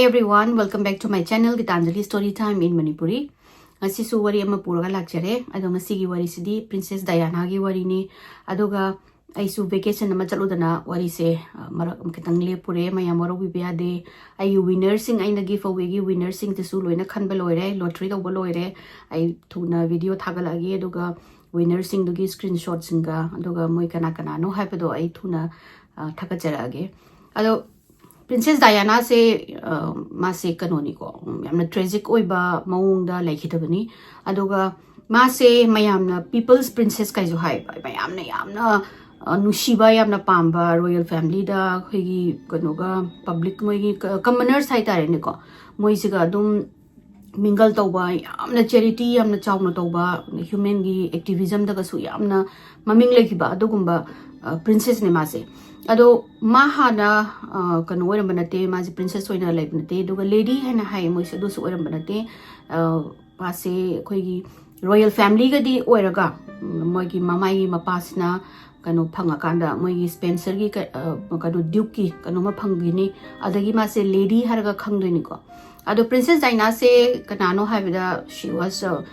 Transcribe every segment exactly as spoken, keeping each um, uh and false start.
Everyone, welcome back to my channel, Gitanjali Story Time in Manipuri. ꯉꯁꯤꯁꯨ ꯋꯥꯔꯤ ꯑꯃ ꯄꯨꯔꯒ ꯂꯥꯛꯆꯔꯦ꯫ ꯑꯗꯣ ꯉꯁꯤꯒꯤ ꯋꯥꯔꯤꯁꯤꯗꯤ Princess Diana ꯒꯤ ꯋꯥꯔꯤꯅꯤ꯫ ꯑꯗꯨꯒ ꯑꯩꯁꯨ vacation ꯑꯃ ꯆꯠꯂꯨꯗꯅ ꯋꯥꯔꯤꯁꯦ, ꯑ, ꯃꯔꯛ ꯑꯃ ꯈꯤꯇꯪ ꯂꯦꯞꯄꯨꯔꯦ꯫ ꯃꯌꯥꯝ ꯋꯥꯔꯧꯕꯤꯕ ꯌꯥꯗꯦ꯫ ꯑꯩꯒꯤ winner ꯁꯤꯡ, ꯑꯩꯅ giveaway ꯒꯤ winner ꯁꯤꯡꯗꯨꯁꯨ ꯂꯣꯏꯅ ꯈꯟꯕ ꯂꯣꯏꯔꯦ, lottery ꯇꯧꯕ ꯂꯣꯏꯔꯦ꯫ ꯑꯩ ꯊꯨꯅ video ꯊꯥꯒꯠꯂꯛꯑꯒꯦ, ꯑꯗꯨꯒ winner ꯁꯤꯡꯗꯨꯒꯤ screenshot ꯁꯤꯡꯒ, ꯑꯗꯨꯒ ꯃꯣꯏ ꯀꯅꯥ ꯀꯅꯥꯅꯣ ꯍꯥꯏꯕꯗꯣ ꯑꯩ ꯊꯨꯅ, ꯑ, ꯊꯥꯒꯠꯆꯔꯛꯑꯒꯦ꯫ ꯑꯗꯣ Princess Diana ꯁꯦ, ꯑ, ꯃꯥꯁꯦ ꯀꯩꯅꯣꯅꯤꯀꯣ, ꯎꯝ, ꯌꯥꯝꯅ tragic ꯑꯣꯏꯕ ꯃꯑꯣꯡꯗ ꯂꯩꯈꯤꯗꯕꯅꯤ꯫ ꯑꯗꯨꯒ ꯃꯥꯁꯦ ꯃꯌꯥꯝꯅ People's Princess ꯀꯥꯏꯁꯨ ꯍꯥꯏꯕ, ꯃꯌꯥꯝꯅ ꯌꯥꯝꯅ, ꯑ, ꯅꯨꯡꯁꯤꯕ, ꯌꯥꯝꯅ ꯄꯥꯝꯕ royal family ꯗ ꯑꯩꯈꯣꯏꯒꯤ ꯀꯩꯅꯣꯒ, public, ꯃꯣꯏꯒꯤ ꯀ-, commoners ꯍꯥꯏꯇꯥꯔꯦꯅꯦꯀꯣ, ꯃꯣꯏꯁꯤꯒ ꯑꯗꯨꯝ mingle ꯇꯧꯕ, ꯌꯥꯝꯅ charity ꯌꯥꯝꯅ ꯆꯥꯎꯅ ꯇꯧꯕ, human ꯒꯤ activism ꯗꯒꯁꯨ ꯌꯥꯝꯅ ꯃꯃꯤꯡ ꯂꯩꯈꯤꯕ ꯑꯗꯨꯒꯨꯝꯕ, ꯑ, princess ꯅꯦ ꯃꯥꯁꯦ꯫ ꯑꯗꯣ ꯃꯥ ꯍꯥꯟꯅ, ꯑ, ꯀꯩꯅꯣ ꯑꯣꯏꯔꯝꯕ ꯅꯠꯇꯦ, ꯃꯥꯁꯦ princess ꯑꯣꯏꯅ ꯂꯩꯕ ꯅꯠꯇꯦ꯫ ꯑꯗꯨꯒ lady ꯍꯥꯏꯅ ꯍꯥꯏ, ꯃꯣꯏꯁꯦ ꯑꯗꯨꯁꯨ ꯑꯣꯏꯔꯝꯕ ꯅꯠꯇꯦ꯫ ꯑ, ꯃꯥꯁꯦ ꯑꯩꯈꯣꯏꯒꯤ royal family ꯒꯗꯤ ꯑꯣꯏꯔꯒ, ꯎꯝ, ꯃꯣꯏꯒꯤ ꯃꯃꯥꯏꯒꯤ ꯃꯄꯥꯁꯤꯅ ꯀꯩꯅꯣ ꯐꯪꯉꯀꯥꯟꯗ ꯃꯣꯏꯒꯤ Spencer ꯒꯤ ꯀ-, ꯑ, ꯀꯩꯅꯣ, Duke ꯀꯤ ꯀꯩꯅꯣꯝꯃ ꯐꯪꯈꯤꯅꯤ꯫ ꯑꯗꯒꯤ ꯃꯥꯁꯦ lady ꯍꯥꯏꯔꯒ ꯈꯪꯗꯣꯏꯅꯤꯀꯣ꯫ ꯑꯗꯣ Princess Diana ꯁꯦ ꯀꯅꯥꯅꯣ ꯍꯥꯏꯕꯗ, she was a,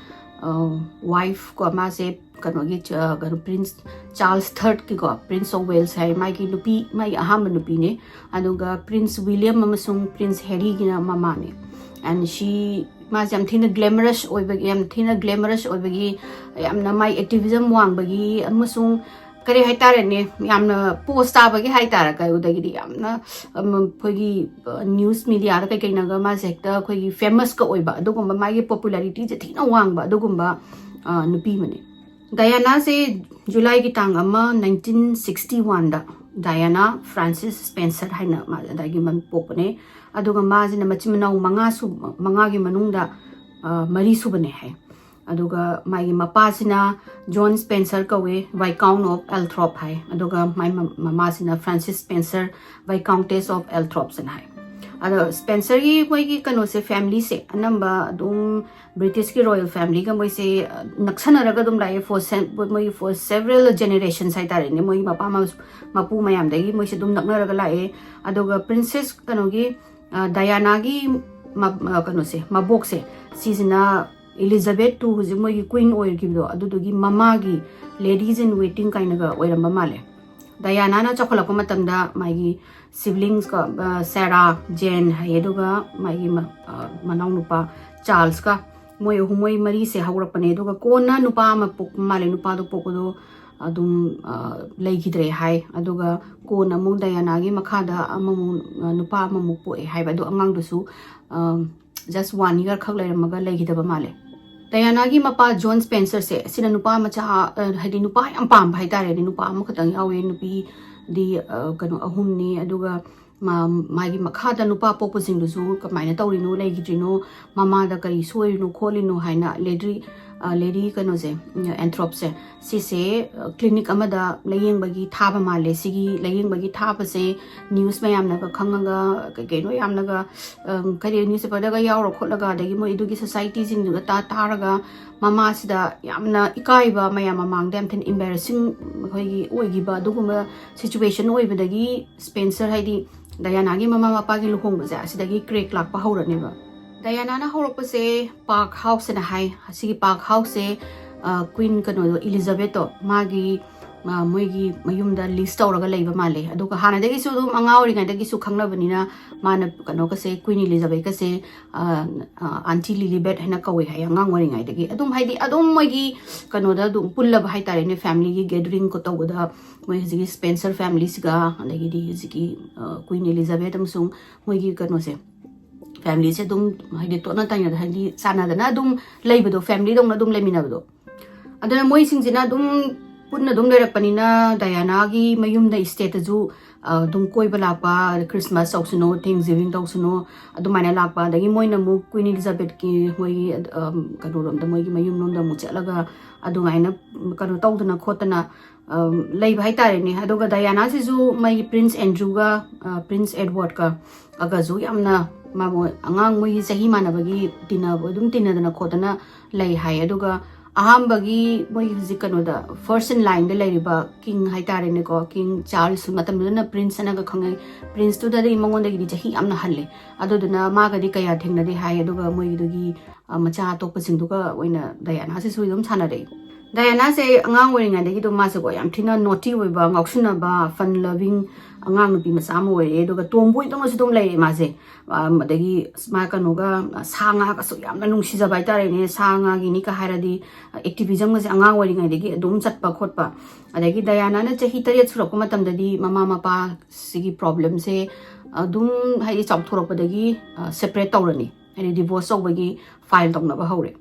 uh, wife ꯀꯣ, ꯃꯥꯁꯦ ꯀꯩꯅꯣꯒꯤ, ꯑ, ꯀꯩꯅꯣ, Prince Charles third ꯀꯤꯀꯣ, Prince of Wales ꯍꯥꯏ, ꯃꯥꯒꯤ ꯅꯨꯄꯤ, ꯃꯥꯒꯤ ꯑꯍꯥꯟꯕ ꯅꯨꯄꯤꯅꯦ꯫ ꯑꯗꯨꯒ Prince William ꯑꯃꯁꯨꯡ Prince Harry ꯒꯤꯅ ꯃꯃꯥꯅꯦ꯫ And she, ꯃꯥꯁꯦ ꯌꯥꯝ ꯊꯤꯅ glamorous ꯑꯣꯏꯕꯒꯤ, ꯌꯥꯝ ꯊꯤꯅ glamorous ꯑꯣꯏꯕꯒꯤ, ꯌꯥꯝꯅ ꯃꯥꯏ activism ꯋꯥꯡꯕꯒꯤ, ꯑꯃꯁꯨꯡ ꯀꯔꯤ ꯍꯥꯏꯇꯥꯔꯦꯅꯦ, ꯌꯥꯝꯅ post ꯇꯥꯕꯒꯤ ꯍꯥꯏꯇꯥꯔꯦ, ꯀꯩꯗꯒꯤꯗꯤ ꯌꯥꯝꯅ, ꯑꯝ, ꯑꯩꯈꯣꯏꯒꯤ, ꯑ, news media ꯗ ꯀꯩꯀꯩꯅꯒ ꯃꯥꯁꯦ ꯍꯦꯛꯇ ꯑꯩꯈꯣꯏꯒꯤ famous ꯀ ꯑꯣꯏꯕ, ꯑꯗꯨꯒꯨꯝꯕ ꯃꯥꯒꯤ popularity ꯁꯦ ꯊꯤꯅ ꯋꯥꯡꯕ ꯑꯗꯨꯒꯨꯝꯕ, ꯑ, ꯅꯨꯄꯤ ꯑꯃꯅꯦ꯫ Diana ꯁꯦ July ꯒꯤ ꯇꯥꯡ ꯑꯃ, nineteen sixty one ꯗ Diana Frances Spencer ꯍꯥꯏꯅ ꯃꯥ ꯑꯗꯥꯏꯒꯤ ꯃꯃꯤꯡ ꯄꯣꯛꯄꯅꯦ꯫ ꯑꯗꯨꯒ ꯃꯥꯁꯤꯅ ꯃꯆꯤꯟ ꯃꯅꯥꯎ ꯃꯉꯥ ꯁꯨ-, ꯃꯉꯥꯒꯤ ꯃꯅꯨꯡꯗ, ꯑ, ꯃꯔꯤ ꯁꯨꯕꯅꯦ ꯍꯥꯏ꯫ ꯑꯗꯨꯒ ꯃꯥꯒꯤ ꯃꯄꯥꯁꯤꯅ John Spencer ꯀꯧꯋꯦ, Viscount of Althorp ꯍꯥꯏ꯫ ꯑꯗꯨꯒ ꯃꯥꯏ ꯃ-, ꯃꯃꯥꯁꯤꯅ Frances Spencer, Viscountess of Althorp ꯁꯤꯅ ꯍꯥꯏ꯫ ꯑꯗꯣ Spencer ꯒꯤ ꯃꯣꯏꯒꯤ ꯀꯩꯅꯣꯁꯦ, family ꯁꯦ ꯑꯅꯝꯕ ꯑꯗꯨꯝ British ꯀꯤ royal family ꯒ ꯃꯣꯏꯁꯦ, ꯑ, ꯅꯛꯁꯟꯅꯔꯒ ꯑꯗꯨꯝ ꯂꯥꯛꯑꯦ꯫ For se-, ꯃꯣꯏꯒꯤ for several generations ꯍꯥꯏꯇꯥꯔꯦꯅꯦ, ꯃꯣꯏꯒꯤ ꯃꯄꯥ ꯃ-, ꯃꯄꯨ ꯃꯌꯥꯝꯗꯒꯤ ꯃꯣꯏꯁꯦ ꯑꯗꯨꯝ ꯅꯛꯅꯔꯒ ꯂꯥꯛꯑꯦ꯫ ꯑꯗꯨꯒ Princess ꯀꯩꯅꯣꯒꯤ ꯗꯥꯌꯥꯅꯥꯒꯤ ꯀꯩꯅꯣꯁꯦ, ꯃꯕꯣꯛꯁꯦ, ꯁꯤꯁꯤꯅ ꯏꯂꯤꯖꯥꯕꯦꯠ ꯇꯨ, ꯍꯧꯖꯤꯛ ꯃꯣꯏꯒꯤ ꯀ꯭ꯋꯤꯟ ꯑꯣꯏꯈꯤꯕꯗꯣ, ꯑꯗꯨꯗꯨꯒꯤ ꯃꯃꯥꯒꯤ ladies in waiting ꯀꯥꯏꯅꯒ ꯑꯣꯏꯔꯝꯕ ꯃꯥꯜꯂꯦ꯫ ꯗꯥꯌꯥꯅꯥꯅ ꯆꯥꯎꯈꯠꯂꯛꯄ ꯃꯇꯝꯗ ꯃꯥꯒꯤ siblings ꯀꯣ, ꯁꯦꯔꯥ, ꯖꯦꯟ ꯍꯥꯏꯌꯦ, ꯑꯗꯨꯒ ꯃꯥꯒꯤ ꯃꯅꯥꯎꯅꯨꯄꯥ ꯆꯥꯔꯜꯁꯀ, ꯃꯣꯏ ꯑꯍꯨꯝ, ꯃꯣꯏ ꯃꯔꯤꯁꯦ ꯍꯧꯔꯛꯄꯅꯦ꯫ ꯑꯗꯨꯒ ꯀꯣꯟꯅ ꯅꯨꯄꯥ ꯑꯃ ꯄꯣꯛꯄ ꯃꯥꯜꯂꯦ꯫ ꯅꯨꯄꯥꯗꯣ ꯄꯣꯛꯄꯗꯣ ꯑꯗꯨꯝ ꯂꯩꯈꯤꯗ꯭ꯔꯦ ꯍꯥꯏ꯫ ꯑꯗꯨꯒ ꯀꯣꯟꯅ ꯑꯃꯨꯛ ꯗꯥꯌꯥꯅꯥꯒꯤ ꯃꯈꯥꯗ ꯑꯃꯃꯨꯛ, ꯅꯨꯄꯥ ꯑꯃꯃꯨꯛ ꯄꯣꯛꯑꯦ ꯍꯥꯏꯕ꯫ ꯑꯗꯣ ꯑꯉꯥꯡꯗꯨꯁꯨ just one year ꯈꯛ ꯂꯩꯔꯝꯃꯒ ꯂꯩꯈꯤꯗꯕ ꯃꯥꯜꯂꯦ꯫ ꯗꯥꯌꯥꯅꯥꯒꯤ ꯃꯄꯥ ꯖꯣꯟ ꯁ꯭ꯄꯦꯟꯁꯔꯁꯦ, ꯑꯁꯤꯅ ꯅꯨꯄꯥ ꯃꯆꯥ, ꯍꯥꯏꯗꯤ ꯅꯨꯄꯥ ꯌꯥꯝ ꯄꯥꯝꯕ ꯍꯥꯏꯇꯥꯔꯦꯅꯦ꯫ ꯅꯨꯄꯥ ꯑꯃꯈꯛꯇꯪ ꯌꯥꯎꯋꯦ, ꯅꯨꯄꯤꯗꯤ ꯀꯩꯅꯣ ꯑꯍꯨꯝꯅꯤ꯫ ꯑꯗꯨꯒ ꯃꯥꯒꯤ ꯃꯈꯥꯗ ꯅꯨꯄꯥ ꯄꯣꯛꯄꯁꯤꯡꯗꯨꯁꯨ ꯀꯃꯥꯏꯅ ꯇꯧꯔꯤꯅꯣ, ꯂꯩꯈꯤꯗ꯭ꯔꯤꯅꯣ, ꯃꯃꯥꯗ ꯀꯔꯤ ꯁꯣꯏꯔꯤꯅꯣ ꯈꯣꯠꯂꯤꯅꯣ ꯍꯥꯏꯅ ꯂꯦꯗꯤ, ꯂꯦꯗꯤ ꯀꯩꯅꯣꯁꯦ, ꯑꯦꯟꯊ꯭ꯔꯣꯞꯁꯦ, ꯁꯤꯁꯦ ꯀ꯭ꯂꯤꯅꯤꯛ ꯑꯃꯗ ꯂꯥꯌꯦꯡꯕꯒꯤ ꯊꯥꯕ ꯃꯥꯜꯂꯦ꯫ ꯁꯤꯒꯤ ꯂꯥꯌꯦꯡꯕꯒꯤ ꯊꯥꯕꯁꯦ ꯅ꯭ꯌꯨꯁ ꯃꯌꯥꯝꯅꯒ ꯈꯪꯉꯒ, ꯀꯩ ꯀꯩꯅꯣ ꯌꯥꯝꯅꯒ, ꯀꯔꯤ, ꯅ꯭ꯌꯨꯁꯄꯦꯄꯔꯗꯒ ꯌꯥꯎꯔ ꯈꯣꯠꯂꯒ, ꯑꯗꯒꯤ ꯃꯣꯏ ꯑꯗꯨꯒꯤ ꯁꯣꯁꯥꯏꯇꯤꯁꯤꯡꯗꯨꯒ ꯇꯥ ꯇꯥꯔꯒ, ꯃꯃꯥꯁꯤꯗ ꯌꯥꯝꯅ ꯏꯀꯥꯏꯕ, ꯃꯌꯥꯝ ꯃꯃꯥꯡꯗ ꯌꯥꯝ ꯊꯤꯅ embarrassing ꯑꯩꯈꯣꯏꯒꯤ ꯑꯣꯏꯈꯤꯕ ꯑꯗꯨꯒꯨꯝꯕ ꯁꯤꯆꯨꯋꯦꯁꯟ ꯑꯣꯏꯕꯗꯒꯤ ꯁ꯭ꯄꯦꯟꯁꯔ, ꯍꯥꯏꯗꯤ ꯗꯥꯌꯥꯅꯥꯒꯤ ꯃꯃꯥ ꯃꯄꯥꯒꯤ ꯂꯨꯍꯣꯡꯕꯁꯦ, ꯑꯁꯤꯗꯒꯤ ꯀ꯭ꯔꯦꯛ ꯂꯥꯛꯄ ꯍꯧꯔꯅꯦꯕ꯫ ꯗꯥꯌꯥꯅꯥꯅ ꯍꯧꯔꯛꯄꯁꯦ ꯄꯥꯔꯛ ꯍꯥꯎꯁ ꯑꯅ ꯍꯥꯏ꯫ ꯑꯁꯤꯒꯤ ꯄꯥꯔꯛ ꯍꯥꯎꯁꯁꯦ ꯀ꯭ꯋꯤꯟ ꯀꯩꯅꯣꯗꯣ, ꯏꯂꯤꯖꯥꯕꯦꯠꯇꯣ, ꯃꯥꯒꯤ ꯃꯣꯏꯒꯤ ꯃꯌꯨꯝꯗ ꯂꯤꯁ ꯇꯧꯔꯒ ꯂꯩꯕ ꯃꯥꯜꯂꯦ꯫ ꯑꯗꯨꯒ ꯍꯥꯟꯅꯗꯒꯤꯁꯨ ꯑꯗꯨꯝ, ꯑꯉꯥꯡ ꯑꯣꯏꯔꯤꯉꯩꯗꯒꯤꯁꯨ ꯈꯪꯅꯕꯅꯤꯅ, ꯃꯥꯅ ꯀꯩꯅꯣꯒꯁꯦ, ꯀ꯭ꯋꯤꯟ ꯏꯂꯤꯖꯥꯕꯦꯠꯀꯁꯦ ꯑꯥꯟꯇꯤ ꯂꯤꯂꯤꯕꯦꯠ ꯍꯥꯏꯅ ꯀꯧꯋꯦ ꯍꯥꯏ, ꯑꯉꯥꯡ ꯑꯣꯏꯔꯤꯉꯩꯗꯒꯤ꯫ ꯑꯗꯨꯝ ꯍꯥꯏꯗꯤ ꯑꯗꯨꯝ ꯃꯣꯏꯒꯤ ꯀꯩꯅꯣꯗ ꯑꯗꯨꯝ ꯄꯨꯜꯂꯕ ꯍꯥꯏꯇꯥꯔꯦꯅꯦ, ꯐꯦꯃꯤꯂꯤꯒꯤ ꯒꯦꯗꯔꯤꯡ ꯇꯧꯕꯗ ꯃꯣꯏ ꯍꯧꯖꯤꯛꯀꯤ ꯁ꯭ꯄꯦꯟꯁꯔ ꯐꯦꯃꯤꯂꯤꯁꯤꯒ, ꯑꯗꯒꯤꯗꯤ ꯍꯧꯖꯤꯛꯀꯤ ꯀ꯭ꯋꯤꯟ ꯏꯂꯤꯖꯥꯕꯦꯠ ꯑꯃꯁꯨꯡ ꯃꯣꯏꯒꯤ ꯀꯩꯅꯣꯁꯦ, ꯐꯦꯃꯤꯂꯤꯁꯦ ꯑꯗꯨꯝ ꯍꯥꯏꯗꯤ ꯇꯣꯠꯅ ꯇꯥꯏꯅꯗ, ꯍꯥꯏꯗꯤ ꯆꯥꯟꯅꯗꯅ ꯑꯗꯨꯝ ꯂꯩꯕꯗꯣ, ꯐꯦꯃꯤꯂꯤꯗꯧꯅ ꯑꯗꯨꯝ ꯂꯩꯃꯤꯟꯅꯕꯗꯣ꯫ ꯑꯗꯨꯅ ꯃꯣꯏꯁꯤꯡꯁꯤꯅ ꯑꯗꯨꯝ ꯄꯨꯟꯅ ꯑꯗꯨꯝ ꯂꯩꯔꯛꯄꯅꯤꯅ, ꯗꯥꯌꯥꯅꯥꯒꯤ ꯃꯌꯨꯝꯗ ꯏꯁꯇꯦꯠꯇꯁꯨ ꯑꯗꯨꯝ ꯀꯣꯏꯕ ꯂꯥꯛꯄ, ꯈ꯭ꯔꯤꯁꯃꯥꯁ ꯇꯧꯁꯅꯨ, ꯊꯦꯡꯁꯒꯤꯚꯤꯡ ꯇꯧꯁꯅꯨ, ꯑꯗꯨꯃꯥꯏꯅ ꯂꯥꯛꯄ꯫ ꯑꯗꯒꯤ ꯃꯣꯏꯅ ꯑꯃꯨꯛ ꯀ꯭ꯋꯤꯟ ꯏꯂꯤꯖꯥꯕꯦꯠꯀꯤ ꯃꯣꯏꯒꯤ ꯀꯩꯅꯣꯔꯣꯝꯗ, ꯃꯣꯏꯒꯤ ꯃꯌꯨꯝꯂꯣꯝꯗ ꯑꯃꯨꯛ ꯆꯠꯂꯒ ꯑꯗꯨꯃꯥꯏꯅ ꯀꯩꯅꯣ ꯇꯧꯗꯅ ꯈꯣꯠꯇꯅ ꯂꯩꯕ ꯍꯥꯏꯇꯥꯔꯦꯅꯦ꯫ ꯑꯗꯨꯒ ꯗꯥꯌꯥꯅꯥꯁꯤꯁꯨ ꯃꯣꯏꯒꯤ ꯄ꯭ꯔꯤꯟꯁ ꯑꯦꯟꯗ꯭ꯔꯨꯒ, ꯄ꯭ꯔꯤꯟꯁ ꯑꯦꯗꯋꯥꯔꯗꯀ ꯑꯒꯁꯨ ꯌꯥꯝꯅ ꯃꯥꯃꯣ-, ꯑꯉꯥꯡ ꯃꯣꯏꯒꯤ ꯆꯍꯤ ꯃꯥꯟꯅꯕꯒꯤ ꯇꯤꯟꯅꯕ, ꯑꯗꯨꯝ ꯇꯤꯟꯅꯗꯅ ꯈꯣꯠꯇꯅ ꯂꯩ ꯍꯥꯏ꯫ ꯑꯗꯨꯒ ꯑꯍꯥꯟꯕꯒꯤ ꯃꯣꯏꯒꯤ ꯍꯧꯖꯤꯛ ꯀꯩꯅꯣꯗ first in lineꯗ ꯂꯩꯔꯤꯕ king ꯍꯥꯏꯇꯥꯔꯦꯅꯦꯀꯣ, king Charles, ꯃꯇꯝꯗꯨꯗꯅ prince ꯍꯥꯏꯅꯒ ꯈꯪꯅꯩ, princeꯇꯨꯗꯗꯤ ꯃꯉꯣꯟꯗꯒꯤꯗꯤ ꯆꯍꯤ ꯌꯥꯝꯅ ꯍꯜꯂꯦ꯫ ꯑꯗꯨꯗꯨꯅ ꯃꯥꯒꯗꯤ ꯀꯌꯥ ꯊꯦꯡꯅꯗꯦ ꯍꯥꯏ꯫ ꯑꯗꯨꯒ ꯃꯣꯏꯒꯤꯗꯨꯒꯤ ꯑ, ꯃꯆꯥ ꯑꯇꯣꯞꯄꯁꯤꯡꯗꯨꯒ ꯑꯣꯏꯅ ꯗꯥꯌꯥꯅꯥꯁꯤꯁꯨ ꯑꯗꯨꯝ ꯁꯥꯟꯅꯔꯛꯏ꯫ ꯗꯥꯌꯥꯅꯥꯁꯦ ꯑꯉꯥꯡ ꯑꯣꯏꯔꯤꯉꯩꯗꯒꯤ ꯑꯗꯨꯝ ꯃꯥꯁꯦꯀꯣ ꯌꯥꯝ ꯊꯤꯅ naughty ꯑꯣꯏꯕ, ꯉꯥꯎꯁꯤꯟꯅꯕ, fun loving ꯑꯉꯥꯡ ꯅꯨꯄꯤ ꯃꯆꯥ ꯑꯃ ꯑꯣꯏꯔꯛꯑꯦ꯫ ꯑꯗꯨꯒ tomboy ꯗꯧꯅꯁꯨ ꯑꯗꯨꯝ ꯂꯩꯔꯛꯑꯦ ꯃꯥꯁꯦ꯫ ꯑ, ꯑꯗꯒꯤ ꯃꯥ ꯀꯩꯅꯣꯒ, ꯑ, ꯁꯥ ꯉꯥꯒꯁꯨ ꯌꯥꯝꯅ ꯅꯨꯡꯁꯤꯖꯕ ꯍꯥꯏꯇꯥꯔꯦꯅꯦ꯫ ꯁꯥ ꯉꯥꯒꯤꯅꯤꯀ ꯍꯥꯏꯔꯗꯤ, ꯑ, activismꯒꯁꯦ ꯑꯉꯥꯡ ꯑꯣꯏꯔꯤꯉꯩꯗꯒꯤ ꯑꯗꯨꯝ ꯆꯠꯄ ꯈꯣꯠꯄ꯫ ꯑꯗꯒꯤ ꯗꯥꯌꯥꯅꯥꯅ ꯆꯍꯤ ꯇꯔꯦꯠ ꯁꯨꯔꯛꯄ ꯃꯇꯝꯗꯗꯤ ꯃꯃꯥ ꯃꯄꯥꯁꯤꯒꯤ problemꯁꯦ ꯑꯗꯨꯝ ꯍꯥꯏꯗꯤ ꯆꯥꯎꯊꯣꯔꯛꯄꯗꯒꯤ, ꯑ, separate ꯇꯧꯔꯅꯤ꯫ ꯍꯥꯏꯗꯤ divorce ꯇꯧꯕꯒꯤ file ꯇꯧꯅꯕ ꯍꯧꯔꯦ꯫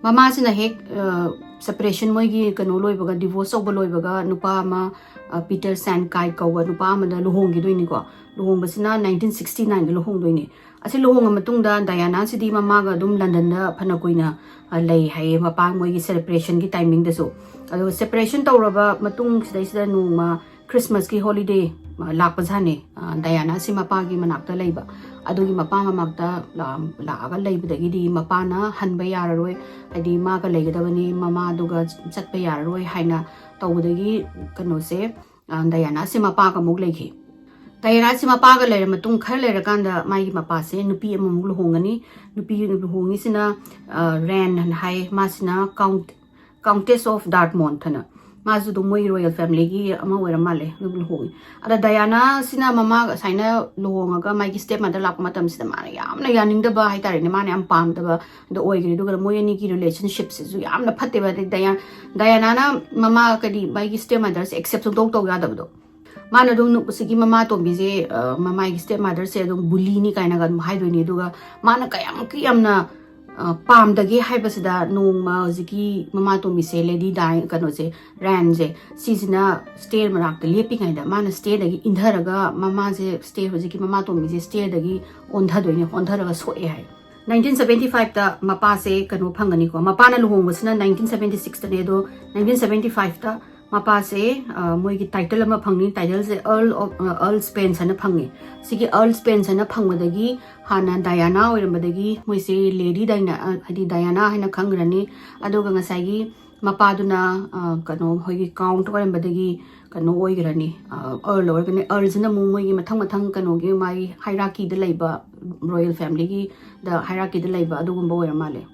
ꯃꯃꯥꯁꯤꯅ ꯍꯦꯛ, ꯑ, separation ꯃꯣꯏꯒꯤ ꯀꯩꯅꯣ ꯂꯣꯏꯕꯒ, divorce ꯇꯧꯕ ꯂꯣꯏꯕꯒ ꯅꯨꯄꯥ ꯑꯃ, ꯑ, Peter Sankey ꯀꯧꯕ ꯅꯨꯄꯥ ꯑꯃꯗ ꯂꯨꯍꯣꯡꯈꯤꯗꯣꯏꯅꯤꯀꯣ꯫ ꯂꯨꯍꯣꯡꯕꯁꯤꯅ nineteen sixty nineꯗ ꯂꯨꯍꯣꯡꯗꯣꯏꯅꯤ꯫ ꯑꯁꯤ ꯂꯨꯍꯣꯡꯉ ꯃꯇꯨꯡꯗ ꯗꯥꯌꯥꯅꯥꯁꯤꯗꯤ ꯃꯃꯥꯒ ꯑꯗꯨꯝ ꯂꯟꯗꯟꯗ ꯐꯅ ꯀꯨꯏꯅ, ꯑ, ꯂꯩ ꯍꯥꯏꯌꯦ, ꯃꯄꯥ ꯃꯣꯏꯒꯤ separationꯒꯤ timingꯗꯁꯨ꯫ ꯑꯗꯨꯒ separation ꯇꯧꯔꯕ ꯃꯇꯨꯡ ꯁꯤꯗꯩꯁꯤꯗ ꯅꯣꯡꯃ Christmasꯀꯤ holiday, ꯑ, ꯂꯥꯛꯄꯖꯥꯠꯅꯦ꯫ ꯑ, ꯗꯥꯌꯥꯅꯥꯁꯤ ꯃꯄꯥꯒꯤ ꯃꯅꯥꯛꯇ ꯂꯩꯕ꯫ ꯑꯗꯨꯒꯤ ꯃꯄꯥ ꯃꯃꯥꯛꯇ ꯂꯥꯛ-, ꯂꯥꯛꯑꯒ ꯂꯩꯕꯗꯒꯤꯗꯤ ꯃꯄꯥꯅ ꯍꯟꯕ ꯌꯥꯔꯔꯣꯏ, ꯍꯥꯏꯗꯤ ꯃꯥꯒ ꯂꯩꯒꯗꯕꯅꯤ, ꯃꯃꯥꯗꯨꯒ ꯆꯠꯄ ꯌꯥꯔꯔꯣꯏ ꯍꯥꯏꯅ ꯇꯧꯕꯗꯒꯤ ꯀꯩꯅꯣꯁꯦ, ꯑ, ꯗꯥꯌꯥꯅꯥꯁꯦ ꯃꯄꯥꯒ ꯑꯃꯨꯛ ꯂꯩꯈꯤ꯫ ꯗꯥꯌꯥꯅꯥꯁꯦ ꯃꯄꯥꯒ ꯂꯩꯔ ꯃꯇꯨꯡ ꯈꯔ ꯂꯩꯔꯀꯥꯟꯗ ꯃꯥꯒꯤ ꯃꯄꯥꯁꯦ ꯅꯨꯄꯤ ꯑꯃꯃꯨꯛ ꯂꯨꯍꯣꯡꯒꯅꯤ꯫ ꯅꯨꯄꯤ ꯂꯨꯍꯣꯡꯉꯤꯁꯤꯅ, ꯑ, Rand high, ꯃꯥꯁꯤꯅ Count-, Countess of Dartmouth ꯍꯥꯏꯅ꯫ ꯃꯥꯁꯨ ꯑꯗꯨꯝ ꯃꯣꯏ royal familyꯒꯤ ꯑꯃ ꯑꯣꯏꯔ ꯃꯥꯜꯂꯦ, ꯑꯗꯨꯝ ꯂꯨꯍꯣꯡꯉꯤ꯫ ꯑꯗ ꯗꯥꯌꯥꯅꯥꯁꯤꯅ ꯃꯃꯥ ꯁꯨꯃꯥꯏꯅ ꯂꯨꯍꯣꯡꯉꯒ ꯃꯥꯒꯤ stepmother ꯂꯥꯛꯄ ꯃꯇꯝꯁꯤꯗ ꯃꯥꯅ ꯌꯥꯝꯅ ꯌꯥꯅꯤꯡꯗꯕ ꯍꯥꯏꯇꯥꯔꯦꯅꯦ, ꯃꯥꯅ ꯌꯥꯝ ꯄꯥꯝꯗꯕ ꯑꯗꯣ ꯑꯣꯏꯈ꯭ꯔꯦ꯫ ꯑꯗꯨꯒ ꯃꯣꯏ ꯑꯅꯤꯒꯤ relationshipꯁꯤꯁꯨ ꯌꯥꯝꯅ ꯐꯠꯇꯦꯕ꯫ ꯑꯗꯩ ꯗꯥꯌꯥ-, ꯗꯥꯌꯥꯅꯥꯅ ꯃꯃꯥ ꯀꯔꯤ ꯃꯥꯒꯤ stepmotherꯁꯦ accept ꯁꯨꯡꯇꯧ ꯇꯧ ꯌꯥꯗꯕꯗꯣ꯫ ꯃꯥꯅ ꯑꯗꯨꯝ ꯅꯨ-, ꯁꯤꯒꯤ ꯃꯃꯥ ꯑꯇꯣꯝꯕꯤꯁꯦ, ꯑ, ꯃꯃꯥꯒꯤ stepmotherꯁꯦ ꯑꯗꯨꯝ bullyꯅꯤ ꯀꯥꯏꯅꯒ ꯑꯗꯨꯝ ꯍꯥꯏꯗꯣꯏꯅꯤ꯫ ꯑꯗꯨꯒ ꯃꯥꯅ ꯀꯌꯥꯃꯨꯛꯀꯤ ꯌꯥꯝꯅ, ꯑ, ꯄꯥꯝꯗꯒꯦ ꯍꯥꯏꯕꯁꯤꯗ ꯅꯣꯡꯃ ꯍꯧꯖꯤꯛꯀꯤ ꯃꯃꯥ ꯑꯇꯣꯝꯕꯤꯁꯦ, Lady Di-, ꯀꯩꯅꯣꯁꯦ, Randꯁꯦ, ꯁꯤꯁꯤꯅ stair ꯃꯅꯥꯛꯇ ꯂꯦꯞꯄꯤꯉꯩꯗ ꯃꯥꯅ stairꯗꯒꯤ ꯏꯟꯊꯔꯒ ꯃꯃꯥꯁꯦ stair, ꯍꯧꯖꯤꯛꯀꯤ ꯃꯃꯥ ꯑꯇꯣꯝꯕꯤꯁꯦ stairꯗꯒꯤ ꯑꯣꯟꯊꯗꯣꯏꯅꯦ, ꯑꯣꯟꯊꯔꯒ ꯁꯣꯛꯑꯦ ꯍꯥꯏ꯫ Nineteen seventy fiveꯇ ꯃꯄꯥꯁꯦ ꯀꯩꯅꯣ ꯐꯪꯒꯅꯤꯀꯣ, ꯃꯄꯥꯅ ꯂꯨꯍꯣꯡꯕꯁꯤꯅ nineteen seventy sixꯇꯅꯦ, ꯑꯗꯣ nineteen seventy fiveꯇ ꯃꯄꯥꯁꯦ ꯃꯣꯏꯒꯤ ꯇꯥꯏꯇꯜ ꯑꯃ ꯐꯪꯉꯤ꯫ ꯇꯥꯏꯇꯜꯁꯦ Earl of Earl Spence ꯍꯥꯏꯅ ꯐꯪꯉꯤ꯫ ꯁꯤꯒꯤ Earl Spence ꯍꯥꯏꯅ ꯐꯪꯕꯗꯒꯤ ꯍꯥꯟꯅ ꯗꯥꯌꯥꯅꯥ ꯑꯣꯏꯔꯝꯕꯗꯒꯤ ꯃꯣꯏꯁꯦ ꯂꯦꯗꯤ ꯗꯥꯏꯅꯥ, ꯍꯥꯏꯗꯤ ꯗꯥꯌꯥꯅꯥ ꯍꯥꯏꯅ ꯈꯪꯈ꯭ꯔꯅꯤ꯫ ꯑꯗꯨꯒ ꯉꯁꯥꯏꯒꯤ ꯃꯄꯥꯗꯨꯅ ꯀꯩꯅꯣ, ꯑꯩꯈꯣꯏꯒꯤ ꯀꯥꯎꯟꯠ ꯑꯣꯏꯔꯝꯕꯗꯒꯤ ꯀꯩꯅꯣ ꯑꯣꯏꯈ꯭ꯔꯅꯤ, ꯑꯔꯜ ꯑꯣꯏꯔꯒꯅꯤ꯫ ꯑꯔꯜꯁꯤꯅ ꯑꯃꯨꯛ ꯃꯣꯏꯒꯤ ꯃꯊꯪ ꯃꯊꯪ ꯀꯩꯅꯣꯒꯤ ꯃꯥꯒꯤ ꯍꯥꯏꯔꯥꯀꯤꯗ ꯂꯩꯕ, ꯔꯣꯌꯦꯜ ꯐꯦꯃꯤꯂꯤꯒꯤꯗ ꯍꯥꯏꯔꯥꯀꯤꯗ ꯂꯩꯕ ꯑꯗꯨꯒꯨꯝꯕ ꯑꯣꯏꯔ ꯃꯥꯜꯂꯦ꯫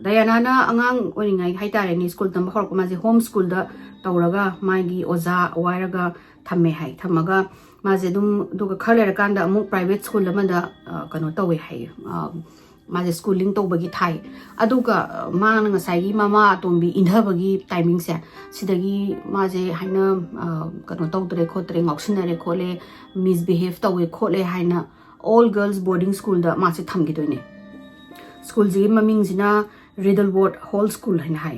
ꯗꯥꯌꯥꯅꯥꯅ ꯑꯉꯥꯡ ꯑꯣꯏꯔꯤꯉꯩ ꯍꯥꯏꯇꯥꯔꯦꯅꯦ, ꯁ꯭ꯀꯨꯜ ꯇꯝꯕ ꯍꯧꯔꯛꯄ ꯃꯥꯁꯦ ꯍꯣꯝ ꯁ꯭ꯀꯨꯜꯗ ꯇꯧꯔꯒ ꯃꯥꯒꯤ ꯑꯣꯖꯥ ꯋꯥꯏꯔꯒ ꯊꯝꯃꯦ ꯍꯥꯏ꯫ ꯊꯝꯃꯒ ꯃꯥꯁꯦ ꯑꯗꯨꯝ, ꯑꯗꯨꯒ ꯈꯔ ꯂꯩꯔꯀꯥꯟꯗ ꯑꯃꯨꯛ ꯄ꯭ꯔꯥꯏꯚꯦꯠ ꯁ꯭ꯀꯨꯜ ꯑꯃꯗ ꯀꯩꯅꯣ ꯇꯧꯋꯦ ꯍꯥꯏꯌꯦ꯫ ꯃꯥꯁꯦ ꯁ꯭ꯀꯨꯂꯤꯡ ꯇꯧꯕꯒꯤ ꯊꯥꯏ꯫ ꯑꯗꯨꯒ ꯃꯥꯅ ꯉꯁꯥꯏꯒꯤ ꯃꯃꯥ ꯑꯇꯣꯝꯕꯤ ꯏꯟꯊꯕꯒꯤ ꯇꯥꯏꯃꯤꯡꯁꯦ, ꯁꯤꯗꯒꯤ ꯃꯥꯁꯦ ꯍꯥꯏꯅ ꯀꯩꯅꯣ ꯇꯧꯗ꯭ꯔꯦ ꯈꯣꯠꯇ꯭ꯔꯦ, ꯉꯥꯎꯁꯤꯟꯅꯔꯦ ꯈꯣꯠꯂꯦ, ꯃꯤꯁꯕꯤꯍꯦꯕ ꯇꯧꯋꯦ ꯈꯣꯠꯂꯦ ꯍꯥꯏꯅ ꯑꯣꯜ ꯒꯔꯜꯁ ꯕꯣꯔꯗꯤꯡ ꯁ꯭ꯀꯨꯜꯗ ꯃꯥꯁꯦ ꯊꯝꯈꯤꯗꯣꯏꯅꯦ꯫ ꯁ꯭ꯀꯨꯜꯁꯤꯒꯤ ꯃꯃꯤꯡꯁꯤꯅ ꯔꯤꯗꯜꯋꯣꯔꯠ ꯍꯣꯜ ꯁ꯭ꯀꯨꯜ ꯍꯥꯏꯅ ꯍꯥꯏ꯫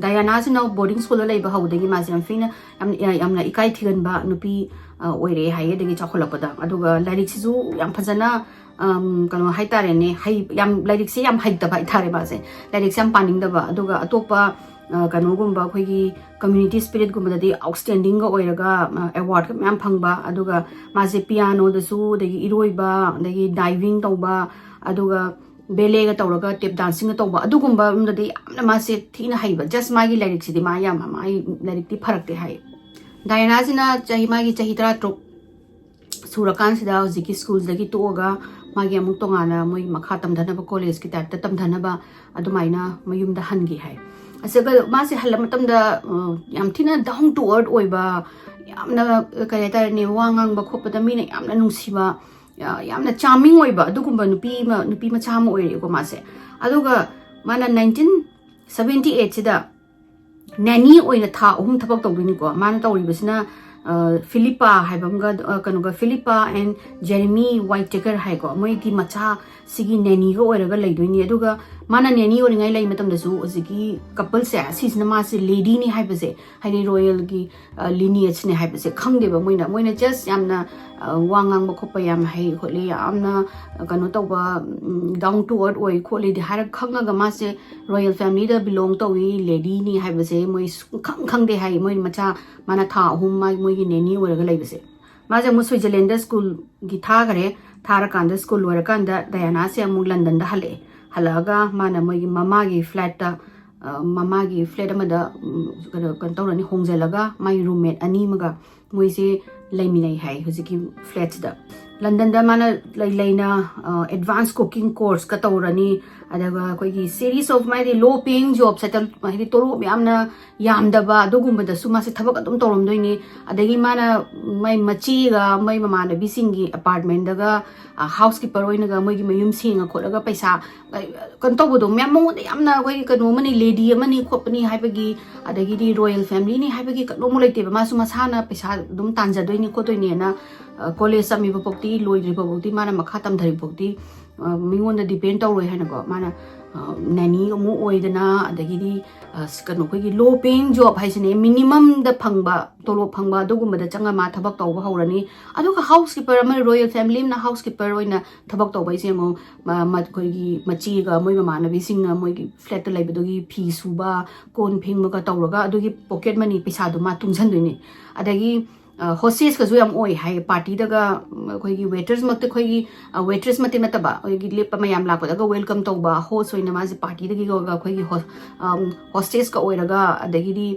ꯗꯥꯌꯥꯅꯥꯁꯤꯅ ꯕꯣꯔꯗꯤꯡ ꯁ꯭ꯀꯨꯜꯗ ꯂꯩꯕ ꯍꯧꯕꯗꯒꯤ ꯃꯥꯁꯦ ꯌꯥꯝ ꯊꯤꯅ, ꯌꯥꯝ, ꯌꯥꯝꯅ ꯏꯀꯥꯏ ꯊꯤꯒꯟꯕ ꯅꯨꯄꯤ ꯑꯣꯏꯔꯛꯑꯦ ꯍꯥꯏꯌꯦ꯫ ꯑꯗꯒꯤ ꯆꯥꯎꯈꯠꯂꯛꯄꯗ, ꯑꯗꯨꯒ ꯂꯥꯏꯔꯤꯛꯁꯤꯁꯨ ꯌꯥꯝ ꯐꯖꯅ ꯀꯩꯅꯣ ꯍꯥꯏꯇꯥꯔꯦꯅꯦ, ꯍꯩ, ꯌꯥꯝ, ꯂꯥꯏꯔꯤꯛꯁꯦ ꯌꯥꯝ ꯍꯩꯇꯕ ꯍꯥꯏꯇꯥꯔꯦ ꯃꯥꯁꯦ꯫ ꯂꯥꯏꯔꯤꯛꯁꯦ ꯌꯥꯝ ꯄꯥꯅꯤꯡꯗꯕ, ꯑꯗꯨꯒ ꯑꯇꯣꯞꯄ ꯀꯩꯅꯣꯒꯨꯝꯕ, ꯑꯩꯈꯣꯏꯒꯤ ꯀꯝꯃ꯭ꯌꯨꯅꯤꯇꯤ ꯁ꯭ꯄꯤꯔꯤꯠꯀꯨꯝꯕꯗꯗꯤ ꯑꯥꯎꯠꯁ꯭ꯇꯦꯟꯗꯤꯡꯒ ꯑꯣꯏꯔꯒ ꯑꯦꯋꯥꯔꯗꯀ ꯃꯌꯥꯝ ꯐꯪꯕ꯫ ꯑꯗꯨꯒ ꯃꯥꯁꯦ ꯄꯤꯌꯥꯅꯣꯗꯁꯨ, ꯑꯗꯒꯤ ꯏꯔꯣꯏꯕ, ꯑꯗꯒꯤ ꯗꯥꯏꯚꯤꯡ ꯇꯧꯕ, ꯑꯗꯨꯒ ꯕꯦꯂꯦꯒ ꯇꯧꯔꯒ ꯇꯦꯞ ꯗꯥꯟꯁꯤꯡꯒ ꯇꯧꯕ, ꯑꯗꯨꯒꯨꯝꯕ ꯑꯃꯗꯗꯤ ꯌꯥꯝꯅ ꯃꯥꯁꯦ ꯊꯤꯅ ꯍꯩꯕ꯫ ꯖꯁ ꯃꯥꯒꯤ ꯂꯥꯏꯔꯤꯛꯁꯤꯗꯤ ꯃꯥ ꯌꯥꯝ, ꯃꯥꯒꯤ ꯂꯥꯏꯔꯤꯛꯇꯤ ꯐꯔꯛꯇꯦ ꯍꯥꯏ꯫ ꯗꯥꯌꯥꯅꯥꯁꯤꯅ ꯆꯍꯤ, ꯃꯥꯒꯤ ꯆꯍꯤ ꯇꯔꯥꯇꯔꯨꯛ ꯁꯨꯔꯀꯥꯟꯁꯤꯗ ꯍꯧꯖꯤꯛꯀꯤ ꯁ꯭ꯀꯨꯜꯁꯤꯗꯒꯤ ꯇꯣꯛꯑꯒ ꯃꯥꯒꯤ ꯑꯃꯨꯛ ꯇꯣꯉꯥꯟꯅ ꯃꯣꯏ ꯃꯈꯥ ꯇꯝꯊꯅꯕ, ꯀꯣꯂꯦꯖꯀꯤ ꯇꯥꯏꯞꯇ ꯇꯝꯊꯅꯕ ꯑꯗꯨꯃꯥꯏꯅ ꯃꯌꯨꯝꯗ ꯍꯟꯈꯤ ꯍꯥꯏ꯫ ꯑꯁꯤꯒ ꯃꯥꯁꯦ ꯍꯜꯂ ꯃꯇꯝꯗ ꯌꯥꯝ ꯊꯤꯅ ꯗꯥꯎꯟ ꯇꯨ ꯑꯔꯠ ꯑꯣꯏꯕ, ꯌꯥꯝꯅ ꯀꯩ ꯍꯥꯏꯇꯥꯔꯦꯅꯦ, ꯋꯥ ꯉꯥꯡꯕ ꯈꯣꯠꯄꯗ ꯃꯤꯅ ꯌꯥꯝꯅ ꯅꯨꯡꯁꯤꯕ, ꯌꯥꯝꯅ ꯆꯥꯔꯃꯤꯡ ꯑꯣꯏꯕ ꯑꯗꯨꯒꯨꯝꯕ ꯅꯨꯄꯤ ꯑꯃ, ꯅꯨꯄꯤ ꯃꯆꯥ ꯑꯃ ꯑꯣꯏꯔꯛꯑꯦꯀꯣ ꯃꯥꯁꯦ꯫ ꯑꯗꯨꯒ ꯃꯥꯅ ꯅꯥꯏꯟꯇꯤꯟ ꯁꯕꯦꯟꯇꯤ ꯑꯩꯠꯁꯤꯗ ꯅꯦꯅꯤ ꯑꯣꯏꯅ ꯊꯥ ꯑꯍꯨꯝ ꯊꯕꯛ ꯇꯧꯗꯣꯏꯅꯤꯀꯣ꯫ ꯃꯥꯅ ꯇꯧꯔꯤꯕꯁꯤꯅ ꯐꯤꯂꯤꯄꯥ ꯍꯥꯏꯕ ꯑꯃꯒ, ꯀꯩꯅꯣꯒ, ꯐꯤꯂꯤꯄꯥ and Jeremy Whittaker ꯍꯥꯏꯀꯣ, ꯃꯣꯏꯒꯤ ꯃꯆꯥ ꯁꯤꯒꯤ ꯅꯦꯅꯤꯒ ꯑꯣꯏꯔꯒ ꯂꯩꯗꯣꯏꯅꯤ꯫ ꯑꯗꯨꯒ ꯃꯥꯅ ꯅꯦꯅꯤ ꯑꯣꯏꯔꯤꯉꯩ ꯂꯩ ꯃꯇꯝꯗꯁꯨ ꯍꯧꯖꯤꯛꯀꯤ ꯀꯄꯜꯁꯦ ꯑꯁꯤꯁꯤꯅ ꯃꯥꯁꯦ ꯂꯦꯗꯤꯅꯤ ꯍꯥꯏꯕꯁꯦ, ꯍꯥꯏꯗꯤ ꯔꯣꯌꯦꯜꯒꯤ ꯂꯤꯅꯤꯌꯦꯖꯅꯦ ꯍꯥꯏꯕꯁꯦ ꯈꯪꯗꯦꯕ꯫ ꯃꯣꯏꯅ ꯃꯣꯏꯅ ꯖꯁ ꯌꯥꯝꯅ ꯑ, ꯋꯥ ꯉꯥꯡꯕ ꯈꯣꯠꯄ ꯌꯥꯝ ꯍꯩ ꯈꯣꯠꯂꯤ, ꯌꯥꯝꯅ ꯑ, ꯀꯩꯅꯣ ꯇꯧꯕ, ꯗꯥꯎꯟ ꯇꯨ ꯑꯔꯠ ꯑꯣꯏ ꯈꯣꯠꯂꯤꯗꯤ ꯍꯥꯏꯔꯒ ꯈꯪꯉꯒ ꯃꯥꯁꯦ ꯔꯣꯌꯦꯜ ꯐꯦꯃꯤꯂꯤꯗ ꯕꯤꯂꯣꯡ ꯇꯧꯏ, ꯂꯦꯗꯤꯅꯤ ꯍꯥꯏꯕꯁꯦ ꯃꯣꯏ ꯁꯨꯡꯈꯪ ꯈꯪꯗꯦ ꯍꯥꯏ꯫ ꯃꯣꯏ ꯃꯆꯥ ꯃꯥꯅ ꯊꯥ ꯑꯍꯨꯝ ꯃꯥ- ꯃꯣꯏꯒꯤ ꯅꯦꯅꯤ ꯑꯣꯏꯔꯒ ꯂꯩꯕꯁꯦ꯫ ꯃꯥꯁꯦ ꯑꯃꯨꯛ ꯁ꯭ꯋꯤꯖꯔꯂꯦꯟꯗ ꯁ꯭ꯀꯨꯜꯒꯤ ꯊꯥꯈꯔꯦ꯫ ꯊꯥꯔꯀꯥꯟꯗ ꯁ꯭ꯀꯨꯜ ꯂꯣꯏꯔꯀꯥꯟꯗ ꯗꯌꯥꯅꯥꯁꯦ ꯑꯃꯨꯛ ꯂꯟꯗꯟꯗ ꯍꯜꯂꯛꯑꯦ꯫ ꯍꯜꯂꯛꯑꯒ ꯃꯥꯅ ꯃꯣꯏꯒꯤ ꯃꯃꯥꯒꯤ ꯐ꯭ꯂꯦꯠꯇ, ꯑ, ꯃꯃꯥꯒꯤ ꯐ꯭ꯂꯦꯠ ꯑꯃꯗ, ꯎꯝ, ꯀꯩꯅꯣ, ꯀꯩꯅꯣ ꯇꯧꯔꯅꯤ, ꯍꯣꯡꯖꯤꯜꯂꯒ ꯃꯥꯒꯤ ꯔꯨꯝꯃꯦꯠ ꯑꯅꯤ ꯑꯃꯒ ꯃꯣꯏꯁꯦ ꯂꯩꯃꯤꯟꯅꯩ ꯍꯥꯏ ꯍꯧꯖꯤꯛꯀꯤ ꯐ꯭ꯂꯦꯠꯁꯤꯗ꯫ ꯂꯟꯗꯟꯗ ꯃꯥꯅ ꯂꯩ ꯂꯩꯅ ꯑꯦꯗꯚꯥꯟꯁ ꯀꯨꯀꯤꯡ ꯀꯣꯔꯁꯀ ꯇꯧꯔꯅꯤ꯫ ꯑꯗꯨꯒ ꯑꯩꯈꯣꯏꯒꯤ ꯁꯦꯔꯤꯁ ꯑꯣꯐ ꯃꯥꯏꯗꯤ ꯂꯣ ꯄꯦꯌꯤꯡ ꯖꯣꯕꯁ ꯍꯥꯏꯇꯥꯔꯦ, ꯍꯥꯏꯗꯤ ꯇꯣꯂꯣꯞ ꯌꯥꯝꯅ ꯌꯥꯝꯗꯕ ꯑꯗꯨꯒꯨꯝꯕꯗꯁꯨ ꯃꯥꯁꯦ ꯊꯕꯛ ꯑꯗꯨꯝ ꯇꯧꯔꯝꯗꯣꯏꯅꯤ꯫ ꯑꯗꯒꯤ ꯃꯥꯅ ꯃꯥꯏ ꯃꯆꯦꯒ ꯃꯣꯏ ꯃꯃꯥꯟꯅꯕꯤꯁꯤꯡꯒꯤ ꯑꯦꯄꯥꯔꯠꯃꯦꯟꯗꯒ ꯍꯥꯎꯁ ꯀꯤꯄꯔ ꯑꯣꯏꯅꯒ ꯃꯣꯏꯒꯤ ꯃꯌꯨꯝ ꯁꯦꯡꯉ ꯈꯣꯠꯂꯒ ꯄꯩꯁꯥ ꯀꯩꯅꯣ ꯇꯧꯕꯗꯣ ꯃꯌꯥꯝ ꯃꯉꯣꯟꯗ ꯌꯥꯝꯅ ꯑꯩꯈꯣꯏꯒꯤ ꯀꯩꯅꯣ ꯑꯃꯅꯤ, ꯂꯦꯗꯤ ꯑꯃꯅꯤ ꯈꯣꯠꯄꯅꯤ ꯍꯥꯏꯕꯒꯤ, ꯑꯗꯒꯤꯗꯤ ꯔꯣꯌꯦꯜ ꯐꯦꯃꯤꯂꯤꯅꯤ ꯍꯥꯏꯕꯒꯤ ꯀꯩꯅꯣꯃꯨꯛ ꯂꯩꯇꯦꯕ꯫ ꯃꯥꯁꯨ ꯃꯁꯥꯅ ꯄꯩꯁꯥ ꯑꯗꯨꯝ ꯇꯥꯟꯖꯗꯣꯏꯅꯤ ꯈꯣꯠꯇꯣꯏꯅꯦꯅ, ꯑ, ꯀꯣꯂꯦꯖ ꯇꯝꯃꯤꯕ ꯐꯥꯎꯗꯤ, ꯂꯣꯏꯗ꯭ꯔꯤꯕ ꯐꯥꯎꯗꯤ, ꯃꯥꯅ ꯃꯈꯥ ꯇꯝꯊꯔꯤꯕ ꯐꯥꯎꯗꯤ, ꯑ, ꯃꯤꯉꯣꯟꯗ ꯗꯤꯄꯦꯟ ꯇꯧꯔꯣꯏ ꯍꯥꯏꯅꯀꯣ꯫ ꯃꯥꯅ, ꯑ, ꯅꯦꯅꯤ ꯑꯃꯨꯛ ꯑꯣꯏꯗꯅ, ꯑꯗꯒꯤꯗꯤ, ꯑ, ꯀꯩꯅꯣ, ꯑꯩꯈꯣꯏꯒꯤ ꯂꯣ ꯄꯦꯌꯤꯡ ꯖꯣꯕ ꯍꯥꯏꯁꯤꯅꯦ, ꯃꯤꯅꯤꯃꯝꯗ ꯐꯪꯕ, ꯇꯣꯂꯣꯞ ꯐꯪꯕ ꯑꯗꯨꯒꯨꯝꯕꯗ ꯆꯪꯉ ꯃꯥ ꯊꯕꯛ ꯇꯧꯕ ꯍꯧꯔꯅꯤ꯫ ꯑꯗꯨꯒ ꯍꯥꯎꯁ ꯀꯤꯄꯔ ꯑꯃ, ꯔꯣꯌꯦꯜ ꯐꯦꯃꯤꯂꯤ ꯑꯃꯅ ꯍꯥꯎꯁ ꯀꯤꯄꯔ ꯑꯣꯏꯅ ꯊꯕꯛ ꯇꯧꯕ ꯍꯥꯏꯁꯦ ꯌꯦꯡꯉꯣ, ꯃ-, ꯃ-, ꯑꯩꯈꯣꯏꯒꯤ ꯃꯆꯦꯒ ꯃꯣꯏ ꯃꯃꯥꯟꯅꯕꯤꯁꯤꯡꯅ ꯃꯣꯏꯒꯤ ꯐ꯭ꯂꯦꯠꯇ ꯂꯩꯕꯗꯨꯒꯤ ꯐꯤ ꯁꯨꯕ, ꯀꯣꯟ ꯐꯦꯡꯕꯒ ꯇꯧꯔꯒ ꯑꯗꯨꯒꯤ ꯄꯣꯀꯦꯠ ꯃꯅꯤ ꯄꯩꯁꯥꯗꯣ ꯃꯥ ꯇꯨꯡꯁꯟꯗꯣꯏꯅꯤ꯫ ꯑꯗꯒꯤ, ꯑ, ꯍꯣꯁꯇꯦꯁꯀꯁꯨ ꯌꯥꯝ ꯑꯣꯏ ꯍꯥꯏ꯫ ꯄꯥꯔꯇꯤꯗꯒ, ꯎꯝ, ꯑꯩꯈꯣꯏꯒꯤ ꯋꯦꯇꯔꯁꯃꯛꯇꯤ, ꯑꯩꯈꯣꯏꯒꯤ, ꯑ, ꯋꯦꯇ꯭ꯔꯦꯁꯃꯛꯇꯤ ꯅꯠꯇꯕ, ꯑꯩꯈꯣꯏꯒꯤ ꯂꯦꯞꯄ ꯃꯌꯥꯝ ꯂꯥꯛꯄꯗꯒ ꯋꯦꯜꯀꯝ ꯇꯧꯕ, ꯍꯣꯁ ꯑꯣꯏꯅ ꯃꯥꯁꯦ ꯄꯥꯔꯇꯤꯗꯒꯤ ꯀꯧꯔꯒ ꯑꯩꯈꯣꯏꯒꯤ ꯍꯣ-, ꯑꯝ, ꯍꯣꯁꯇꯦꯁꯀ ꯑꯣꯏꯔꯒ, ꯑꯗꯒꯤꯗꯤ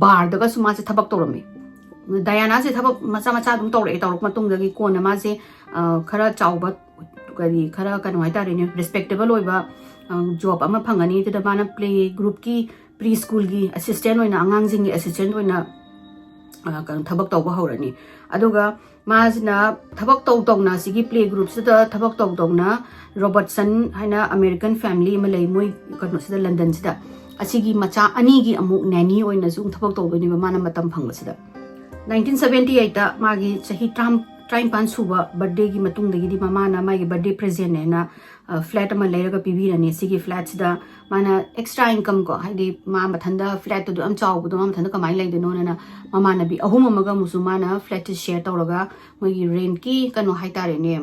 ꯕꯥꯔꯗꯒꯁꯨ ꯃꯥꯁꯦ ꯊꯕꯛ ꯇꯧꯔꯝꯃꯤ꯫ ꯗꯌꯥꯅꯥꯁꯦ ꯊꯕꯛ ꯃꯆꯥ ꯃꯆꯥ ꯑꯗꯨꯝ ꯇꯧꯔꯛꯑꯦ꯫ ꯇꯧꯔꯛꯄ ꯃꯇꯨꯡꯗꯒꯤ ꯀꯣꯟꯅ ꯃꯥꯁꯦ, ꯑ, ꯈꯔ ꯆꯥꯎꯕ, ꯀꯔꯤ, ꯈꯔ ꯀꯩꯅꯣ ꯍꯥꯏꯇꯥꯔꯦꯅꯦ, ꯔꯦꯁꯄꯦꯛꯇꯦꯕꯜ ꯑꯣꯏꯕ, ꯑ, ꯖꯣꯕ ꯑꯃ ꯐꯪꯉꯅꯤ꯫ ꯑꯗꯨꯗ ꯃꯥꯅ ꯄ꯭ꯂꯦ ꯒ꯭ꯔꯨꯞꯀꯤ, ꯄ꯭ꯔꯤ ꯁ꯭ꯀꯨꯜꯒꯤ ꯑꯦꯁꯤꯁꯇꯦꯟ ꯑꯣꯏꯅ, ꯑꯉꯥꯡꯁꯤꯡꯒꯤ ꯑꯦꯁꯤꯁꯇꯦꯟ ꯑꯣꯏꯅ, ꯑ, ꯀꯩꯅꯣ, ꯊꯕꯛ ꯇꯧꯕ ꯍꯧꯔꯅꯤ꯫ ꯑꯗꯨꯒ ꯃꯥꯁꯤꯅ ꯊꯕꯛ ꯇꯧ ꯇꯧꯅ, ꯑꯁꯤꯒꯤ ꯄ꯭ꯂꯦ ꯒ꯭ꯔꯨꯞꯁꯤꯗ ꯊꯕꯛ ꯇꯧ ꯇꯧꯅ, ꯔꯣꯕꯔꯠꯁꯟ ꯍꯥꯏꯅ ꯑꯃꯦꯔꯤꯀꯟ ꯐꯦꯃꯤꯂꯤ ꯑꯃ ꯂꯩ ꯃꯣꯏ ꯀꯩꯅꯣꯁꯤꯗ, ꯂꯟꯗꯟꯁꯤꯗ꯫ ꯑꯁꯤꯒꯤ ꯃꯆꯥ ꯑꯅꯤꯒꯤ ꯑꯃꯨꯛ ꯅꯦꯅꯤ ꯑꯣꯏꯅꯁꯨ ꯊꯕꯛ ꯇꯧꯗꯣꯏꯅꯦꯕ ꯃꯥꯅ ꯃꯇꯝ ꯐꯪꯕꯁꯤꯗ꯫ ꯅꯥꯏꯟꯇꯤꯟ ꯁꯕꯦꯟꯇꯤ ꯑꯩꯠꯇ ꯃꯥꯒꯤ ꯆꯍꯤ ꯇꯔꯥ, ꯇꯔꯥꯅꯤꯄꯥꯟ ꯁꯨꯕ ꯕꯔꯊꯗꯦꯒꯤ ꯃꯇꯨꯡꯗꯒꯤꯗꯤ ꯃꯃꯥꯅ ꯃꯥꯒꯤ ꯕꯔꯊꯗꯦ ꯄ꯭ꯔꯦꯖꯦꯟꯅꯦꯅ ꯐ꯭ꯂꯦꯠ ꯑꯃ ꯂꯩꯔꯒ ꯄꯤꯕꯤꯔꯅꯤ꯫ ꯁꯤꯒꯤ ꯐ꯭ꯂꯦꯠꯁꯤꯗ ꯃꯥꯅ ꯑꯦꯛꯁꯇ꯭ꯔꯥ ꯏꯟꯀꯝ ꯀꯣ, ꯍꯥꯏꯗꯤ ꯃꯥ ꯃꯊꯟꯇ ꯐ꯭ꯂꯦꯠꯇꯨꯗ ꯌꯥꯝ ꯆꯥꯎꯕꯗꯣ ꯃꯥ ꯃꯊꯟꯇ ꯀꯃꯥꯏꯅ ꯂꯩꯗꯣꯏꯅꯣꯅ ꯃꯃꯥꯟꯅꯕꯤ ꯑꯍꯨꯝ ꯑꯃꯒ ꯑꯃꯨꯛꯁꯨ ꯃꯥꯅ ꯐ꯭ꯂꯦꯠꯁꯦ ꯁꯤꯌꯔ ꯇꯧꯔꯒ ꯃꯣꯏꯒꯤ ꯔꯦꯟꯠꯀꯤ ꯀꯩꯅꯣ ꯍꯥꯏꯇꯥꯔꯦꯅꯦ,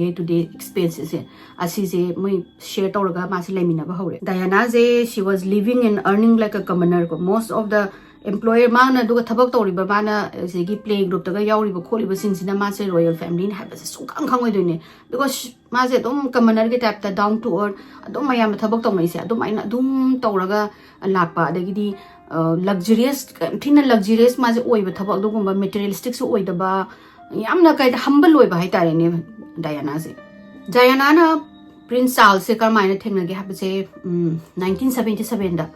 ꯗꯦ ꯇꯨ ꯗꯦ ꯑꯦꯛꯁꯄꯦꯟꯁꯦꯁꯁꯦ ꯑꯁꯤꯁꯦ ꯃꯣꯏ ꯁꯤꯌꯔ ꯇꯧꯔꯒ ꯃꯥꯁꯦ ꯂꯩꯃꯤꯟꯅꯕ ꯍꯧꯔꯦ꯫ ꯗꯥꯌꯥꯅꯥꯁꯦ, she was living and earning like a commoner ꯀꯣ, most of the employer, ꯃꯥꯅ ꯑꯗꯨꯒ ꯊꯕꯛ ꯇꯧꯔꯤꯕ, ꯃꯥꯅ ꯑꯁꯤꯒꯤ ꯄ꯭ꯂꯦ ꯒ꯭ꯔꯨꯞꯇꯒ ꯌꯥꯎꯔꯤꯕ ꯈꯣꯠꯂꯤꯕꯁꯤꯡꯁꯤꯅ ꯃꯥꯁꯦ ꯔꯣꯌꯦꯜ ꯐꯦꯃꯤꯂꯤꯅꯤ ꯍꯥꯏꯕꯁꯦ ꯁꯨꯡꯈꯪ ꯈꯪꯉꯣꯏꯗꯣꯏꯅꯦ꯫ ꯕꯤꯀꯣꯁ ꯃꯥꯁꯦ ꯑꯗꯨꯝ ꯀꯃꯅꯔꯒꯤ ꯇꯥꯏꯞꯇ, ꯗꯥꯎꯟ ꯇꯨ ꯑꯔꯟ, ꯑꯗꯨꯝ ꯃꯌꯥꯝꯅ ꯊꯕꯛ ꯇꯧꯅꯩꯁꯦ ꯑꯗꯨꯃꯥꯏꯅ ꯑꯗꯨꯝ ꯇꯧꯔꯒ ꯂꯥꯛꯄ꯫ ꯑꯗꯒꯤꯗꯤ ꯂꯛꯖꯔꯤꯌꯁ, ꯌꯥꯝ ꯊꯤꯅ ꯂꯛꯖꯔꯤꯌꯁ ꯃꯥꯁꯦ ꯑꯣꯏꯕ ꯊꯕꯛ, ꯑꯗꯨꯒꯨꯝꯕ ꯃꯦꯇꯔꯤꯌꯦꯂꯤꯁꯇꯤꯛꯁꯨ ꯑꯣꯏꯗꯕ, ꯌꯥꯝꯅ ꯀꯩꯗ ꯍꯝꯕꯜ ꯑꯣꯏꯕ ꯍꯥꯏꯇꯥꯔꯦꯅꯦ ꯗꯥꯌꯥꯅꯥꯁꯦ꯫ ꯗꯥꯌꯥꯅꯥꯅ ꯄ꯭ꯔꯤꯟꯁ ꯆꯥꯔꯜꯁꯁꯦ ꯀꯔꯝꯍꯥꯏꯅ ꯊꯦꯡꯅꯒꯦ ꯍꯥꯏꯕꯁꯦ, ꯅꯥꯏꯟꯇꯤꯟ ꯁꯕꯦꯟꯇꯤ ꯁꯕꯦꯟꯗ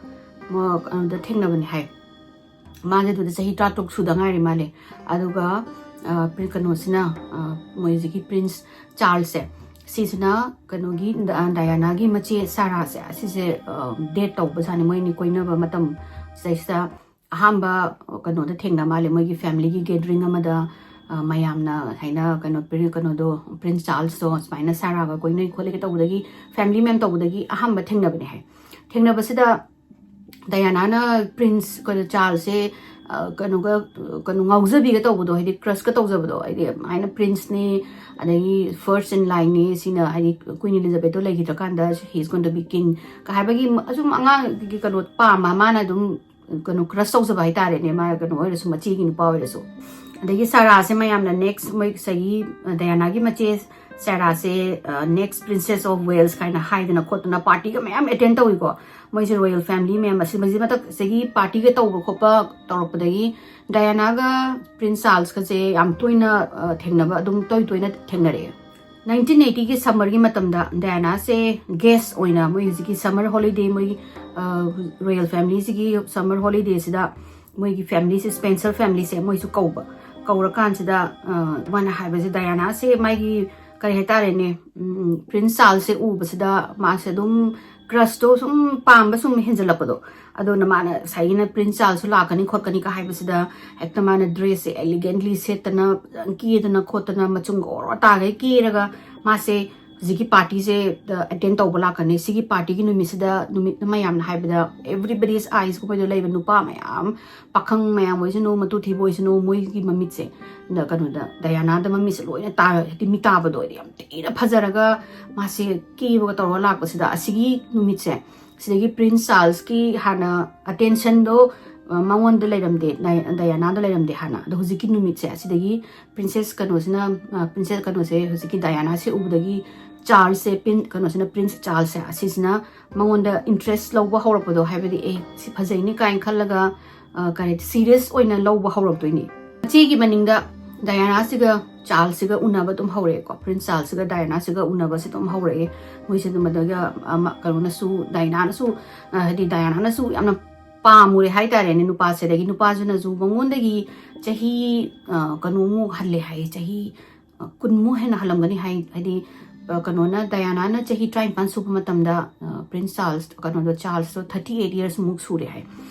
ꯀꯩꯅꯣꯗ ꯊꯦꯡꯅꯕꯅꯦ ꯍꯥꯏ꯫ ꯃꯥꯁꯦ ꯑꯗꯨꯗ ꯆꯍꯤ ꯇꯔꯥꯇꯔꯨꯛ ꯁꯨꯗ ꯉꯥꯏꯔꯤ ꯃꯥꯜꯂꯦ꯫ ꯑꯗꯨꯒ, ꯑ, ꯄ꯭ꯔꯤ-, ꯀꯩꯅꯣꯁꯤꯅ, ꯑ, ꯃꯣꯏ ꯍꯧꯖꯤꯛꯀꯤ ꯄ꯭ꯔꯤꯟꯁ ꯆꯥꯔꯜꯁꯁꯦ, ꯁꯤꯁꯤꯅ ꯀꯩꯅꯣꯒꯤ, ꯗ-, ꯗꯥꯌꯥꯅꯥꯒꯤ ꯃꯆꯦ ꯁꯥꯔꯥꯁꯦ, ꯑꯁꯤꯁꯦ, ꯑ, ꯗꯦꯠ ꯇꯧꯕꯖꯥꯠꯅꯤ꯫ ꯃꯣꯏꯅꯤ ꯀꯣꯏꯅꯕ ꯃꯇꯝ ꯁꯤꯗꯩꯁꯤꯗ ꯑꯍꯥꯟꯕ ꯀꯩꯅꯣꯗ ꯊꯦꯡꯅ ꯃꯥꯜꯂꯦ, ꯃꯣꯏꯒꯤ ꯐꯦꯃꯤꯂꯤꯒꯤ ꯒꯦꯗꯔꯤꯡ ꯑꯃꯗ, ꯑ, ꯃꯌꯥꯝꯅ ꯍꯥꯏꯅ ꯀꯩꯅꯣ, ꯄ꯭ꯔꯤ-, ꯀꯩꯅꯣꯗꯣ, ꯄ꯭ꯔꯤꯟꯁ ꯆꯥꯔꯜꯁꯇꯣ ꯁꯨꯃꯥꯏꯅ ꯁꯥꯔꯥꯒ ꯀꯣꯏꯅꯩ ꯈꯣꯠꯂꯦꯒ ꯇꯧꯕꯗꯒꯤ, ꯐꯦꯃꯤꯂꯤ ꯃꯌꯥꯝ ꯇꯧꯕꯗꯒꯤ ꯑꯍꯥꯟꯕ ꯊꯦꯡꯅꯕꯅꯦ ꯍꯥꯏ꯫ ꯊꯦꯡꯅꯕꯁꯤꯗ ꯗꯥꯌꯥꯅꯥꯅ ꯄ꯭ꯔꯤꯟꯁ, ꯀꯩꯅꯣ, ꯆꯥꯔꯜꯁꯁꯦ, ꯑ, ꯀꯩꯅꯣꯒ, ꯀꯩꯅꯣ, ꯉꯥꯎꯖꯕꯤꯒ ꯇꯧꯕꯗꯣ, ꯍꯥꯏꯗꯤ ꯀ꯭ꯔꯁꯀ ꯇꯧꯖꯕꯗꯣ, ꯍꯥꯏꯗꯤ ꯑꯗꯨꯃꯥꯏꯅ ꯄ꯭ꯔꯤꯟꯁꯅꯦ, ꯑꯗꯒꯤ first in lineꯅꯦ, ꯁꯤꯅ ꯍꯥꯏꯗꯤ Queen Elizabethꯇꯣ ꯂꯩꯈꯤꯗ꯭ꯔꯀꯥꯟꯗ he is going to be king ꯀ ꯍꯥꯏꯕꯒꯤ ꯃ-, ꯑꯁꯨꯝ ꯑꯉꯥꯡꯒꯤ ꯀꯩꯅꯣ ꯄꯥꯝꯕ, ꯃꯥꯅ ꯑꯗꯨꯝ ꯀꯩꯅꯣ ꯀ꯭ꯔꯁ ꯇꯧꯖꯕ ꯍꯥꯏꯇꯥꯔꯦꯅꯦ, ꯃꯥ ꯀꯩꯅꯣ ꯑꯣꯏꯔꯁꯨ, ꯃꯆꯦꯒꯤ ꯅꯨꯄꯥ ꯑꯣꯏꯔꯁꯨ꯫ ꯑꯗꯒꯤ ꯁꯥꯔꯥꯁꯦ ꯃꯌꯥꯝꯅ next, ꯃꯣꯏ ꯉꯁꯥꯏꯒꯤ ꯗꯥꯌꯥꯅꯥꯒꯤ ꯃꯆꯦ ꯁꯥꯔꯥꯁꯦ, ꯑ, next Princess of Wales ꯀꯥꯏꯅ ꯍꯥꯏꯗꯅ ꯈꯣꯠꯇꯅ ꯄꯥꯔꯇꯤꯒ ꯃꯌꯥꯝ ꯑꯦꯇꯦꯟ ꯇꯧꯏꯀꯣ꯫ ꯃꯣꯏꯁꯦ ꯔꯣꯌꯦꯜ ꯐꯦꯃꯤꯂꯤ ꯃꯌꯥꯝ ꯑꯁꯤ, ꯃꯁꯤ ꯃꯊꯛ ꯉꯁꯥꯏꯒꯤ ꯄꯥꯔꯇꯤꯒ ꯇꯧꯕ ꯈꯣꯠꯄ ꯇꯧꯔꯛꯄꯗꯒꯤ ꯗꯥꯌꯥꯅꯥꯒ ꯄ꯭ꯔꯤꯟꯁ ꯆꯥꯔꯜꯁꯀꯁꯦ ꯌꯥꯝ ꯇꯣꯏꯅ, ꯑ, ꯊꯦꯡꯅꯕ, ꯑꯗꯨꯝ ꯇꯣꯏ ꯇꯣꯏꯅ ꯊꯦꯡꯅꯔꯛꯑꯦ꯫ ꯅꯥꯏꯟꯇꯤꯟ ꯑꯩꯠꯇꯤꯒꯤ ꯁꯝꯃꯔꯒꯤ ꯃꯇꯝꯗ ꯗꯥꯌꯥꯅꯥꯁꯦ ꯒꯦꯁ ꯑꯣꯏꯅ ꯃꯣꯏ ꯍꯧꯖꯤꯛꯀꯤ ꯁꯝꯃꯔ ꯍꯣꯂꯤꯗꯦ, ꯃꯣꯏ, ꯑ, ꯔꯣꯌꯦꯜ ꯐꯦꯃꯤꯂꯤꯁꯤꯒꯤ ꯁꯝꯃꯔ ꯍꯣꯂꯤꯗꯦꯁꯤꯗ ꯃꯣꯏꯒꯤ ꯐꯦꯃꯤꯂꯤꯁꯦ, ꯁ꯭ꯄꯦꯟꯁꯔ ꯐꯦꯃꯤꯂꯤꯁꯦ, ꯃꯣꯏꯁꯨ ꯀꯧꯕ꯫ ꯀꯧꯔꯀꯥꯟꯁꯤꯗ, ꯑ, ꯃꯥꯅ ꯍꯥꯏꯕꯁꯦ, ꯗꯥꯌꯥꯅꯥꯁꯦ ꯃꯥꯒꯤ, ꯀꯔꯤ ꯍꯥꯏꯇꯥꯔꯦꯅꯦ, ꯎꯝ, ꯄ꯭ꯔꯤꯟꯁ ꯆꯥꯔꯜꯁꯁꯦ ꯎꯕꯁꯤꯗ ꯃꯥꯁꯦ ꯑꯗꯨꯝ ꯀ꯭ꯔꯁꯇꯣ ꯁꯨꯝ ꯄꯥꯝꯕ ꯁꯨꯝ ꯍꯦꯟꯖꯜꯂꯛꯄꯗꯣ꯫ ꯑꯗꯨꯅ ꯃꯥꯅ ꯉꯁꯥꯏꯒꯤꯅ ꯄ꯭ꯔꯤꯟꯁ ꯆꯥꯔꯜꯁꯁꯨ ꯂꯥꯛꯀꯅꯤ ꯈꯣꯠꯀꯅꯤꯒ ꯍꯥꯏꯕꯁꯤꯗ ꯍꯦꯛꯇ ꯃꯥꯅ ꯗ꯭ꯔꯦꯁꯁꯦ ꯑꯦꯂꯤꯒꯦꯟꯂꯤ ꯁꯦꯠꯇꯅ, ꯀꯦꯗꯅ ꯈꯣꯠꯇꯅ, ꯃꯆꯨꯝ ꯑꯣꯔꯣ ꯇꯥꯈꯩ ꯀꯦꯔꯒ ꯃꯥꯁꯦ ꯍꯧꯖꯤꯛꯀꯤ ꯄꯥꯔꯇꯤꯁꯦ ꯑꯦꯇꯦꯟ ꯇꯧꯕ ꯂꯥꯛꯀꯅꯤ꯫ ꯁꯤꯒꯤ ꯄꯥꯔꯇꯤꯒꯤ ꯅꯨꯃꯤꯠꯁꯤꯗ, ꯅꯨꯃꯤꯠ ꯃꯌꯥꯝꯅ ꯍꯥꯏꯕꯗ, everybody's eyes ꯀꯨꯝꯕꯩꯗꯣ ꯂꯩꯕ ꯅꯨꯄꯥ ꯃꯌꯥꯝ, ꯄꯥꯈꯪ ꯃꯌꯥꯝ ꯑꯣꯏꯁꯅꯨ, ꯃꯇꯨ ꯊꯤꯕ ꯑꯣꯏꯁꯅꯨ, ꯃꯣꯏꯒꯤ ꯃꯃꯤꯠꯁꯦ ꯗ-, ꯀꯩꯅꯣꯗ, ꯗꯌꯥꯅꯥꯗ ꯃꯃꯤꯠꯁꯦ ꯂꯣꯏꯅ ꯇꯥ-, ꯍꯥꯏꯗꯤ ꯃꯤꯇꯥꯕꯗꯣ ꯑꯣꯏꯔꯗꯤ ꯌꯥꯝ ꯊꯤꯅ ꯐꯖꯔꯒ ꯃꯥꯁꯦ ꯀꯦꯕꯒ ꯇꯧꯔꯒ ꯂꯥꯛꯄꯁꯤꯗ, ꯑꯁꯤꯒꯤ ꯅꯨꯃꯤꯠꯁꯦ ꯁꯤꯗꯒꯤ ꯄ꯭ꯔꯤꯟꯁ ꯆꯥꯔꯜꯁꯀꯤ ꯍꯥꯟꯅ ꯑꯇꯦꯟꯁꯟꯗꯣ, ꯑ, ꯃꯉꯣꯟꯗ ꯂꯩꯔꯝꯗꯦ, ꯗꯥꯏ-, ꯗꯌꯥꯅꯥꯗ ꯂꯩꯔꯝꯗꯦ ꯍꯥꯟꯅ꯫ ꯑꯗꯣ ꯍꯧꯖꯤꯛꯀꯤ ꯅꯨꯃꯤꯠꯁꯦ ꯑꯁꯤꯗꯒꯤ ꯄ꯭ꯔꯤꯟꯁꯦꯁ ꯀꯩꯅꯣꯁꯤꯅ, ꯑ, ꯄ꯭ꯔꯤꯟꯁꯦꯁ ꯀꯩꯅꯣꯁꯦ, ꯍꯧꯖꯤꯛꯀꯤ ꯗꯌꯥꯅꯥꯁꯦ ꯎꯕꯗꯒꯤ ꯆꯥꯔꯜꯁꯁꯦ, ꯄ꯭ꯔꯤꯟ-, ꯀꯩꯅꯣꯁꯤꯅ, ꯄ꯭ꯔꯤꯟꯁ ꯆꯥꯔꯜꯁꯁꯦ, ꯑꯁꯤꯁꯤꯅ ꯃꯉꯣꯟꯗ ꯏꯟꯇꯔꯦꯁ ꯂꯧꯕ ꯍꯧꯔꯛꯄꯗꯣ, ꯍꯥꯏꯕꯗꯤ, "ꯑꯦ, ꯁꯤ ꯐꯖꯩꯅꯦ" ꯀꯥꯏꯅ ꯈꯜꯂꯒ, ꯑ, ꯀꯔꯤ, ꯁꯤꯔꯤꯌꯁ ꯑꯣꯏꯅ ꯂꯧꯕ ꯍꯧꯔꯛꯇꯣꯏꯅꯤ꯫ ꯃꯆꯦꯒꯤ ꯃꯅꯤꯡꯗ ꯗꯥꯏꯑꯅꯥꯁꯤꯒ ꯆꯥꯔꯜꯁꯁꯤꯒ ꯎꯅꯕ ꯑꯗꯨꯝ ꯍꯧꯔꯛꯑꯦꯀꯣ꯫ ꯄ꯭ꯔꯤꯟꯁ ꯆꯥꯔꯜꯁꯁꯤꯒ ꯗꯥꯏꯑꯅꯥꯁꯤꯒ ꯎꯅꯕꯁꯦ ꯑꯗꯨꯝ ꯍꯧꯔꯛꯑꯦ꯫ ꯃꯣꯏꯁꯦ ꯑꯗꯨꯝ ꯑꯗꯨꯒ, ꯑꯃ, ꯀꯩꯅꯣꯅꯁꯨ, ꯗꯥꯏꯑꯅꯥꯅꯁꯨ, ꯑ, ꯍꯥꯏꯗꯤ ꯗꯥꯏꯑꯅꯥꯅꯁꯨ ꯌꯥꯝꯅ ꯄꯥꯝꯃꯨꯔꯦ ꯍꯥꯏꯇꯥꯔꯦꯅꯦ ꯅꯨꯄꯥꯁꯦ꯫ ꯑꯗꯒꯤ ꯅꯨꯄꯥꯁꯤꯅꯁꯨ ꯃꯉꯣꯟꯗꯒꯤ ꯆꯍꯤ, ꯑ, ꯀꯩꯅꯣꯃꯨꯛ ꯍꯜꯂꯦ ꯍꯥꯏꯌꯦ, ꯆꯍꯤ, ꯑ, ꯀꯨꯟꯃꯨꯛ ꯍꯦꯟꯅ ꯍꯜꯂꯝꯒꯅꯤ ꯍꯥꯏ꯫ ꯍꯥꯏꯗꯤ, ꯑ, ꯀꯩꯅꯣꯅ, ꯗꯥꯏꯑꯅꯥꯅ ꯆꯍꯤ ꯇꯔꯥꯅꯤꯄꯥꯟ ꯁꯨꯕ ꯃꯇꯝꯗ, ꯑ, ꯄ꯭ꯔꯤꯟꯁ ꯆꯥꯔꯜꯁ, ꯀꯩꯅꯣꯗꯣ, ꯆꯥꯔꯜꯁꯇꯣ thirty eight years ꯃꯨꯛ ꯁꯨꯔꯦ ꯍꯥꯏ꯫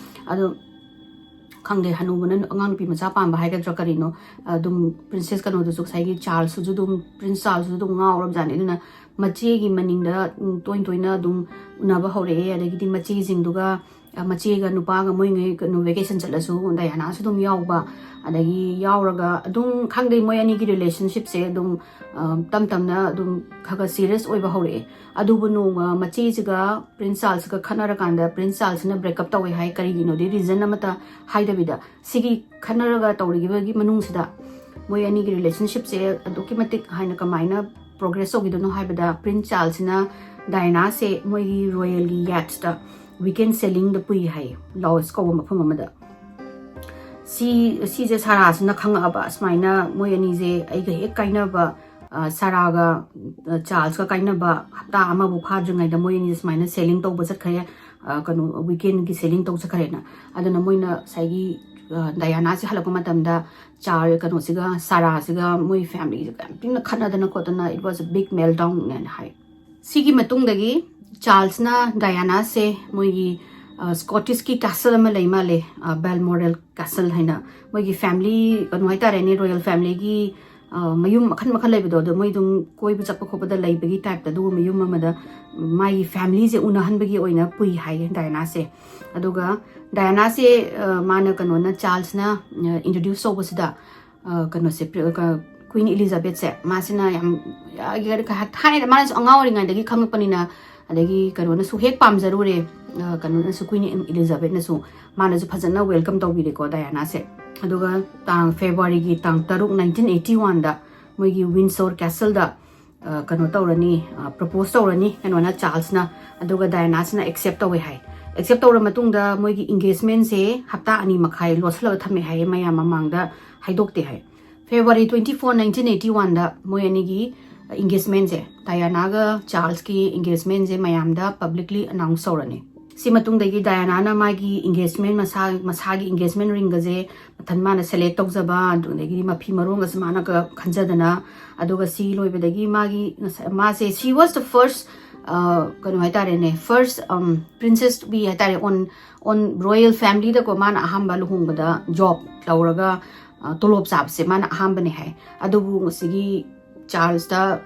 ꯑꯗꯣ ꯈꯪꯗꯦ, ꯍꯅꯨꯕꯅ ꯑꯉꯥꯡ ꯅꯨꯄꯤ ꯃꯆꯥ ꯄꯥꯝꯕ ꯍꯥꯏꯒꯗ꯭ꯔꯥ ꯀꯔꯤꯅꯣ, ꯑꯗꯨꯝ ꯄ꯭ꯔꯤꯟꯁꯦꯁ ꯀꯩꯅꯣꯗꯨꯁꯨ, ꯉꯁꯥꯏꯒꯤ ꯆꯥꯔꯜꯁꯁꯨ ꯑꯗꯨꯝ, ꯄ꯭ꯔꯤꯟꯁ ꯆꯥꯔꯜꯁꯁꯨ ꯑꯗꯨꯝ ꯉꯥꯎꯔꯕꯖꯥꯠꯅꯤ꯫ ꯑꯗꯨꯅ ꯃꯆꯦꯒꯤ ꯃꯅꯤꯡꯗ, ꯎꯝ, ꯇꯣꯏ ꯇꯣꯏꯅ ꯑꯗꯨꯝ ꯎꯅꯕ ꯍꯧꯔꯛꯑꯦ꯫ ꯑꯗꯒꯤꯗꯤ ꯃꯆꯦꯁꯤꯡꯗꯨꯒ, ꯑ, ꯃꯆꯦꯒ ꯅꯨꯄꯥꯒ ꯃꯣꯏꯉꯩ ꯀꯩꯅꯣ vacation ꯆꯠꯂꯁꯨ ꯗꯥꯏꯑꯅꯥꯁꯨ ꯑꯗꯨꯝ ꯌꯥꯎꯕ꯫ ꯑꯗꯒꯤ ꯌꯥꯎꯔꯒ ꯑꯗꯨꯝ, ꯈꯪꯗꯦ, ꯃꯣꯏ ꯑꯅꯤꯒꯤ ꯔꯤꯂꯦꯁꯟꯁꯤꯞꯁꯦ ꯑꯗꯨꯝ, ꯑ, ꯇꯝ ꯇꯝꯅ ꯑꯗꯨꯝ ꯈꯔ ꯈꯔ ꯁꯤꯔꯤꯌꯁ ꯑꯣꯏꯕ ꯍꯧꯔꯛꯑꯦ꯫ ꯑꯗꯨꯕꯨ ꯅꯣꯡꯃ ꯃꯆꯦꯁꯤꯒ ꯄ꯭ꯔꯤꯟꯁ ꯆꯥꯔꯜꯁꯀ ꯈꯠꯅꯔꯀꯥꯟꯗ ꯄ꯭ꯔꯤꯟꯁ ꯆꯥꯔꯜꯁꯅ ꯕ꯭ꯔꯦꯛꯑꯞ ꯇꯧꯋꯦ ꯍꯥꯏ꯫ ꯀꯔꯤꯒꯤꯅꯣꯗꯤ ꯔꯤꯖꯟ ꯑꯃꯠꯇ ꯍꯥꯏꯗꯕꯤꯗ, ꯁꯤꯒꯤ ꯈꯠꯅꯔꯒ ꯇꯧꯔꯤꯕꯒꯤ ꯃꯅꯨꯡꯁꯤꯗ ꯃꯣꯏ ꯑꯅꯤꯒꯤ ꯔꯤꯂꯦꯁꯟꯁꯤꯞꯁꯦ ꯑꯗꯨꯛꯀꯤ ꯃꯇꯤꯛ ꯍꯥꯏꯅ ꯀꯃꯥꯏꯅ ꯄ꯭ꯔꯣꯒ꯭ꯔꯦꯁ ꯇꯧꯈꯤꯗꯣꯏꯅꯣ ꯍꯥꯏꯕꯗ, ꯄ꯭ꯔꯤꯟꯁ ꯆꯥꯔꯜꯁꯁꯤꯅ ꯗꯥꯏꯑꯅꯥꯁꯦ ꯃꯣꯏꯒꯤ ꯔꯣꯌꯦꯜꯒꯤ ꯌꯥꯠꯁꯇ ꯋꯤꯀꯦꯟ ꯁꯦꯂꯤꯡꯗ ꯄꯨꯏ ꯍꯥꯏꯌꯦ, ꯂꯥꯎꯁ ꯀꯧꯕ ꯃꯐꯝ ꯑꯃꯗ꯫ ꯁꯤ, ꯁꯤꯁꯦ ꯁꯥꯔꯥꯁꯤꯅ ꯈꯪꯉꯛꯑꯕ, ꯁꯨꯃꯥꯏꯅ ꯃꯣꯏ ꯑꯅꯤꯁꯦ ꯑꯩꯒ ꯍꯦꯛ ꯀꯥꯏꯅꯕ, ꯑ, ꯁꯥꯔꯥꯒ, ꯑ, ꯆꯥꯔꯜꯁꯀ ꯀꯥꯏꯅꯕ ꯍꯞꯇꯥ ꯑꯃꯕꯨ ꯐꯥꯗ꯭ꯔꯤꯉꯩꯗ ꯃꯣꯏ ꯑꯅꯤꯁꯦ ꯁꯨꯃꯥꯏꯅ ꯁꯦꯂꯤꯡ ꯇꯧꯕ ꯆꯠꯈ꯭ꯔꯦ, ꯑ, ꯀꯩꯅꯣ, ꯋꯤꯀꯦꯟꯒꯤ ꯁꯦꯂꯤꯡ ꯇꯧ ꯆꯠꯈ꯭ꯔꯦꯅ꯫ ꯑꯗꯨꯅ ꯃꯣꯏꯅ ꯉꯁꯥꯏꯒꯤ, ꯑ, ꯗꯥꯏꯑꯅꯥꯁꯦ ꯍꯜꯂꯛꯄ ꯃꯇꯝꯗ ꯆꯥꯔ-, ꯀꯩꯅꯣꯁꯤꯒ, ꯁꯥꯔꯥꯁꯤꯒ ꯃꯣꯏ ꯐꯦꯃꯤꯂꯤꯁꯤꯒ ꯌꯥꯝ ꯊꯤꯅ ꯈꯠꯅꯗꯅ ꯈꯣꯠꯇꯅ, it was a big meltdown ꯅꯦꯅ ꯍꯥꯏ꯫ ꯁꯤꯒꯤ ꯃꯇꯨꯡꯗꯒꯤ ꯆꯥꯔꯜꯁꯅ ꯗꯥꯌꯥꯅꯥꯁꯦ ꯃꯣꯏꯒꯤ ꯁ꯭ꯀꯣꯇꯤꯁꯀꯤ ꯀꯦꯁꯜ ꯑꯃ ꯂꯩ ꯃꯥꯜꯂꯦ, ꯕꯦꯜꯃꯣꯔꯦꯜ ꯀꯦꯁꯜ ꯍꯥꯏꯅ꯫ ꯃꯣꯏꯒꯤ ꯐꯦꯃꯤꯂꯤ, ꯀꯩꯅꯣ ꯍꯥꯏꯇꯥꯔꯦꯅꯦ, ꯔꯣꯌꯦꯜ ꯐꯦꯃꯤꯂꯤꯒꯤ ꯃꯌꯨꯝ ꯃꯈꯜ ꯃꯈꯜ ꯂꯩꯕꯗꯣ, ꯑꯗꯣ ꯃꯣꯏ ꯑꯗꯨꯝ ꯀꯣꯏꯕ ꯆꯠꯄ ꯈꯣꯠꯄꯗ ꯂꯩꯕꯒꯤ ꯇꯥꯏꯞꯇ ꯑꯗꯨꯒꯨꯝꯕ ꯌꯨꯝ ꯑꯃꯗ ꯃꯥꯒꯤ ꯐꯦꯃꯤꯂꯤꯁꯦ ꯎꯅꯍꯟꯕꯒꯤ ꯑꯣꯏꯅ ꯄꯨꯏ ꯍꯥꯏꯌꯦ ꯗꯥꯌꯥꯅꯥꯁꯦ꯫ ꯑꯗꯨꯒ ꯗꯥꯌꯥꯅꯥꯁꯦ ꯃꯥꯅ, ꯀꯩꯅꯣꯅ, ꯆꯥꯔꯜꯁꯅ ꯏꯟꯇ꯭ꯔꯣꯗ꯭ꯌꯨꯁ ꯇꯧꯕꯁꯤꯗ, ꯀꯩꯅꯣꯁꯦ, ꯀ꯭ꯋꯤꯟ ꯏꯂꯤꯖꯥꯕꯦꯠꯁꯦ, ꯃꯥꯁꯤꯅ ꯌꯥꯝ, ꯊꯥꯏꯅ ꯃꯥꯅꯁꯨ ꯑꯉꯥꯡ ꯑꯣꯏꯔꯤꯉꯩꯗꯒꯤ ꯈꯪꯉꯛꯄꯅꯤꯅ, ꯑꯗꯒꯤ ꯀꯩꯅꯣꯅꯁꯨ ꯍꯦꯛ ꯄꯥꯝꯖꯔꯨꯔꯦ, ꯀꯩꯅꯣꯅꯁꯨ, ꯀ꯭ꯋꯤꯟ ꯏꯂꯤꯖꯥꯕꯦꯠꯅꯁꯨ, ꯃꯥꯅꯁꯨ ꯐꯖꯅ ꯋꯦꯜꯀꯝ ꯇꯧꯕꯤꯔꯦꯀꯣ ꯗꯥꯌꯥꯅꯥꯁꯦ꯫ ꯑꯗꯨꯒ ꯇꯥꯡ, ꯐꯦꯕ꯭ꯔꯨꯋꯥꯔꯤꯒꯤ ꯇꯥꯡ ꯇꯔꯨꯛ, ꯅꯥꯏꯟꯇꯤꯟ ꯑꯩꯠꯇꯤ ꯋꯥꯟꯗ ꯃꯣꯏꯒꯤ ꯋꯤꯟꯁꯣꯔ ꯀꯦꯁꯜꯗ ꯀꯩꯅꯣ ꯇꯧꯔꯅꯤ, ꯄ꯭ꯔꯄꯣꯁ ꯇꯧꯔꯅꯤ ꯀꯩꯅꯣꯅ, ꯆꯥꯔꯜꯁꯅ꯫ ꯑꯗꯨꯒ ꯗꯥꯌꯥꯅꯥꯁꯤꯅ ꯑꯦꯛꯁꯦꯞ ꯇꯧꯋꯦ ꯍꯥꯏ꯫ ꯑꯦꯛꯁꯦꯞ ꯇꯧꯔ ꯃꯇꯨꯡꯗ ꯃꯣꯏꯒꯤ ꯏꯪꯒꯦꯖꯃꯦꯟꯁꯦ ꯍꯞꯇꯥ ꯑꯅꯤ ꯃꯈꯥꯏ ꯂꯣꯠꯁꯤꯜꯂꯒ ꯊꯝꯃꯦ ꯍꯥꯏꯌꯦ, ꯃꯌꯥꯝ ꯃꯃꯥꯡꯗ ꯍꯥꯏꯗꯣꯛꯇꯦ ꯍꯥꯏ꯫ February twenty four, nineteen eighty ꯋꯥꯟꯗ ꯃꯣꯏ ꯑꯅꯤꯒꯤ ꯏꯪꯒꯦꯖꯃꯦꯟꯁꯦ, ꯗꯥꯌꯥꯅꯥꯒ ꯆꯥꯔꯜꯁꯀꯤ ꯏꯪꯒꯦꯖꯃꯦꯟꯁꯦ ꯃꯌꯥꯝꯗ ꯄꯕ꯭ꯂꯤꯛꯂꯤ ꯑꯅꯥꯎꯟꯁ ꯇꯧꯔꯅꯤ꯫ ꯁꯤ ꯃꯇꯨꯡꯗꯒꯤ ꯗꯥꯌꯥꯅꯥꯅ ꯃꯥꯒꯤ ꯏꯪꯒꯦꯖꯃꯦꯟ, ꯃꯁꯥ, ꯃꯁꯥꯒꯤ ꯏꯪꯒꯦꯖꯃꯦꯟ ꯔꯤꯡꯒꯁꯦ ꯃꯊꯟ ꯃꯥꯅ ꯁꯦꯂꯦꯛ ꯇꯧꯖꯕ, ꯑꯗꯨꯗꯒꯤꯗꯤ ꯃꯐꯤ ꯃꯔꯣꯟꯒꯁꯦ ꯃꯥꯅ ꯀ-, ꯈꯟꯖꯗꯅ, ꯑꯗꯨꯒ ꯁꯤ ꯂꯣꯏꯕꯗꯒꯤ ꯃꯥꯒꯤ ꯉꯁꯥꯏ, ꯃꯥꯁꯦ, she was the first, ꯀꯩꯅꯣ ꯍꯥꯏꯇꯥꯔꯦꯅꯦ, first princess to be ꯍꯥꯏꯇꯥꯔꯦ, on, on royal familyꯗꯀꯣ, ꯃꯥꯅ ꯑꯍꯥꯟꯕ ꯂꯨꯍꯣꯡꯕꯗ ꯖꯣꯕ ꯇꯧꯔꯒ ꯇꯣꯂꯣꯞ ꯆꯥꯕꯁꯦ ꯃꯥꯅ ꯑꯍꯥꯟꯕꯅꯦ ꯍꯥꯏ꯫ ꯑꯗꯨꯕꯨ ꯉꯁꯤꯒꯤ ꯆꯥꯔꯜꯁꯇ,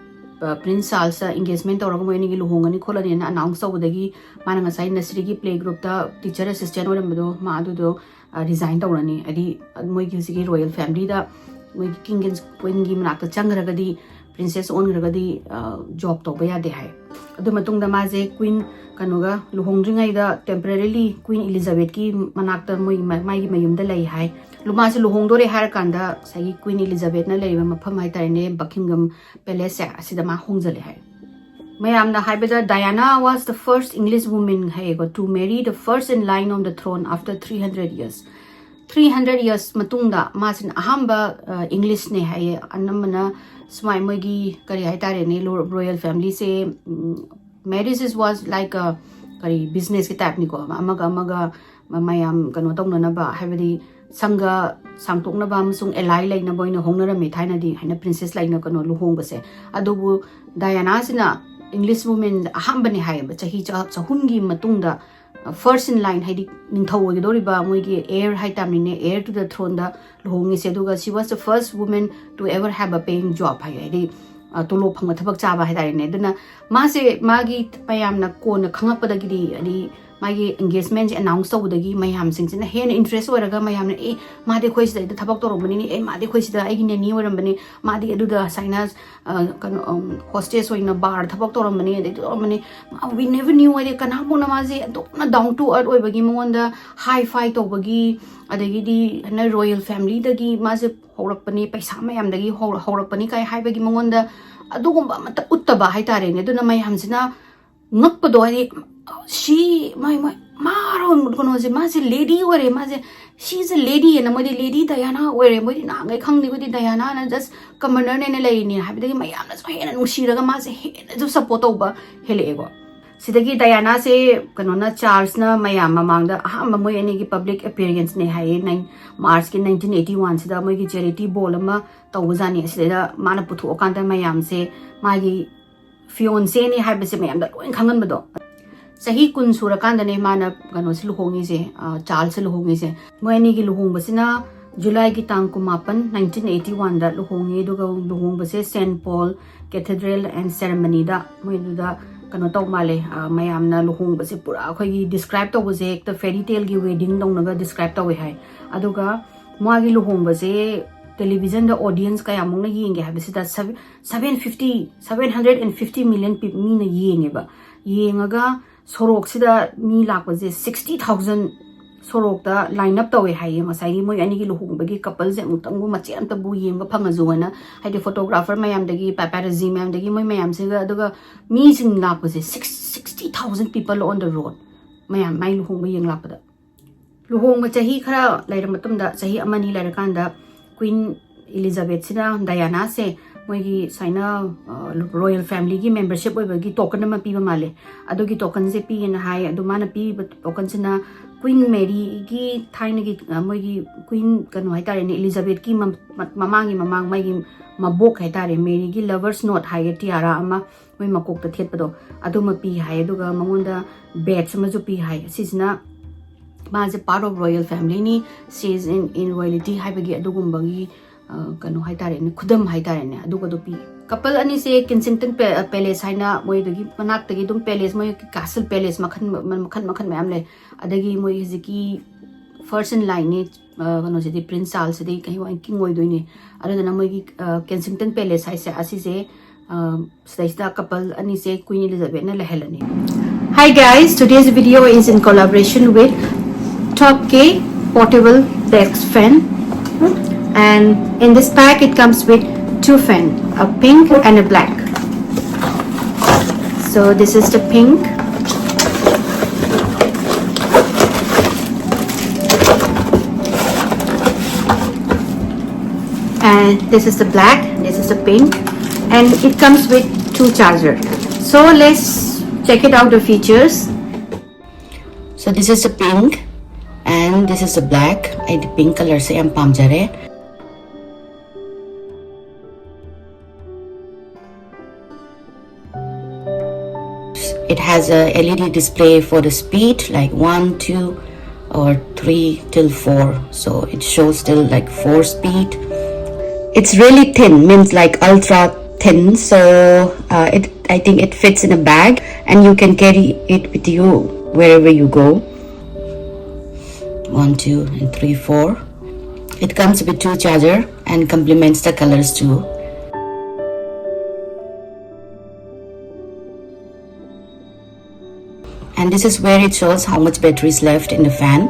ꯄ꯭ꯔꯤꯟꯁ ꯆꯥꯔꯜꯁꯇ ꯏꯪꯒꯦꯖꯃꯦꯟ ꯇꯧꯔꯒ ꯃꯣꯏ ꯑꯅꯤꯒꯤ ꯂꯨꯍꯣꯡꯒꯅꯤ ꯈꯣꯠꯂꯅꯤꯅ ꯑꯅꯥꯎꯟꯁ ꯇꯧꯕꯗꯒꯤ, ꯃꯥꯅ ꯉꯁꯥꯏ ꯅꯁꯔꯤꯒꯤ ꯄ꯭ꯂꯦ ꯒ꯭ꯔꯨꯞꯇ ꯇꯤꯆꯔ ꯑꯦꯁꯤꯁꯇꯦꯟ ꯑꯣꯏꯔꯝꯕꯗꯣ, ꯃꯥ ꯑꯗꯨꯗꯣ ꯔꯤꯖꯥꯏꯟ ꯇꯧꯔꯅꯤ꯫ ꯍꯥꯏꯗꯤ ꯃꯣꯏꯒꯤ ꯍꯧꯖꯤꯛꯀꯤ ꯔꯣꯌꯦꯜ ꯐꯦꯃꯤꯂꯤꯗ, ꯃꯣꯏꯒꯤ ꯀꯤꯡ ꯑꯦꯟ ꯀ꯭ꯋꯤꯟꯒꯤ ꯃꯅꯥꯛꯇ ꯆꯪꯈ꯭ꯔꯒꯗꯤ, ꯄ꯭ꯔꯤꯟꯁꯦꯁ ꯑꯣꯟꯈ꯭ꯔꯒꯗꯤ ꯖꯣꯕ ꯇꯧꯕ ꯌꯥꯗꯦ ꯍꯥꯏ꯫ ꯑꯗꯨ ꯃꯇꯨꯡꯗ ꯃꯥꯁꯦ ꯀ꯭ꯋꯤꯟ, ꯀꯩꯅꯣꯒ ꯂꯨꯍꯣꯡꯗ꯭ꯔꯤꯉꯩꯗ ꯇꯦꯝꯄꯔꯦꯔꯤꯂꯤ ꯀ꯭ꯋꯤꯟ ꯏꯂꯤꯖꯥꯕꯦꯠꯀꯤ ꯃꯅꯥꯛꯇ, ꯃꯣꯏ ꯃ-, ꯃꯥꯒꯤ ꯃꯌꯨꯝꯗ ꯂꯩ ꯍꯥꯏ꯫ ꯂꯨ-, ꯃꯥꯁꯦ ꯂꯨꯍꯣꯡꯗꯣꯔꯦ ꯍꯥꯏꯔꯀꯥꯟꯗ ꯉꯁꯥꯏꯒꯤ ꯀ꯭ꯋꯤꯟ ꯏꯂꯤꯖꯥꯕꯦꯠꯅ ꯂꯩꯔꯤꯕ ꯃꯐꯝ ꯍꯥꯏꯇꯥꯔꯦꯅꯦ, ꯕꯀꯤꯡꯒꯝ ꯄꯦꯂꯦꯁꯁꯦ, ꯑꯁꯤꯗ ꯃꯥ ꯍꯣꯡꯖꯜꯂꯦ ꯍꯥꯏ꯫ ꯃꯌꯥꯝꯅ ꯍꯥꯏꯕꯗ, Diana was the first English woman ꯍꯥꯏꯌꯦꯀꯣ, to marry the first in line on the throne after three hundred years꯫ Three hundred years ꯃꯇꯨꯡꯗ ꯃꯥꯁꯤꯅ ꯑꯍꯥꯟꯕ, ꯑ, ꯏꯪꯂꯤꯁꯅꯦ ꯍꯥꯏꯌꯦ꯫ ꯑꯅꯝꯕꯅ ꯁꯨꯃꯥꯏ ꯃꯣꯏꯒꯤ, ꯀꯔꯤ ꯍꯥꯏꯇꯥꯔꯦꯅꯦ, ꯂꯣ-, ꯔꯣꯌꯦꯜ ꯐꯦꯃꯤꯂꯤꯁꯦ, um, marriages was like a, ꯀꯔꯤ, ꯕꯤꯖꯤꯅꯦꯁꯀꯤ ꯇꯥꯏꯞꯅꯤꯀꯣ꯫ ꯑꯃꯒ ꯑꯃꯒ ꯃ-, ꯃꯌꯥꯝ ꯀꯩꯅꯣ ꯇꯧꯅꯅꯕ, ꯍꯥꯏꯕꯗꯤ ꯁꯪꯒ ꯁꯥꯡꯗꯣꯛꯅꯕ ꯑꯃꯁꯨꯡ ꯑꯦꯂꯥꯏ ꯂꯩꯅꯕ ꯑꯣꯏꯅ ꯍꯣꯡꯅꯔꯝꯃꯤ ꯊꯥꯏꯅꯗꯤ, ꯍꯥꯏꯅ ꯄ꯭ꯔꯤꯟꯁꯦꯁ ꯂꯩꯅ ꯀꯩꯅꯣ ꯂꯨꯍꯣꯡꯕꯁꯦ꯫ ꯑꯗꯨꯕꯨ ꯗꯥꯌꯥꯅꯥꯁꯤꯅ English women ꯑꯍꯥꯟꯕꯅꯦ ꯍꯥꯏꯌꯦꯕ, ꯆꯍꯤ ꯆ- ꯆꯍꯨꯝꯒꯤ ꯃꯇꯨꯡꯗ first in line, ꯍꯥꯏꯗꯤ ꯅꯤꯡꯊꯧ ꯑꯣꯏꯒꯗꯧꯔꯤꯕ ꯃꯣꯏꯒꯤ heir ꯍꯥꯏ ꯇꯥꯕꯅꯤꯅꯦ, heir to the throneꯗ ꯂꯨꯍꯣꯡꯉꯤꯁꯦ꯫ ꯑꯗꯨꯒ she was the first woman to ever have a paying job ꯍꯥꯏ, ꯍꯥꯏꯗꯤ ꯑ, ꯇꯣꯂꯣꯞ ꯐꯪꯕ ꯊꯕꯛ ꯆꯥꯕ ꯍꯥꯏ ꯇꯥꯔꯦꯅꯦ꯫ ꯑꯗꯨꯅ ꯃꯥꯁꯦ ꯃꯥꯒꯤ ꯃꯌꯥꯝꯅ ꯀꯣꯟꯅ ꯈꯪꯉꯛꯄꯗꯒꯤꯗꯤ, ꯍꯥꯏꯗꯤ ꯃꯥꯒꯤ engagementꯁꯦ announce ꯇꯧꯕꯗꯒꯤ ꯃꯌꯥꯝꯁꯤꯡꯁꯤꯅ ꯍꯦꯟꯅ interest ꯑꯣꯏꯔꯒ ꯃꯌꯥꯝꯅ, "ꯑꯦ, ꯃꯥꯗꯤ ꯑꯩꯈꯣꯏ ꯁꯤꯗꯩꯗ ꯊꯕꯛ ꯇꯧꯔꯝꯕꯅꯤꯅꯦ, ꯑꯦ, ꯃꯥꯗꯤ ꯑꯩꯈꯣꯏ ꯁꯤꯗ ꯑꯩꯒꯤ nanny ꯑꯣꯏꯔꯝꯕꯅꯤ, ꯃꯥꯗꯤ ꯑꯗꯨꯗ ꯁꯥꯏꯅ, ꯑ, ꯀꯩꯅꯣ, ꯎꯝ, hostess ꯑꯣꯏꯅ barꯗ ꯊꯕꯛ ꯇꯧꯔꯝꯕꯅꯤ, ꯑꯗꯩ ꯇꯧꯔꯝꯕꯅꯤ, we never knew." ꯍꯥꯏꯗꯤ ꯀꯅꯥꯝꯕꯨꯅ ꯃꯥꯁꯦ ꯑꯗꯨꯝꯅ down to earth ꯑꯣꯏꯕꯒꯤ, ꯃꯉꯣꯟꯗ high-fi ꯇꯧꯕꯒꯤ, ꯑꯗꯒꯤꯗꯤ ꯍꯥꯏꯅ royal familyꯗꯒꯤ ꯃꯥꯁꯦ ꯍꯧꯔꯛꯄꯅꯤ, ꯄꯩꯁꯥ ꯃꯌꯥꯝꯗꯒꯤ ꯍꯧ- ꯍꯧꯔꯛꯄꯅꯤ ꯀꯥꯏ ꯍꯥꯏꯕꯒꯤ ꯃꯉꯣꯟꯗ ꯑꯗꯨꯒꯨꯝꯕ ꯑꯃꯠꯇ ꯎꯠꯇꯕ ꯍꯥꯏꯇꯥꯔꯦꯅꯦ꯫ ꯑꯗꯨꯅ ꯃꯌꯥꯝꯁꯤꯅ ꯉꯛꯄꯗꯣ, ꯍꯥꯏꯗꯤ ꯁꯤ ꯃꯥꯏ ꯃꯥꯏ ꯃꯥꯔꯣ, ꯀꯩꯅꯣꯁꯦ, ꯃꯥꯁꯦ lady ꯑꯣꯏꯔꯦ, ꯃꯥꯁꯦ, she's a lady ꯍꯥꯏꯅ ꯃꯣꯏꯗꯤ lady Diana ꯑꯣꯏꯔꯦ, ꯃꯣꯏꯗꯤ ꯅꯍꯥꯟꯈꯩ ꯈꯪꯗꯦ, ꯑꯩꯈꯣꯏꯗꯤ Dianaꯅ just commonerꯅꯦꯅ ꯂꯩꯔꯤꯅꯤ ꯍꯥꯏꯕꯗꯒꯤ ꯃꯌꯥꯝꯅꯁꯨ ꯍꯦꯟꯅ ꯅꯨꯡꯁꯤꯔꯒ ꯃꯥꯁꯦ ꯍꯦꯟꯅꯁꯨ support ꯇꯧꯕ ꯍꯦꯜꯂꯛꯑꯦꯀꯣ꯫ ꯁꯤꯗꯒꯤ Dianaꯁꯦ ꯀꯩꯅꯣꯅ, Charlesꯅ ꯃꯌꯥꯝ ꯃꯃꯥꯡꯗ ꯑꯍꯥꯟꯕ ꯃꯣꯏ ꯑꯅꯤꯒꯤ public appearanceꯅꯦ ꯍꯥꯏꯌꯦ꯫ Nine Marchꯀꯤ nineteen eighty oneꯁꯤꯗ ꯃꯣꯏꯒꯤ charity ball ꯑꯃ ꯇꯧꯕꯖꯥꯠꯅꯤ꯫ ꯑꯁꯤꯗꯩꯗ ꯃꯥꯅ ꯄꯨꯊꯣꯛꯑꯀꯥꯟꯗ ꯃꯌꯥꯝꯁꯦ ꯃꯥꯒꯤ fiancéꯅꯦ ꯍꯥꯏꯕꯁꯦ ꯃꯌꯥꯝꯗ ꯂꯣꯏ ꯈꯪꯍꯟꯕꯗꯣ꯫ ꯆꯍꯤ ꯀꯨꯟ ꯁꯨꯔꯀꯥꯟꯗꯅꯦ ꯃꯥꯅ ꯀꯩꯅꯣꯁꯦ ꯂꯨꯍꯣꯡꯉꯤꯁꯦ, ꯑ, Charlesꯁꯦ ꯂꯨꯍꯣꯡꯉꯤꯁꯦ꯫ ꯃꯣꯏ ꯑꯅꯤꯒꯤ ꯂꯨꯍꯣꯡꯕꯁꯤꯅ Julyꯒꯤ ꯇꯥꯡ ꯀꯨꯟꯃꯥꯄꯟ, nineteen eighty oneꯗ ꯂꯨꯍꯣꯡꯉꯤ꯫ ꯑꯗꯨꯒ ꯂꯨꯍꯣꯡꯕꯁꯦ Saint Paul Cathedral and Ceremonyꯗ ꯃꯣꯏꯗꯨꯗ ꯀꯩꯅꯣ ꯇꯧ ꯃꯥꯜꯂꯦ, ꯑ, ꯃꯌꯥꯝꯅ ꯂꯨꯍꯣꯡꯕꯁꯦ ꯄꯨꯔꯥ ꯑꯩꯈꯣꯏꯒꯤ describe ꯇꯧꯕꯁꯦ ꯍꯦꯛꯇ fairy taleꯒꯤ wedding ꯗꯧꯅꯒ describe ꯇꯧꯋꯦ ꯍꯥꯏ꯫ ꯑꯗꯨꯒ ꯃꯥꯒꯤ ꯂꯨꯍꯣꯡꯕꯁꯦ televisionꯗ audience ꯀꯌꯥꯃꯨꯛꯅ ꯌꯦꯡꯒꯦ ꯍꯥꯏꯕꯁꯤꯗ seven fifty, seven hundred and fifty million peop- ꯃꯤꯅ ꯌꯦꯡꯉꯦꯕ꯫ ꯌꯦꯡꯉꯒ ꯁꯣꯔꯣꯛꯁꯤꯗ ꯃꯤ ꯂꯥꯛꯄꯁꯦ sixty thousand ꯁꯣꯔꯣꯛꯇ line up ꯇꯧꯋꯦ ꯍꯥꯏꯌꯦ꯫ ꯉꯁꯥꯏꯒꯤ ꯃꯣꯏ ꯑꯅꯤꯒꯤ ꯂꯨꯍꯣꯡꯕꯒꯤ coupleꯁꯦ ꯑꯃꯨꯛꯇꯪꯕꯨ ꯃꯆꯦꯠ ꯑꯝꯇꯕꯨ ꯌꯦꯡꯕ ꯐꯪꯉꯁꯨ ꯍꯥꯏꯅ, ꯍꯥꯏꯗꯤ photographer ꯃꯌꯥꯝꯗꯒꯤ, paparazzi ꯃꯌꯥꯝꯗꯒꯤ, ꯃꯣꯏ ꯃꯌꯥꯝꯁꯤꯒ, ꯑꯗꯨꯒ ꯃꯤꯁꯤꯡ ꯂꯥꯛꯄꯁꯦ six sixty thousand people on the road, ꯃꯌꯥꯝ ꯃꯥꯏ ꯂꯨꯍꯣꯡꯕ ꯌꯦꯡ ꯂꯥꯛꯄꯗ꯫ ꯂꯨꯍꯣꯡꯕ ꯆꯍꯤ ꯈꯔ ꯂꯩꯔ ꯃꯇꯨꯡꯗ, ꯆꯍꯤ ꯑꯃꯅꯤ ꯂꯩꯔꯀꯥꯟꯗ, Queen Elizabethꯁꯤꯅ Dianaꯁꯦ ꯃꯣꯏꯒꯤ ꯁꯨꯃꯥꯏꯅ, ꯑ, royal familyꯒꯤ membership ꯑꯣꯏꯕꯒꯤ token ꯑꯃ ꯄꯤꯕ ꯃꯥꯜꯂꯦ꯫ ꯑꯗꯨꯒꯤ tokenꯁꯦ ꯄꯤꯌꯦꯅ ꯍꯥꯏ꯫ ꯑꯗꯨ ꯃꯥꯅ ꯄꯤꯕ tokenꯁꯤꯅ ꯀ꯭ꯋꯤꯟ ꯃꯦꯔꯤꯒꯤ ꯊꯥꯏꯅꯒꯤ, ꯑ, ꯃꯣꯏꯒꯤ ꯀ꯭ꯋꯤꯟ, ꯀꯩꯅꯣ ꯍꯥꯏꯇꯥꯔꯦꯅꯦ, ꯏꯂꯤꯖꯥꯕꯦꯠꯀꯤ ꯃ-, ꯃ-, ꯃꯃꯥꯡꯒꯤ ꯃꯃꯥꯡ, ꯃꯥꯒꯤ ꯃꯕꯣꯛ ꯍꯥꯏꯇꯥꯔꯦ, ꯃꯦꯔꯤꯒꯤ ꯂꯚꯔꯁ ꯅꯣꯠ ꯍꯥꯏꯒꯦ, ꯇꯤꯌꯥꯔꯥ ꯑꯃ ꯃꯣꯏ ꯃꯀꯣꯛꯇ ꯊꯦꯠꯄꯗꯣ, ꯑꯗꯨꯃ ꯄꯤ ꯍꯥꯏ꯫ ꯑꯗꯨꯒ ꯃꯉꯣꯟꯗ ꯕꯦꯠꯁ ꯑꯃꯁꯨ ꯄꯤ ꯍꯥꯏ꯫ ꯑꯁꯤꯁꯤꯅ ꯃꯥꯁꯦ part of royal family ꯅꯤ, she is in, in royalty ꯍꯥꯏꯕꯒꯤ ꯑꯗꯨꯒꯨꯝꯕꯒꯤ, ꯑ, ꯀꯩꯅꯣ ꯍꯥꯏꯇꯥꯔꯦꯅꯦ, ꯈꯨꯗꯝ ꯍꯥꯏꯇꯥꯔꯦꯅꯦ, ꯑꯗꯨꯒꯗꯣ ꯄꯤ꯫ ꯀꯄꯜ ꯑꯅꯤꯁꯦ ꯀꯦꯟꯁꯤꯡꯇꯟ ꯄꯦ-, ꯄꯦꯂꯦꯁ ꯍꯥꯏꯅ ꯃꯣꯏꯗꯨꯒꯤ ꯃꯅꯥꯛꯇꯒꯤ ꯑꯗꯨꯝ ꯄꯦꯂꯦꯁ, ꯃꯣꯏ ꯀꯥꯁꯜ ꯄꯦꯂꯦꯁ ꯃꯈꯜ, ꯃꯈꯜ, ꯃꯈꯜ ꯃꯌꯥꯝ ꯂꯩ꯫ ꯑꯗꯒꯤ ꯃꯣꯏ ꯍꯧꯖꯤꯛꯀꯤ first in line ꯅꯤ, ꯑ, ꯀꯩꯅꯣꯁꯤꯗꯤ, ꯄ꯭ꯔꯤꯟꯁ ꯆꯥꯔꯜꯁꯁꯤꯗꯤ ꯀꯩ ꯋꯥꯏ ꯀꯤꯡ ꯑꯣꯏꯗꯣꯏꯅꯦ꯫ ꯑꯗꯨꯗꯨꯅ ꯃꯣꯏꯒꯤ, ꯑ, ꯀꯦꯟꯁꯤꯡꯇꯟ ꯄꯦꯂꯦꯁ ꯍꯥꯏꯁꯦ ꯑꯁꯤꯁꯦ, ꯑ, ꯁꯤꯗꯩꯁꯤꯗ ꯀꯄꯜ ꯑꯅꯤꯁꯦ queen ꯏꯂꯤꯖꯥꯕꯦꯠꯅ ꯂꯩꯍꯜꯂꯅꯤ꯫ Hi guys, today's video is in collaboration with Top K portable desk fan, and in this pack it comes with two fan, a pink and a black. So this is the pink, and this is the black, this is the pink, and it comes with two charger. So let's check it out, the features. So this is the pink and this is the black. ꯑꯩꯗꯤ pink colour ꯁꯦ ꯌꯥꯝ ꯄꯥꯝꯖꯔꯦ꯫ It has a L E D display for the speed, like one, two, or three till four. So it shows till, like, four speed. It's really thin, means, like, ultra thin. So, uh, it, I think it fits in a bag, and you can carry it with you wherever you go. One, two, and three, four. It comes with two charger and complements the colours too. And this is where it shows how much battery is left in the fan.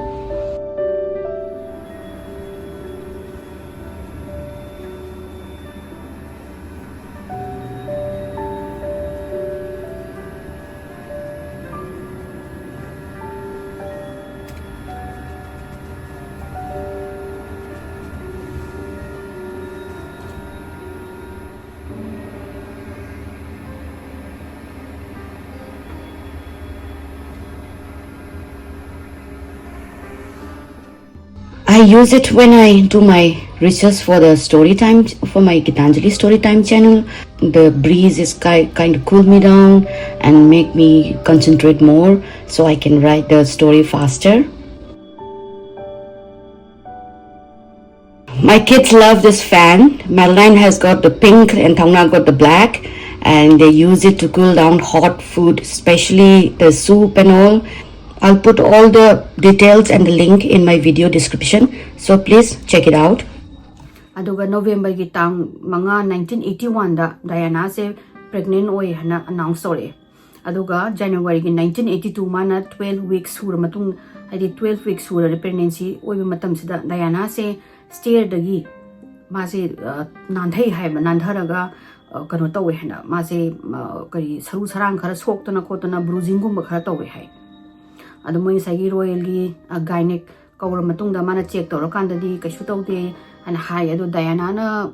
I use it when I do my research for the story time, for my Gitanjali story time channel. The breeze is ki- kind of cool me down and make me concentrate more, so I can write the story faster. My kids love this fan. Madeline has got the pink and Thauna got the black, and they use it to cool down hot food, especially the soup and all. I'll put all the details and the link in my video description, so please check it out. ꯑꯗꯨꯒ ꯅꯣꯕꯦꯝꯕꯔꯒꯤ ꯇꯥꯡ ꯃꯉꯥ, nineteen eighty ꯋꯥꯟꯗ ꯗꯥꯌꯥꯅꯥꯁꯦ pregnant ꯑꯣꯏ ꯍꯥꯏꯅ ꯑꯅꯥꯎꯟꯁ ꯇꯧꯔꯛꯑꯦ꯫ ꯑꯗꯨꯒ ꯖꯅꯋꯥꯔꯤꯒꯤ nineteen eighty two, ꯃꯥꯅ ꯇ꯭ꯋꯦꯜꯐ ꯋꯤꯛꯁ ꯁꯨꯔ ꯃꯇꯨꯡ, ꯍꯥꯏꯗꯤ ꯇ꯭ꯋꯦꯜꯐ ꯋꯤꯛꯁ ꯁꯨꯔ ꯄ꯭ꯔꯦꯒꯅꯦꯟꯁꯤ ꯑꯣꯏꯕ ꯃꯇꯝꯁꯤꯗ ꯗꯥꯌꯥꯅꯥꯁꯦ ꯁ꯭ꯇꯦꯌꯔꯗꯒꯤ ꯃꯥꯁꯦ, ꯑ, ꯅꯥꯟꯊꯩ ꯍꯥꯏꯕ, ꯅꯥꯟꯊꯔꯒ, ꯑ, ꯀꯩꯅꯣ ꯇꯧꯋꯦ ꯍꯥꯏꯅ, ꯃꯥꯁꯦ, ꯑ, ꯀꯔꯤ, ꯁꯔꯨ ꯁꯔꯥꯡ ꯈꯔ ꯁꯣꯛꯇꯅ ꯈꯣꯠꯇꯅ ꯕ꯭ꯔꯨꯖꯤꯡꯒꯨꯝꯕ ꯈꯔ ꯇꯧꯋꯦ ꯍꯥꯏ꯫ ꯑꯗꯣ ꯃꯣꯏ ꯉꯁꯥꯏꯒꯤ ꯔꯣꯌꯦꯜꯒꯤ, ꯑ, ꯒꯥꯏꯅꯦꯛ ꯀꯧꯔ ꯃꯇꯨꯡꯗ ꯃꯥꯅ ꯆꯦꯛ ꯇꯧꯔꯀꯥꯟꯗꯗꯤ ꯀꯩꯁꯨ ꯇꯧꯗꯦ ꯍꯥꯏꯅ ꯍꯥꯏ꯫ ꯑꯗꯣ ꯗꯥꯌꯥꯅꯥꯅ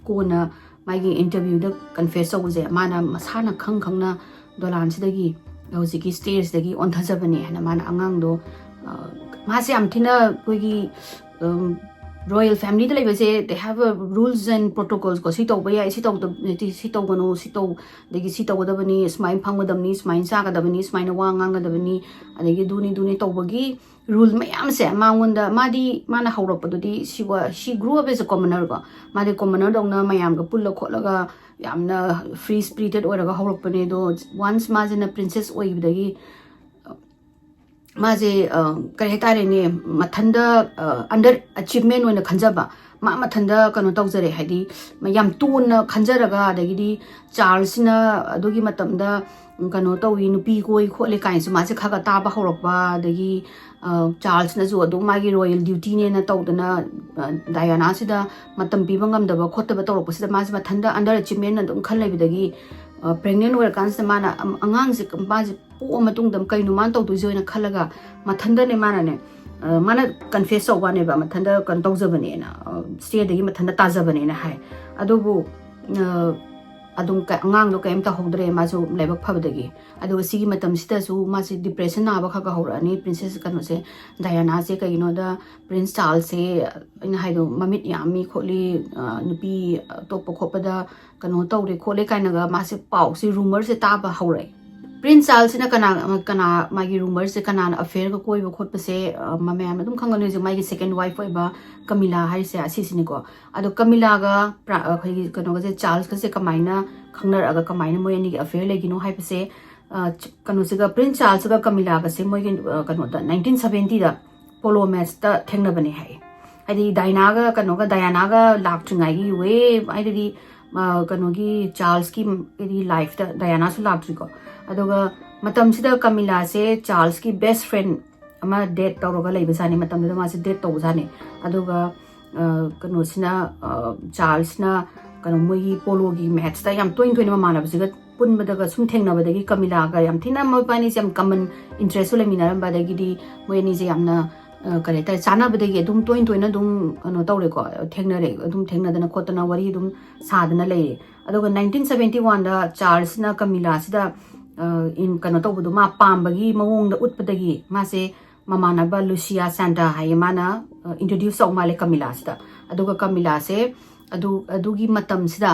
ꯀꯣꯟꯅ ꯃꯥꯒꯤ ꯏꯟꯇꯔꯚ꯭ꯌꯨꯗ ꯀꯟꯐꯦꯁ ꯇꯧꯕꯁꯦ, ꯃꯥꯅ ꯃꯁꯥꯅ ꯈꯪ ꯈꯪꯅ ꯗꯣꯂꯥꯟꯁꯤꯗꯒꯤ ꯍꯧꯖꯤꯛꯀꯤ ꯁ꯭ꯇꯦꯖꯇꯒꯤ ꯑꯣꯟꯊꯖꯕꯅꯦ ꯍꯥꯏꯅ ꯃꯥꯅ ꯑꯉꯥꯡꯗꯣ, ꯑ, ꯃꯥꯁꯦ ꯌꯥꯝ ꯊꯤꯅ ꯑꯩꯈꯣꯏꯒꯤ, ꯎꯝ, ꯔꯣꯌꯦꯜ ꯐꯦꯃꯤꯂꯤꯗ ꯂꯩꯕꯁꯦ, they have a rules and protocols ꯀꯣ, ꯁꯤ ꯇꯧꯕ ꯌꯥꯏ, ꯁꯤ ꯇꯧꯗꯕ, ꯁꯤ ꯇꯧꯒꯅꯨ, ꯁꯤ ꯇꯧ, ꯑꯗꯒꯤ ꯁꯤ ꯇꯧꯒꯗꯕꯅꯤ, ꯁꯨꯃꯥꯏꯅ ꯐꯝꯒꯗꯕꯅꯤ, ꯁꯨꯃꯥꯏꯅ ꯆꯥꯒꯗꯕꯅꯤ, ꯁꯨꯃꯥꯏꯅ ꯋꯥ ꯉꯥꯡꯒꯗꯕꯅꯤ, ꯑꯗꯒꯤ ꯑꯗꯨꯅꯤ ꯑꯗꯨꯅꯤ ꯇꯧꯕꯒꯤ ꯔꯨꯜ ꯃꯌꯥꯝꯁꯦ ꯃꯉꯣꯟꯗ, ꯃꯥꯗꯤ, ꯃꯥꯅ ꯍꯧꯔꯛꯄꯗꯨꯗꯤ, she wa-, she grew up as a commoner ꯀꯣ, ꯃꯥꯗꯤ ꯀꯣꯃꯅꯔꯗꯧꯅ ꯃꯌꯥꯝꯒ ꯄꯨꯜꯂ ꯈꯣꯠꯂꯒ ꯌꯥꯝꯅ ꯐ꯭ꯔꯤ ꯁ꯭ꯄꯤꯔꯤꯇꯦꯠ ꯑꯣꯏꯔꯒ ꯍꯧꯔꯛꯄꯅꯦ꯫ ꯑꯗꯣ ꯋꯥꯟꯁ ꯃꯥꯁꯤꯅ ꯄ꯭ꯔꯤꯟꯁꯦꯁ ꯑꯣꯏꯈꯤꯕꯗꯒꯤ, ꯃꯥꯁꯦ, ꯑ, ꯀꯔꯤ ꯍꯥꯏꯇꯥꯔꯦꯅꯦ, ꯃꯊꯟꯗ, ꯑ, ꯑꯟꯗꯔ ꯑꯆꯤꯞꯃꯦꯟ ꯑꯣꯏꯅ ꯈꯟꯖꯕ, ꯃꯥ ꯃꯊꯟꯗ ꯀꯩꯅꯣ ꯇꯧꯖꯔꯦ, ꯍꯥꯏꯗꯤ ꯌꯥꯝ ꯇꯣꯟꯅ ꯈꯟꯖꯔꯒ, ꯑꯗꯒꯤꯗꯤ ꯆꯥꯔꯜꯁꯁꯤꯅ ꯑꯗꯨꯒꯤ ꯃꯇꯝꯗ ꯀꯩꯅꯣ ꯇꯧꯏ, ꯅꯨꯄꯤ ꯀꯣꯏ ꯈꯣꯠꯂꯤ ꯀꯥꯏꯅꯁꯨ ꯃꯥꯁꯦ ꯈꯔ ꯈꯔ ꯇꯥꯕ ꯍꯧꯔꯛꯄ, ꯑꯗꯒꯤ, ꯑ, ꯆꯥꯔꯜꯁꯅꯁꯨ ꯑꯗꯨꯝ ꯃꯥꯒꯤ ꯔꯣꯌꯦꯜ ꯗ꯭ꯌꯨꯇꯤꯅꯦꯅ ꯇꯧꯗꯅ, ꯑ, ꯗꯥꯌꯥꯅꯥꯁꯤꯗ ꯃꯇꯝ ꯄꯤꯕ ꯉꯝꯗꯕ ꯈꯣꯠꯇꯕ ꯇꯧꯔꯛꯄꯁꯤꯗ ꯃꯥꯁꯦ ꯃꯊꯟꯇ ꯑꯟꯗꯔ ꯑꯆꯤꯞꯃꯦꯟ ꯑꯗꯨꯝ ꯈꯜ ꯂꯩꯕꯗꯒꯤ, ꯑ, ꯄ꯭ꯔꯦꯒꯅꯦꯟ ꯑꯣꯏꯔꯀꯥꯟꯁꯤꯗ ꯃꯥꯅ ꯑꯝ-, ꯑꯉꯥꯡꯁꯦ ꯃꯥꯁꯦ ꯄꯣꯛꯑ ꯃꯇꯨꯡꯗ ꯀꯩꯅꯣ ꯃꯥꯅ ꯇꯧꯗꯣꯏꯁꯦ ꯍꯥꯏꯅ ꯈꯜꯂꯒ ꯃꯊꯟꯇꯅꯦ ꯃꯥꯅꯅꯦ, ꯑ, ꯃꯥꯅ ꯀꯟꯐꯦꯁ ꯇꯧꯕ ꯋꯥꯅꯦꯕ, ꯃꯊꯟꯇ ꯀꯩꯅꯣ ꯇꯧꯖꯕꯅꯦꯅ, ꯑ, ꯁ꯭ꯇꯦꯌꯔꯗꯒꯤ ꯃꯊꯟꯇ ꯇꯥꯖꯕꯅꯦꯅ ꯍꯥꯏ꯫ ꯑꯗꯨꯕꯨ, ꯑ, ꯑꯗꯨꯝ ꯑꯉꯥꯡꯗꯣ ꯀꯔꯤꯝ ꯇꯧꯍꯧꯗ꯭ꯔꯦ ꯃꯥꯁꯨ ꯂꯥꯏꯕꯛ ꯐꯕꯗꯒꯤ꯫ ꯑꯗꯨꯒ ꯁꯤꯒꯤ ꯃꯇꯝꯁꯤꯗꯁꯨ ꯃꯥꯁꯦ depression ꯅꯥꯕ ꯈꯔ ꯈꯔ ꯍꯧꯔꯛꯑꯅꯤ ꯄ꯭ꯔꯤꯟꯁꯦꯁ ꯀꯩꯅꯣꯁꯦ, ꯗꯥꯏꯑꯅꯥꯁꯦ꯫ ꯀꯩꯒꯤꯅꯣꯗ ꯄ꯭ꯔꯤꯟꯁ ꯆꯥꯔꯜꯁꯁꯦ ꯑꯩꯅ ꯍꯥꯏꯗꯣ ꯃꯃꯤꯠ ꯌꯥꯝꯃꯤ ꯈꯣꯠꯂꯤ, ꯅꯨꯄꯤ ꯑꯇꯣꯞꯄ ꯈꯣꯠꯄꯗ ꯀꯩꯅꯣ ꯇꯧꯔꯦ ꯈꯣꯠꯂꯦ ꯀꯥꯏꯅꯒ ꯃꯥꯁꯦ ꯄꯥꯎꯁꯦ, ꯔꯨꯃꯔꯁꯦ ꯇꯥꯕ ꯍꯧꯔꯛꯑꯦ꯫ ꯄ꯭ꯔꯤꯟꯁ ꯆꯥꯔꯜꯁꯁꯤꯅ ꯀꯅꯥ ꯀꯅꯥ ꯃꯥꯒꯤ ꯔꯨꯃꯔꯁꯦ, ꯀꯅꯥꯅ ꯑꯐꯦꯌꯔꯒ ꯀꯣꯏꯕ ꯈꯣꯠꯄꯁꯦ ꯃꯌꯥꯝꯅ ꯑꯗꯨꯝ ꯈꯪꯒꯅꯤ ꯍꯧꯖꯤꯛ ꯃꯥꯒꯤ second wife ꯑꯣꯏꯕ ꯀꯃꯤꯂꯥ ꯍꯥꯏꯔꯤꯁꯦ ꯑꯁꯤꯁꯤꯅꯤꯀꯣ꯫ ꯑꯗꯣ ꯀꯃꯤꯂꯥꯒ ꯑꯩꯈꯣꯏꯒꯤ ꯀꯩꯅꯣꯒꯁꯦ, ꯆꯥꯔꯜꯁꯀꯁꯦ ꯀꯃꯥꯏꯅ ꯈꯪꯅꯔꯛꯑꯒ ꯀꯃꯥꯏꯅ ꯃꯣꯏ ꯑꯅꯤꯒꯤ ꯑꯐꯦꯌꯔ ꯂꯩꯒꯤꯅꯣ ꯍꯥꯏꯕꯁꯦ, ꯀꯩꯅꯣꯁꯤꯒ, ꯄ꯭ꯔꯤꯟꯁ ꯆꯥꯔꯜꯁꯀ ꯀꯃꯤꯂꯥꯒꯁꯦ ꯃꯣꯏꯒꯤ ꯀꯩꯅꯣꯗ nineteen seventy ꯗ ꯄꯣꯂꯣ ꯃꯦꯠꯁꯇ ꯊꯦꯡꯅꯕꯅꯦ ꯍꯥꯏ꯫ ꯍꯥꯏꯗꯤ ꯗꯥꯏꯅꯥꯒ ꯀꯩꯅꯣꯒ, ꯗꯥꯏꯑꯅꯥꯒ ꯂꯥꯛꯇ꯭ꯔꯤꯉꯩꯒꯤ ꯋꯦ, ꯍꯥꯏꯗꯤ ꯀꯩꯅꯣꯒꯤ ꯆꯥꯔꯜꯁꯀꯤ ꯍꯥꯏꯗꯤ ꯂꯥꯏꯐꯇ ꯗꯥꯏꯑꯅꯥꯁꯨ ꯂꯥꯛꯇ꯭ꯔꯤꯀꯣ꯫ ꯑꯗꯨꯒ ꯃꯇꯝꯁꯤꯗ ꯀꯃꯤꯂꯥꯁꯦ ꯆꯥꯔꯜꯁꯀꯤ best friend ꯑꯃ date ꯇꯧꯔꯒ ꯂꯩꯕꯖꯥꯠꯅꯤ꯫ ꯃꯇꯝꯗꯨꯗ ꯃꯥꯁꯦ date ꯇꯧꯕꯖꯥꯠꯅꯤ꯫ ꯑꯗꯨꯒ ꯀꯩꯅꯣꯁꯤꯅ, ꯆꯥꯔꯜꯁꯅ ꯀꯩꯅꯣ ꯃꯣꯏꯒꯤ ꯄꯣꯂꯣꯒꯤ ꯃꯦꯠꯁꯇ ꯌꯥꯝ ꯇꯣꯏꯅ ꯇꯣꯏꯅ ꯃꯃꯥꯟꯅꯕꯁꯤꯒ ꯄꯨꯟꯕꯗꯒ ꯁꯨꯝ ꯊꯦꯡꯅꯕꯗꯒꯤ ꯀꯃꯤꯂꯥꯒ ꯌꯥꯝ ꯊꯤꯅ ꯃꯣꯏꯕꯥꯅꯤꯁꯦ ꯌꯥꯝ common interest ꯁꯨ ꯂꯩꯃꯤꯟꯅꯔꯝꯕ, ꯑꯗꯒꯤꯗꯤ ꯃꯣꯏ ꯑꯅꯤꯁꯦ ꯌꯥꯝꯅ ꯀꯔꯤ ꯍꯥꯏꯇꯥꯔꯦ, ꯆꯥꯟꯅꯕꯗꯒꯤ ꯑꯗꯨꯝ ꯇꯣꯏꯅ ꯇꯣꯏꯅ ꯑꯗꯨꯝ ꯀꯩꯅꯣ ꯇꯧꯔꯦꯀꯣ, ꯊꯦꯡꯅꯔꯦ꯫ ꯑꯗꯨꯝ ꯊꯦꯡꯅꯗꯅ ꯈꯣꯠꯇꯅ ꯋꯥꯔꯤ ꯑꯗꯨꯝ ꯁꯥꯗꯅ ꯂꯩꯔꯦ꯫ ꯑꯗꯨꯒ nineteen seventy one ꯗ ꯆꯥꯔꯜꯁꯅ ꯀꯃꯤꯂꯥꯁꯤꯗ ꯀꯩꯅꯣ ꯇꯧꯕꯗꯣ, ꯃꯥ ꯄꯥꯝꯕꯒꯤ ꯃꯑꯣꯡꯗ ꯎꯠꯄꯗꯒꯤ ꯃꯥꯁꯦ ꯃꯃꯥꯟꯅꯕ ꯂꯨꯁꯤꯌꯥ ꯁꯥꯟꯇꯥ ꯍꯥꯏꯌꯦ, ꯃꯥꯅ introduce ꯇꯧ ꯃꯥꯜꯂꯦ ꯀꯃꯤꯂꯥꯁꯤꯗ꯫ ꯑꯗꯨꯒ ꯀꯃꯤꯂꯥꯁꯦ ꯑꯗꯨ ꯑꯗꯨꯒꯤ ꯃꯇꯝꯁꯤꯗ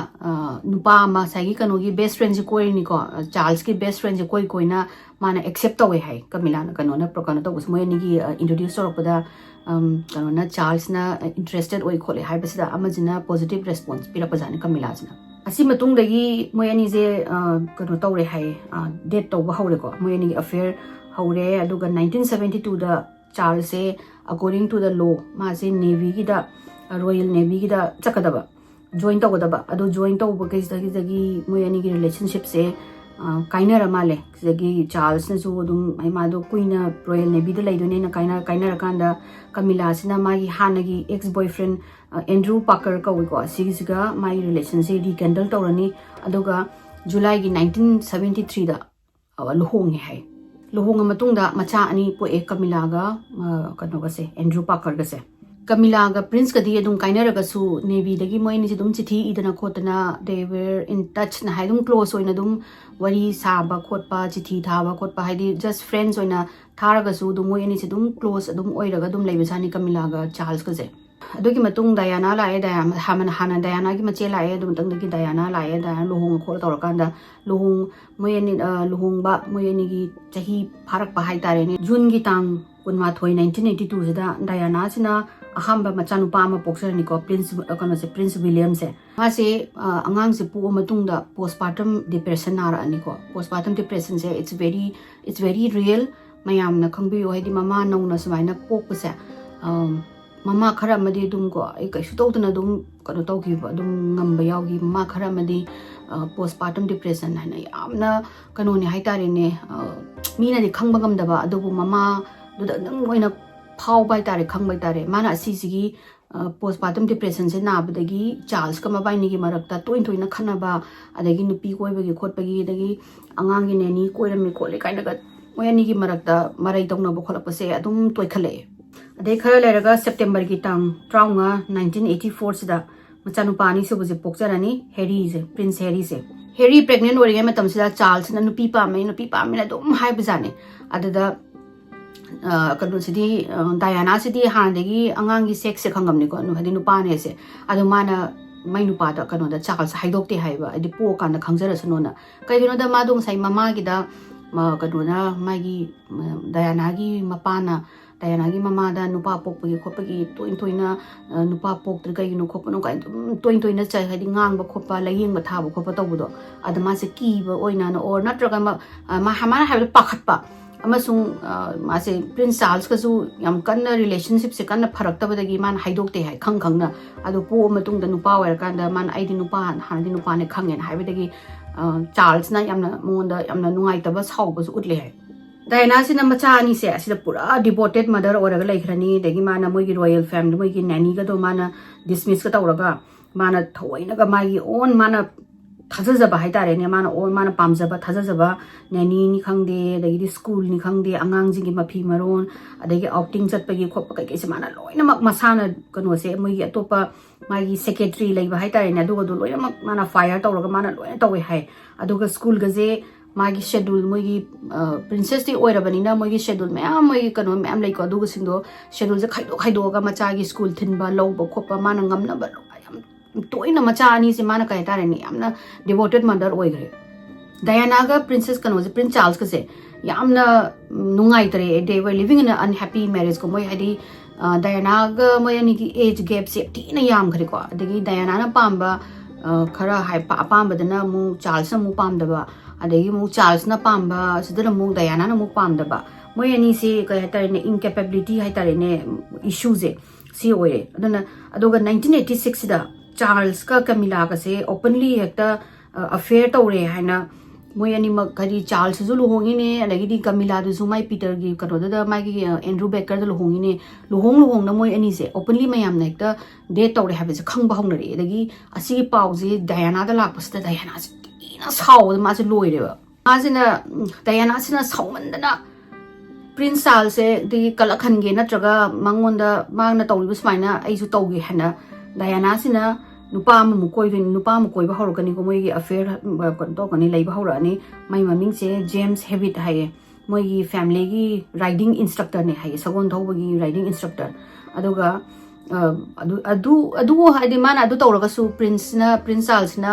ꯅꯨꯄꯥ ꯑꯃ ꯉꯁꯥꯏꯒꯤ ꯀꯩꯅꯣꯒꯤ best friend ꯁꯦ ꯀꯣꯏꯔꯤꯅꯤꯀꯣ, ꯆꯥꯔꯜꯁꯀꯤ best friend ꯁꯦ ꯀꯣꯏ ꯀꯣꯏꯅ ꯃꯥꯅ accept ꯇꯧꯋꯦ ꯍꯥꯏ ꯀꯃꯤꯂꯥꯅ꯫ ꯀꯩꯅꯣꯅ ꯀꯩꯅꯣ ꯇꯧꯕꯁꯦ, ꯃꯣꯏ ꯑꯅꯤꯒꯤ introduce ꯇꯧꯔꯛꯄꯗ ꯀꯩꯅꯣꯅ, ꯆꯥꯔꯜꯁꯅ interested ꯑꯣꯏ ꯈꯣꯠꯂꯦ ꯍꯥꯏꯕꯁꯤꯗ ꯑꯃꯁꯤꯅ positive response ꯄꯤꯔꯛꯄꯖꯥꯠꯅꯤ ꯀꯃꯤꯂꯥꯁꯤꯅ꯫ ꯑꯁꯤ ꯃꯇꯨꯡꯗꯒꯤ ꯃꯣꯏ ꯑꯅꯤꯁꯦ ꯀꯩꯅꯣ ꯇꯧꯔꯦ ꯍꯥꯏꯌꯦ, date ꯇꯧꯕ ꯍꯧꯔꯦꯀꯣ꯫ ꯃꯣꯏ ꯑꯅꯤꯒꯤ affair ꯍꯧꯔꯦ꯫ ꯑꯗꯨꯒ nineteen seventy two the ꯆꯥꯔꯜꯁꯁꯦ, according to the law, ꯃꯥꯁꯦ ꯅꯦꯚꯤꯒꯤꯗ, ꯔꯣꯌꯦꯜ ꯅꯦꯚꯤꯒꯤꯗ ꯆꯠꯀꯗꯕ, join ꯇꯧꯒꯗꯕ꯫ ꯑꯗꯣ join ꯇꯧꯕꯒꯤꯁꯤꯗꯒꯤ ꯃꯣꯏ ꯑꯅꯤꯒꯤ relationship ꯁꯦ ꯀꯥꯏꯅꯔ ꯃꯥꯜꯂꯦ꯫ ꯁꯤꯗꯒꯤ ꯆꯥꯔꯜꯁꯅꯁꯨ ꯑꯗꯨꯝ, ꯃꯥꯗꯣ ꯀꯨꯏꯅ ꯔꯣꯌꯦꯜ ꯅꯦꯚꯤꯗ ꯂꯩꯗꯣꯏꯅꯦꯅ ꯀꯥꯏꯅ ꯀꯥꯏꯅꯔꯀꯥꯟꯗ ꯀꯃꯤꯂꯥꯁꯤꯅ ꯃꯥꯒꯤ ꯍꯥꯟꯅꯒꯤ ex boyfriend, ꯑꯦꯟꯗ꯭ꯔꯨ ꯄꯥꯀꯔ ꯀꯧꯏꯀꯣ, ꯑꯁꯤꯒꯤꯁꯤꯒ ꯃꯥꯒꯤ relation ꯁꯦ rekindle ꯇꯧꯔꯅꯤ꯫ ꯑꯗꯨꯒ ꯖꯨꯂꯥꯏꯒꯤ nineteen seventy three ꯗ ꯂꯨꯍꯣꯡꯉꯦ ꯍꯥꯏ꯫ ꯂꯨꯍꯣꯡꯉ ꯃꯇꯨꯡꯗ ꯃꯆꯥ ꯑꯅꯤ ꯄꯣꯛꯑꯦ ꯀꯃꯤꯂꯥꯒ ꯀꯩꯅꯣꯒꯁꯦ, ꯑꯦꯟꯗ꯭ꯔꯨ ꯄꯥꯀꯔꯒꯁꯦ꯫ ꯀꯃꯤꯂꯥꯒ ꯄ꯭ꯔꯤꯟꯁꯀꯗꯤ ꯑꯗꯨꯝ ꯀꯥꯏꯅꯔꯒꯁꯨ ꯅꯦꯚꯤꯗꯒꯤ ꯃꯣꯏ ꯑꯅꯤꯁꯦ ꯑꯗꯨꯝ ꯆꯤꯊꯤ ꯏꯗꯅ ꯈꯣꯠꯇꯅ, they were in touch ꯅ ꯍꯥꯏ, ꯑꯗꯨꯝ ꯀ꯭ꯂꯣꯁ ꯑꯣꯏꯅ ꯑꯗꯨꯝ ꯋꯥꯔꯤ ꯁꯥꯕ ꯈꯣꯠꯄ, ꯆꯤꯊꯤ ꯊꯥꯕ ꯈꯣꯠꯄ, ꯍꯥꯏꯗꯤ just friends ꯑꯣꯏꯅ ꯊꯥꯔꯒꯁꯨ ꯑꯗꯨꯝ ꯃꯣꯏ ꯑꯅꯤꯁꯦ ꯑꯗꯨꯝ ꯀ꯭ꯂꯣꯁ ꯑꯗꯨꯝ ꯑꯣꯏꯔꯒ ꯑꯗꯨꯝ ꯂꯩꯕꯖꯥꯠꯅꯤ ꯀꯃꯤꯂꯥꯒ ꯆꯥꯔꯜꯁꯀꯁꯦ꯫ ꯑꯗꯨꯒꯤ ꯃꯇꯨꯡ ꯗꯌꯥꯅꯥ ꯂꯥꯛꯑꯦ, ꯗꯌꯥ-, ꯍꯥꯟꯅ, ꯍꯥꯟꯅ ꯗꯌꯥꯅꯥꯒꯤ ꯃꯆꯦ ꯂꯥꯛꯑꯦ, ꯑꯗꯨ ꯃꯇꯨꯡꯗꯒꯤ ꯗꯌꯥꯅꯥ ꯂꯥꯛꯑꯦ, ꯗꯌꯥꯅꯥ ꯂꯨꯍꯣꯡ ꯈꯣꯠꯂ ꯇꯧꯔꯀꯥꯟꯗ ꯂꯨꯍꯣꯡ-, ꯃꯣꯏ ꯑꯅꯤ, ꯑ, ꯂꯨꯍꯣꯡꯕ, ꯃꯣꯏ ꯑꯅꯤꯒꯤ ꯆꯍꯤ ꯐꯥꯔꯛꯄ ꯍꯥꯏꯇꯥꯔꯦꯅꯦ꯫ ꯖꯨꯟꯒꯤ ꯇꯥꯡ ꯀꯨꯟꯃꯥꯊꯣꯏ, nineteen eighty two ꯁꯤꯗ ꯗꯌꯥꯅꯥꯁꯤꯅ ꯑꯍꯥꯟꯕ ꯃꯆꯥꯅꯨꯄꯥ ꯑꯃ ꯄꯣꯛꯆꯔꯅꯤꯀꯣ, ꯄ꯭ꯔꯤꯟꯁ, ꯑ, ꯀꯩꯅꯣꯁꯦ, ꯄ꯭ꯔꯤꯟꯁ ꯋꯤꯂꯤꯌꯝꯁꯦ꯫ ꯃꯥꯁꯦ, ꯑ, ꯑꯉꯥꯡꯁꯦ ꯄꯣꯛꯑ ꯃꯇꯨꯡꯗ postpartum depression ꯅꯥꯔꯛꯑꯅꯤꯀꯣ꯫ Postpartum depression say, it's very, it's very real꯫ ꯃꯌꯥꯝꯅ ꯈꯪꯕꯤꯌꯨ, ꯍꯥꯏꯗꯤ ꯃꯃꯥ ꯅꯧꯅ ꯁꯨꯃꯥꯏꯅ ꯄꯣꯛꯄꯁꯦ, ꯑ, ꯃꯃꯥ ꯈꯔ ꯑꯃꯗꯤ ꯑꯗꯨꯝ ꯀꯣ, ꯑꯩ ꯀꯩꯁꯨ ꯇꯧꯗꯅ ꯑꯗꯨꯝ ꯀꯩꯅꯣ ꯇꯧꯈꯤꯕ ꯑꯗꯨꯝ ꯉꯝꯕ ꯌꯥꯎꯈꯤ꯫ ꯃꯃꯥ ꯈꯔ ꯑꯃꯗꯤ, ꯑ, postpartum depression ꯍꯥꯏꯅ ꯌꯥꯝꯅ ꯀꯩꯅꯣꯅꯦ ꯍꯥꯏꯇꯥꯔꯦꯅꯦ, ꯑ, ꯃꯤꯅꯗꯤ ꯈꯪꯕ ꯉꯝꯗꯕ, ꯑꯗꯨꯕꯨ ꯃꯃꯥꯗꯨꯗ ꯑꯗꯨꯝ ꯑꯣꯏꯅ ꯐꯥꯎꯕ ꯍꯥꯏꯇꯥꯔꯦ, ꯈꯪꯕ ꯍꯥꯏꯇꯥꯔꯦ꯫ ꯃꯥꯅ ꯑꯁꯤꯁꯤꯒꯤ, ꯑ, postpartum depression ꯁꯦ ꯅꯥꯕꯗꯒꯤ ꯆꯥꯔꯜꯁꯀ ꯃꯕꯥꯏꯅꯤꯒꯤ ꯃꯔꯛꯇ ꯇꯣꯏ ꯇꯣꯏꯅ ꯈꯠꯅꯕ, ꯑꯗꯒꯤ ꯅꯨꯄꯤ ꯀꯣꯏꯕꯒꯤ ꯈꯣꯠꯄꯒꯤ, ꯑꯗꯒꯤ ꯑꯉꯥꯡꯒꯤ ꯅꯦꯅꯤ ꯀꯣꯏꯔꯝꯃꯤ ꯈꯣꯠꯂꯤ ꯀꯥꯏꯅꯒ ꯃꯣꯏ ꯑꯅꯤꯒꯤ ꯃꯔꯛꯇ ꯃꯔꯩ ꯇꯧꯅꯕ ꯈꯣꯠꯂꯛꯄꯁꯦ ꯑꯗꯨꯝ ꯇꯣꯏꯈꯠꯂꯛꯑꯦ꯫ ꯑꯗꯩ ꯈꯔ ꯂꯩꯔꯒ September ꯒꯤ ꯇꯥꯡ ꯇꯔꯥꯃꯉꯥ, nineteen eighty four ꯁꯤꯗ ꯃꯆꯥꯅꯨꯄꯥ ꯑꯅꯤꯁꯨꯕꯁꯦ ꯄꯣꯛꯆꯔꯅꯤ, ꯍꯦꯔꯤꯁꯦ, ꯄ꯭ꯔꯤꯟꯁ ꯍꯦꯔꯤꯁꯦ꯫ ꯍꯦꯔꯤ pregnant ꯑꯣꯏꯔꯤꯉꯩ ꯃꯇꯝꯁꯤꯗ ꯆꯥꯔꯜꯁꯅ ꯅꯨꯄꯤ ꯄꯥꯝꯃꯦ, ꯅꯨꯄꯤ ꯄꯥꯝꯃꯦꯅ ꯑꯗꯨꯝ ꯍꯥꯏꯕꯖꯥꯠꯅꯤ꯫ ꯑꯗꯨꯗ, ꯑ, ꯀꯩꯅꯣꯁꯤꯗꯤ, ꯑ, ꯗꯥꯌꯥꯅꯥꯁꯤꯗꯤ ꯍꯥꯟꯅꯗꯒꯤ ꯑꯉꯥꯡꯒꯤ sex ꯁꯦ ꯈꯪꯉꯝꯅꯤꯀꯣ, ꯅꯨ-, ꯍꯥꯏꯗꯤ ꯅꯨꯄꯥꯅꯦꯁꯦ꯫ ꯑꯗꯣ ꯃꯥꯅ ꯃꯥꯏ ꯅꯨꯄꯥꯗ ꯀꯩꯅꯣꯗ ꯆꯥꯔꯜꯁ ꯍꯥꯏꯗꯣꯛꯇꯦ ꯍꯥꯏꯕ, ꯍꯥꯏꯗꯤ ꯄꯣꯛꯑꯀꯥꯟꯗ ꯈꯪꯖꯔꯁꯅꯣꯅ꯫ ꯀꯩꯒꯤꯅꯣꯗ ꯃꯥꯗꯣ ꯉꯁꯥꯏ ꯃꯃꯥꯒꯤꯗ, ꯃ-, ꯀꯩꯅꯣꯅ ꯃꯥꯒꯤ, ꯃ-, ꯗꯥꯌꯥꯅꯥꯒꯤ ꯃꯄꯥꯅ, ꯗꯥꯌꯥꯅꯥꯒꯤ ꯃꯃꯥꯗ ꯅꯨꯄꯥ ꯄꯣꯛꯄꯒꯤ ꯈꯣꯠꯄꯒꯤ ꯇꯣꯏ ꯇꯣꯏꯅ, ꯑ, ꯅꯨꯄꯥ ꯄꯣꯛꯇ꯭ꯔꯤ ꯀꯩꯒꯤꯅꯣ ꯈꯣꯠꯄꯅꯣ ꯀꯥꯏꯅ ꯑꯗꯨꯝ ꯇꯣꯏ ꯇꯣꯏꯅ ꯆ-, ꯍꯥꯏꯗꯤ ꯉꯥꯡꯕ ꯈꯣꯠꯄ, ꯂꯥꯏꯌꯦꯡꯕ ꯊꯥꯕ ꯈꯣꯠꯄ ꯇꯧꯕꯗꯣ, ꯑꯗ ꯃꯥꯁꯦ ꯀꯤꯕ ꯑꯣꯏꯅꯅ, or ꯅꯠꯇ꯭ꯔꯒ ꯃ-, ꯑ, ꯃꯥ-, ꯃꯥꯅ ꯍꯥꯏꯕꯗ ꯄꯥꯈꯠꯄ, ꯑꯃꯁꯨꯡ, ꯑ, ꯃꯥꯁꯦ ꯄ꯭ꯔꯤꯟꯁ ꯆꯥꯔꯜꯁꯀꯁꯨ ꯌꯥꯝ ꯀꯟꯅ relationship ꯁꯦ ꯀꯟꯅ ꯐꯔꯛꯇꯕꯗꯒꯤ ꯃꯥꯅ ꯍꯥꯏꯗꯣꯛꯇꯦ ꯍꯥꯏ, ꯈꯪ ꯈꯪꯅ꯫ ꯑꯗꯣ ꯄꯣꯛꯑ ꯃꯇꯨꯡꯗ ꯅꯨꯄꯥ ꯑꯣꯏꯔꯀꯥꯟꯗ ꯃꯥꯅ, "ꯑꯩꯗꯤ ꯅꯨꯄꯥ, ꯍꯥꯟꯅꯗꯤ ꯅꯨꯄꯥꯅꯦ ꯈꯪꯉꯦꯅ" ꯍꯥꯏꯕꯗꯒꯤ, ꯑ, ꯆꯥꯔꯜꯁꯅ ꯌꯥꯝꯅ ꯃꯉꯣꯟꯗ ꯌꯥꯝꯅ ꯅꯨꯡꯉꯥꯏꯇꯕ, ꯁꯥꯎꯕꯁꯨ ꯎꯠꯂꯦ ꯍꯥꯏ꯫ ꯗꯥꯌꯥꯅꯥꯁꯤꯅ ꯃꯆꯥ ꯑꯅꯤꯁꯦ ꯑꯁꯤꯗ ꯄꯨꯔꯥ devoted mother ꯑꯣꯏꯔꯒ ꯂꯩꯈ꯭ꯔꯅꯤ꯫ ꯑꯗꯒꯤ ꯃꯥꯅ ꯃꯣꯏꯒꯤ royal family, ꯃꯣꯏꯒꯤ ꯅꯦꯅꯤꯒꯗꯣ ꯃꯥꯅ dismiss ꯀ ꯇꯧꯔꯒ, ꯃꯥꯅ ꯊꯑꯣꯏꯅꯒ ꯃꯥꯒꯤ own, ꯃꯥꯅ ꯊꯥꯖꯖꯕ ꯍꯥꯏꯇꯥꯔꯦꯅꯦ, ꯃꯥꯅ ꯑꯣ ꯃꯥꯅ ꯄꯥꯝꯖꯕ ꯊꯥꯖꯖꯕ, ꯅꯦꯅꯤꯅꯤ ꯈꯪꯗꯦ, ꯑꯗꯒꯤꯗꯤ ꯁ꯭ꯀꯨꯜꯅꯤ ꯈꯪꯗꯦ, ꯑꯉꯥꯡꯁꯤꯡꯒꯤ ꯃꯐꯤ ꯃꯔꯣꯟ, ꯑꯗꯒꯤ ꯑꯥꯎꯇꯤꯡ ꯆꯠꯄꯒꯤ ꯈꯣꯠꯄ ꯀꯩꯀꯩꯁꯦ ꯃꯥꯅ ꯂꯣꯏꯅꯃꯛ ꯃꯁꯥꯅ ꯀꯩꯅꯣꯁꯦ, ꯃꯣꯏꯒꯤ ꯑꯇꯣꯞꯄ ꯃꯥꯒꯤ ꯁꯦꯀ꯭ꯔꯦꯇꯔꯤ ꯂꯩꯕ ꯍꯥꯏꯇꯥꯔꯦꯅꯦ, ꯑꯗꯨꯒꯗꯣ ꯂꯣꯏꯅꯃꯛ ꯃꯥꯅ ꯐꯥꯏꯌꯔ ꯇꯧꯔꯒ ꯃꯥꯅ ꯂꯣꯏꯅ ꯇꯧꯋꯦ ꯍꯥꯏ꯫ ꯑꯗꯨꯒ ꯁ꯭ꯀꯨꯜꯒꯁꯦ ꯃꯥꯒꯤ ꯁꯦꯗꯨꯜ, ꯃꯣꯏꯒꯤ ꯄ꯭ꯔꯤꯟꯁꯦꯁꯇꯤ ꯑꯣꯏꯔꯕꯅꯤꯅ ꯃꯣꯏꯒꯤ ꯁꯦꯗꯨꯜ ꯃꯌꯥꯝ, ꯃꯣꯏꯒꯤ ꯀꯩꯅꯣ ꯃꯌꯥꯝ ꯂꯩꯀꯣ, ꯑꯗꯨꯒꯁꯤꯡꯗꯣ ꯁꯦꯗꯨꯜꯁꯦ ꯈꯥꯏꯗꯣꯛ ꯈꯥꯏꯗꯣꯛꯑꯒ ꯃꯆꯥꯒꯤ ꯁ꯭ꯀꯨꯜ ꯊꯤꯟꯕ ꯂꯧꯕ ꯈꯣꯠꯄ ꯃꯥꯅ ꯉꯝꯅꯕ ꯂꯣꯏ ꯌꯥꯝ ꯇꯣꯏꯅ ꯃꯆꯥ ꯑꯅꯤꯁꯦ ꯃꯥꯅ ꯀꯩ ꯍꯥꯏꯇꯥꯔꯦꯅꯦ, ꯌꯥꯝꯅ ꯗꯤꯚꯣꯇꯦꯠ ꯃꯗꯔ ꯑꯣꯏꯈ꯭ꯔꯦ꯫ ꯗꯌꯥꯅꯥꯒ ꯄ꯭ꯔꯤꯟꯁꯦꯁ ꯀꯩꯅꯣꯁꯦ, ꯄ꯭ꯔꯤꯟꯁ ꯆꯥꯔꯜꯁꯀꯁꯦ ꯌꯥꯝꯅ ꯅꯨꯡꯉꯥꯏꯇ꯭ꯔꯦ꯫ They were living in unhappy marriage ꯀꯣ꯫ ꯃꯣꯏ ꯍꯥꯏꯗꯤ ꯗꯌꯥꯅꯥꯒ ꯃꯣꯏ ꯑꯅꯤꯒꯤ ꯑꯦꯖ ꯒꯦꯞꯁꯦ ꯌꯥꯝ ꯊꯤꯅ ꯌꯥꯝꯈ꯭ꯔꯦꯀꯣ꯫ ꯑꯗꯒꯤ ꯗꯌꯥꯅꯥꯅ ꯄꯥꯝꯕ ꯈꯔ ꯍꯥꯏ ꯑꯄꯥꯝꯕꯗꯅ ꯑꯃꯨꯛ ꯆꯥꯔꯜꯁꯅ ꯑꯃꯨꯛ ꯄꯥꯝꯗꯕ, ꯑꯗꯒꯤ ꯑꯃꯨꯛ ꯆꯥꯔꯜꯁꯅ ꯄꯥꯝꯕ ꯁꯤꯗꯅ ꯑꯃꯨꯛ ꯗꯌꯥꯅꯥꯅ ꯑꯃꯨꯛ ꯄꯥꯝꯗꯕ꯫ ꯃꯣꯏ ꯑꯅꯤꯁꯦ ꯀꯩ ꯍꯥꯏꯇꯥꯔꯦꯅꯦ, ꯏꯟꯀꯦꯄꯦꯕꯤꯂꯤꯇꯤ ꯍꯥꯏꯇꯥꯔꯦꯅꯦ, ꯏꯁꯨꯁꯦ ꯁꯤ ꯑꯣꯏꯔꯦ꯫ ꯑꯗꯨꯅ ꯑꯗꯨꯒ ꯅꯥꯏꯟꯇꯤꯟ ꯑꯩꯠꯇꯤ ꯁꯤꯛꯁꯁꯤꯗ ꯆꯥꯔꯜꯁꯀ ꯀꯃꯤꯂꯥꯒꯁꯦ ꯑꯣꯄꯟꯂꯤ ꯍꯦꯛꯇ ꯑꯐꯦꯌꯔ ꯇꯧꯔꯦ ꯍꯥꯏꯅ ꯃꯣꯏ ꯑꯅꯤꯃꯛ, ꯍꯥꯏꯗꯤ ꯆꯥꯔꯜꯁꯁꯨ ꯂꯨꯍꯣꯡꯉꯤꯅꯦ, ꯑꯗꯒꯤꯗꯤ ꯀꯃꯤꯂꯥꯗꯨꯁꯨ ꯃꯥꯏ ꯄꯤꯇꯔꯒꯤ ꯀꯩꯅꯣꯗꯨꯗ, ꯃꯥꯒꯤ ꯑꯦꯟꯗ꯭ꯔꯨ ꯕꯦꯀꯔꯗ ꯂꯨꯍꯣꯡꯉꯤꯅꯦ꯫ ꯂꯨꯍꯣꯡ ꯂꯨꯍꯣꯡꯅ ꯃꯣꯏ ꯑꯅꯤꯁꯦ ꯑꯣꯄꯟꯂꯤ ꯃꯌꯥꯝꯅ ꯍꯦꯛꯇ ꯗꯦꯠ ꯇꯧꯔꯦ ꯍꯥꯏꯕꯁꯦ ꯈꯪꯕ ꯍꯧꯅꯔꯛꯑꯦ꯫ ꯑꯗꯒꯤ ꯑꯁꯤꯒꯤ ꯄꯥꯎꯁꯦ ꯗꯌꯥꯅꯥꯗ ꯂꯥꯛꯄꯁꯤꯗ ꯗꯌꯥꯅꯥꯁꯦ ꯊꯤꯅ ꯁꯥꯎꯕꯗ ꯃꯥꯁꯦ ꯂꯣꯏꯔꯦꯕ꯫ ꯃꯥꯁꯤꯅ, ꯗꯌꯥꯅꯥꯁꯤꯅ ꯁꯥꯎꯃꯟꯗꯅ ꯄ꯭ꯔꯤꯟꯁ ꯆꯥꯔꯜꯁꯦ ꯗꯒꯤ ꯀꯂꯛꯍꯟꯒꯦ, ꯅꯠꯇ꯭ꯔꯒ ꯃꯉꯣꯟꯗ ꯃꯥꯅ ꯇꯧꯔꯤꯕ ꯁꯨꯃꯥꯏꯅ ꯑꯩꯁꯨ ꯇꯧꯒꯦ ꯍꯥꯏꯅ ꯗꯌꯥꯅꯥꯁꯤꯅ ꯅꯨꯄꯥ ꯑꯃꯃꯨꯛ ꯀꯣꯏꯗꯣꯏꯅꯤ, ꯅꯨꯄꯥ ꯑꯃ ꯀꯣꯏꯕ ꯍꯧꯔꯛꯀꯅꯤꯀꯣ꯫ ꯃꯣꯏꯒꯤ ꯑꯐꯦꯌꯔ ꯀꯩꯅꯣ ꯇꯧꯔꯛꯀꯅꯤ, ꯂꯩꯕ ꯍꯧꯔꯛꯑꯅꯤ꯫ ꯃꯥꯏ ꯃꯃꯤꯡꯁꯦ ꯖꯦꯝꯁ ꯍꯦꯕꯤꯠ ꯍꯥꯏꯌꯦ꯫ ꯃꯣꯏꯒꯤ ꯐꯦꯃꯤꯂꯤꯒꯤ ꯔꯥꯏꯗꯤꯡ ꯏꯟꯁꯇ꯭ꯔꯛꯇꯔꯅꯦ ꯍꯥꯏꯌꯦ, ꯁꯒꯣꯜ ꯊꯧꯕꯒꯤ ꯔꯥꯏꯗꯤꯡ ꯏꯟꯁꯇ꯭ꯔꯛꯇꯔ꯫ ꯑꯗꯨꯒ ꯑꯗꯨ ꯑꯗꯨ ꯑꯗꯨ ꯍꯥꯏꯗꯤ ꯃꯥꯅ ꯑꯗꯨ ꯇꯧꯔꯒꯁꯨ ꯄ꯭ꯔꯤꯟꯁꯅ, ꯄ꯭ꯔꯤꯟꯁ ꯆꯥꯔꯜꯁꯅ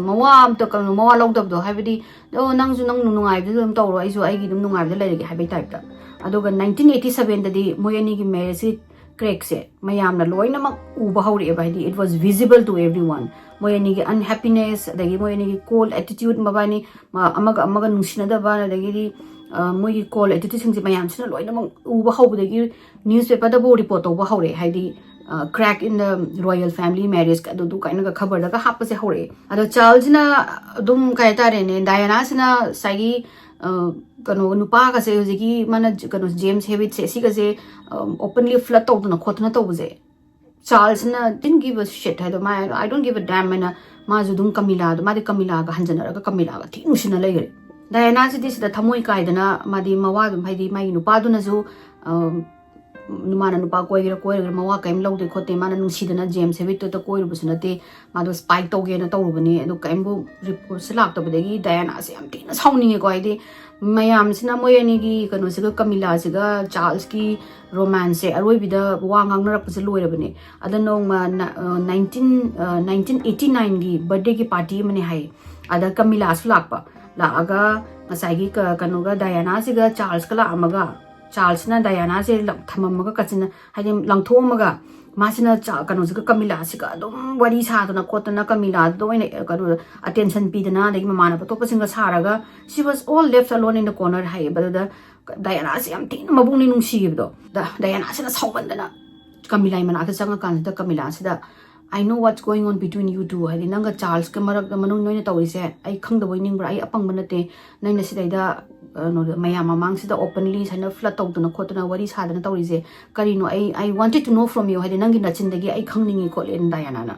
ꯃꯋꯥ ꯑꯝꯇ, ꯀꯩꯅꯣ, ꯃꯋꯥ ꯂꯧꯗꯕꯗꯣ, ꯍꯥꯏꯕꯗꯤ ꯑꯣ ꯅꯪꯁꯨ ꯅꯪ ꯅꯨꯡꯉꯥꯏꯕꯗꯨ ꯑꯗꯨꯝ ꯇꯧꯔꯣ, ꯑꯩꯁꯨ ꯑꯩꯒꯤ ꯑꯗꯨꯝ ꯅꯨꯡꯉꯥꯏꯕꯗ ꯂꯩꯔꯒꯦ ꯍꯥꯏꯕꯒꯤ ꯇꯥꯏꯞꯇ꯫ ꯑꯗꯨꯒ ꯅꯥꯏꯟꯇꯤꯟ ꯑꯩꯠꯇꯤ ꯁꯕꯦꯟꯗꯗꯤ ꯃꯣꯏ ꯑꯅꯤꯒꯤ ꯃꯦꯔꯦꯖꯀꯤ ꯀ꯭ꯔꯦꯛꯁꯦ ꯃꯌꯥꯝꯅ ꯂꯣꯏꯅꯃꯛ ꯎꯕ ꯍꯧꯔꯛꯑꯦꯕ, ꯍꯥꯏꯗꯤ it was visible to everyone꯫ ꯃꯣꯏ ꯑꯅꯤꯒꯤ ꯑꯟꯍꯦꯄꯤꯅꯦꯁ, ꯑꯗꯒꯤ ꯃꯣꯏ ꯑꯅꯤꯒꯤ ꯀꯣꯜ ꯑꯦꯇꯤꯇ꯭ꯌꯨꯠ, ꯃꯕꯥꯅꯤ ꯑꯃꯒ ꯑꯃꯒ ꯅꯨꯡꯁꯤꯅꯗꯕ, ꯑꯗꯒꯤꯗꯤ ꯃꯣꯏꯒꯤ ꯀꯣꯜ ꯑꯦꯇꯤꯇ꯭ꯌꯨꯠꯁꯤꯡꯁꯦ ꯃꯌꯥꯝꯁꯤꯅ ꯂꯣꯏꯅꯃꯛ ꯎꯕ ꯍꯧꯕꯗꯒꯤ ꯅ꯭ꯌꯨꯁꯄꯦꯄꯔꯗꯕꯨ ꯔꯤꯄꯣꯔꯠ ꯇꯧꯕ ꯍꯧꯔꯛꯑꯦ, ꯍꯥꯏꯗꯤ crack in the royal family marriage ꯑꯗꯨꯗꯨ ꯀꯥꯏꯅꯒ ꯈꯕꯔꯗꯒ ꯍꯥꯞꯄꯁꯦ ꯍꯧꯔꯛꯑꯦ꯫ ꯑꯗꯣ ꯆꯥꯔꯜꯁꯤꯅ ꯑꯗꯨꯝ ꯀꯩ ꯍꯥꯏꯇꯥꯔꯦꯅꯦ, ꯗꯥꯏꯑꯅꯥꯁꯤꯅ ꯉꯁꯥꯏꯒꯤ ꯀꯩꯅꯣ ꯅꯨꯄꯥꯒꯁꯦ, ꯍꯧꯖꯤꯛꯀꯤ ꯃꯥꯅ ꯀꯩꯅꯣ ꯖꯦꯝꯁ ꯍꯦꯕꯤꯠꯁꯦ, ꯁꯤꯒꯁꯦ ꯑꯣꯄꯟꯂꯤ ꯐ꯭ꯂꯠ ꯇꯧꯗꯅ ꯈꯣꯠꯇꯅ ꯇꯧꯕꯁꯦ Charlesꯅ didn't give a shit ꯍꯥꯏꯗꯣ, ꯃꯥ "I don't give a damn" ꯍꯥꯏꯅ ꯃꯥꯁꯨ ꯑꯗꯨꯝ ꯀꯃꯤꯂꯥꯗꯣ, ꯃꯥꯗꯤ ꯀꯃꯤꯂꯥꯒ ꯍꯟꯖꯅꯔꯒ ꯀꯃꯤꯂꯥꯒ ꯊꯤ ꯅꯨꯡꯁꯤꯅ ꯂꯩꯈ꯭ꯔꯦ꯫ ꯗꯥꯌꯥꯅꯥꯁꯤꯗꯤ ꯁꯤꯗ ꯊꯃꯣꯏ ꯀꯥꯏꯗꯅ ꯃꯥꯗꯤ ꯃꯋꯥ ꯑꯗꯨꯝ, ꯍꯥꯏꯗꯤ ꯃꯥꯒꯤ ꯅꯨꯄꯥꯗꯨꯅꯁꯨ, ꯑꯝ, ꯃꯥꯅ ꯅꯨꯄꯥ ꯀꯣꯏꯒꯦꯔꯥ ꯀꯣꯏꯔꯒꯦꯔꯥ ꯃꯋꯥ ꯀꯔꯤꯝ ꯂꯧꯗꯦ ꯈꯣꯠꯇꯦ, ꯃꯥꯅ ꯅꯨꯡꯁꯤꯗꯅ ꯖꯦꯝꯁ ꯍꯦꯋꯤꯠꯇꯨꯗ ꯀꯣꯏꯔꯨꯕꯁꯨ ꯅꯠꯇꯦ, ꯃꯥꯗꯣ spy ꯇꯧꯒꯦꯅ ꯇꯧꯔꯨꯕꯅꯦ, ꯑꯗꯨ ꯀꯔꯤꯝꯕꯨ ꯔꯤꯄꯣꯔꯠꯁꯦ ꯂꯥꯛꯇꯕꯗꯒꯤ ꯗꯥꯌꯥꯅꯥꯁꯦ ꯌꯥꯝ ꯊꯤꯅ ꯁꯥꯎꯅꯤꯡꯉꯦꯀꯣ꯫ ꯍꯥꯏꯗꯤ ꯃꯌꯥꯝꯁꯤꯅ ꯃꯣꯏ ꯑꯅꯤꯒꯤ ꯀꯩꯅꯣꯁꯤꯒ, ꯀꯃꯤꯂꯥꯁꯤꯒ ꯆꯥꯔꯜꯁꯀꯤ ꯔꯣꯃꯥꯟꯁꯁꯦ ꯑꯔꯣꯏꯕꯤꯗ ꯋꯥ ꯉꯥꯡꯅꯔꯛꯄꯁꯦ ꯂꯣꯏꯔꯕꯅꯦ꯫ ꯑꯗ ꯅꯣꯡꯃ nineteen nineteen eighty nineꯒꯤ birthdayꯒꯤ party ꯑꯃꯅꯦ ꯍꯥꯏꯌꯦ꯫ ꯑꯗ ꯀꯃꯤꯂꯥꯁꯨ ꯂꯥꯛꯄ, ꯂꯥꯛꯑꯒ ꯉꯁꯥꯏꯒꯤ ꯀ- ꯀꯩꯅꯣꯒ, ꯗꯥꯌꯥꯅꯥꯁꯤꯒ ꯆꯥꯔꯜꯁꯀ ꯂꯥꯛꯑꯝꯃꯒ, ꯆꯥꯔꯜꯁꯅ ꯗꯥꯌꯥꯅꯥꯁꯦ ꯂꯪ- ꯊꯝꯃꯝꯃꯒ ꯀꯆꯤꯟꯅ, ꯍꯥꯏꯗꯤ ꯂꯪꯊꯣꯛꯑꯝꯃꯒ, ꯃꯥꯁꯤꯅ ꯆꯥ- ꯀꯩꯅꯣꯁꯤꯒ, ꯀꯃꯤꯂꯥꯁꯤꯒ ꯑꯗꯨꯝ ꯋꯥꯔꯤ ꯁꯥꯗꯅ ꯈꯣꯠꯇꯅ, ꯀꯃꯤꯂꯥꯗꯨꯗ ꯑꯣꯏꯅ, ꯑ, ꯀꯩꯅꯣ, attention ꯄꯤꯗꯅ, ꯑꯗꯒꯤ ꯃꯃꯥꯟꯅꯕ ꯑꯇꯣꯞꯄꯁꯤꯡꯒ ꯁꯥꯔꯒ, she was all left alone in the corner ꯍꯥꯏꯌꯦꯕ꯫ ꯑꯗꯨꯗ ꯗꯥꯌꯥꯅꯥꯁꯦ ꯌꯥꯝ ꯊꯤꯅ ꯃꯕꯨꯛꯅꯤꯡ ꯅꯨꯡꯁꯤꯈꯤꯕꯗꯣ꯫ ꯗ- ꯗꯥꯌꯥꯅꯥꯁꯤꯅ ꯁꯥꯎꯃꯟꯗꯅ ꯀꯃꯤꯂꯥꯏ ꯃꯅꯥꯛꯇ ꯆꯪꯉꯀꯥꯟꯁꯤꯗ, ꯀꯃꯤꯂꯥꯁꯤꯗ "I know what's going on between you two", ꯍꯥꯏꯗꯤ ꯅꯪꯒ ꯆꯥꯔꯜꯁꯀ ꯃꯔꯛꯇ ꯃꯅꯨꯡ ꯅꯣꯏꯅ ꯇꯧꯔꯤꯁꯦ ꯑꯩ ꯈꯪꯗꯕꯣꯏ ꯅꯤꯡꯕ꯭ꯔꯥ? ꯑꯩ ꯑꯄꯪꯕ ꯅꯠꯇꯦ, ꯅꯪꯅ ꯁꯤꯗꯩꯗ, ꯀꯩꯅꯣꯗ, ꯃꯌꯥꯝ ꯃꯃꯥꯡꯁꯤꯗ openly ꯁꯨꯃꯥꯏꯅ flirt ꯇꯧꯗꯅ ꯈꯣꯠꯇꯅ ꯋꯥꯔꯤ ꯁꯥꯗꯅ ꯇꯧꯔꯤꯁꯦ ꯀꯔꯤꯅꯣ? ꯑꯩ, "I wanted to know from you", ꯍꯥꯏꯗꯤ ꯅꯪꯒꯤ ꯅꯆꯤꯟꯗꯒꯤ ꯑꯩ ꯈꯪꯅꯤꯡꯉꯤ ꯈꯣꯠꯂꯦꯅ ꯗꯥꯌꯥꯅꯥꯅ꯫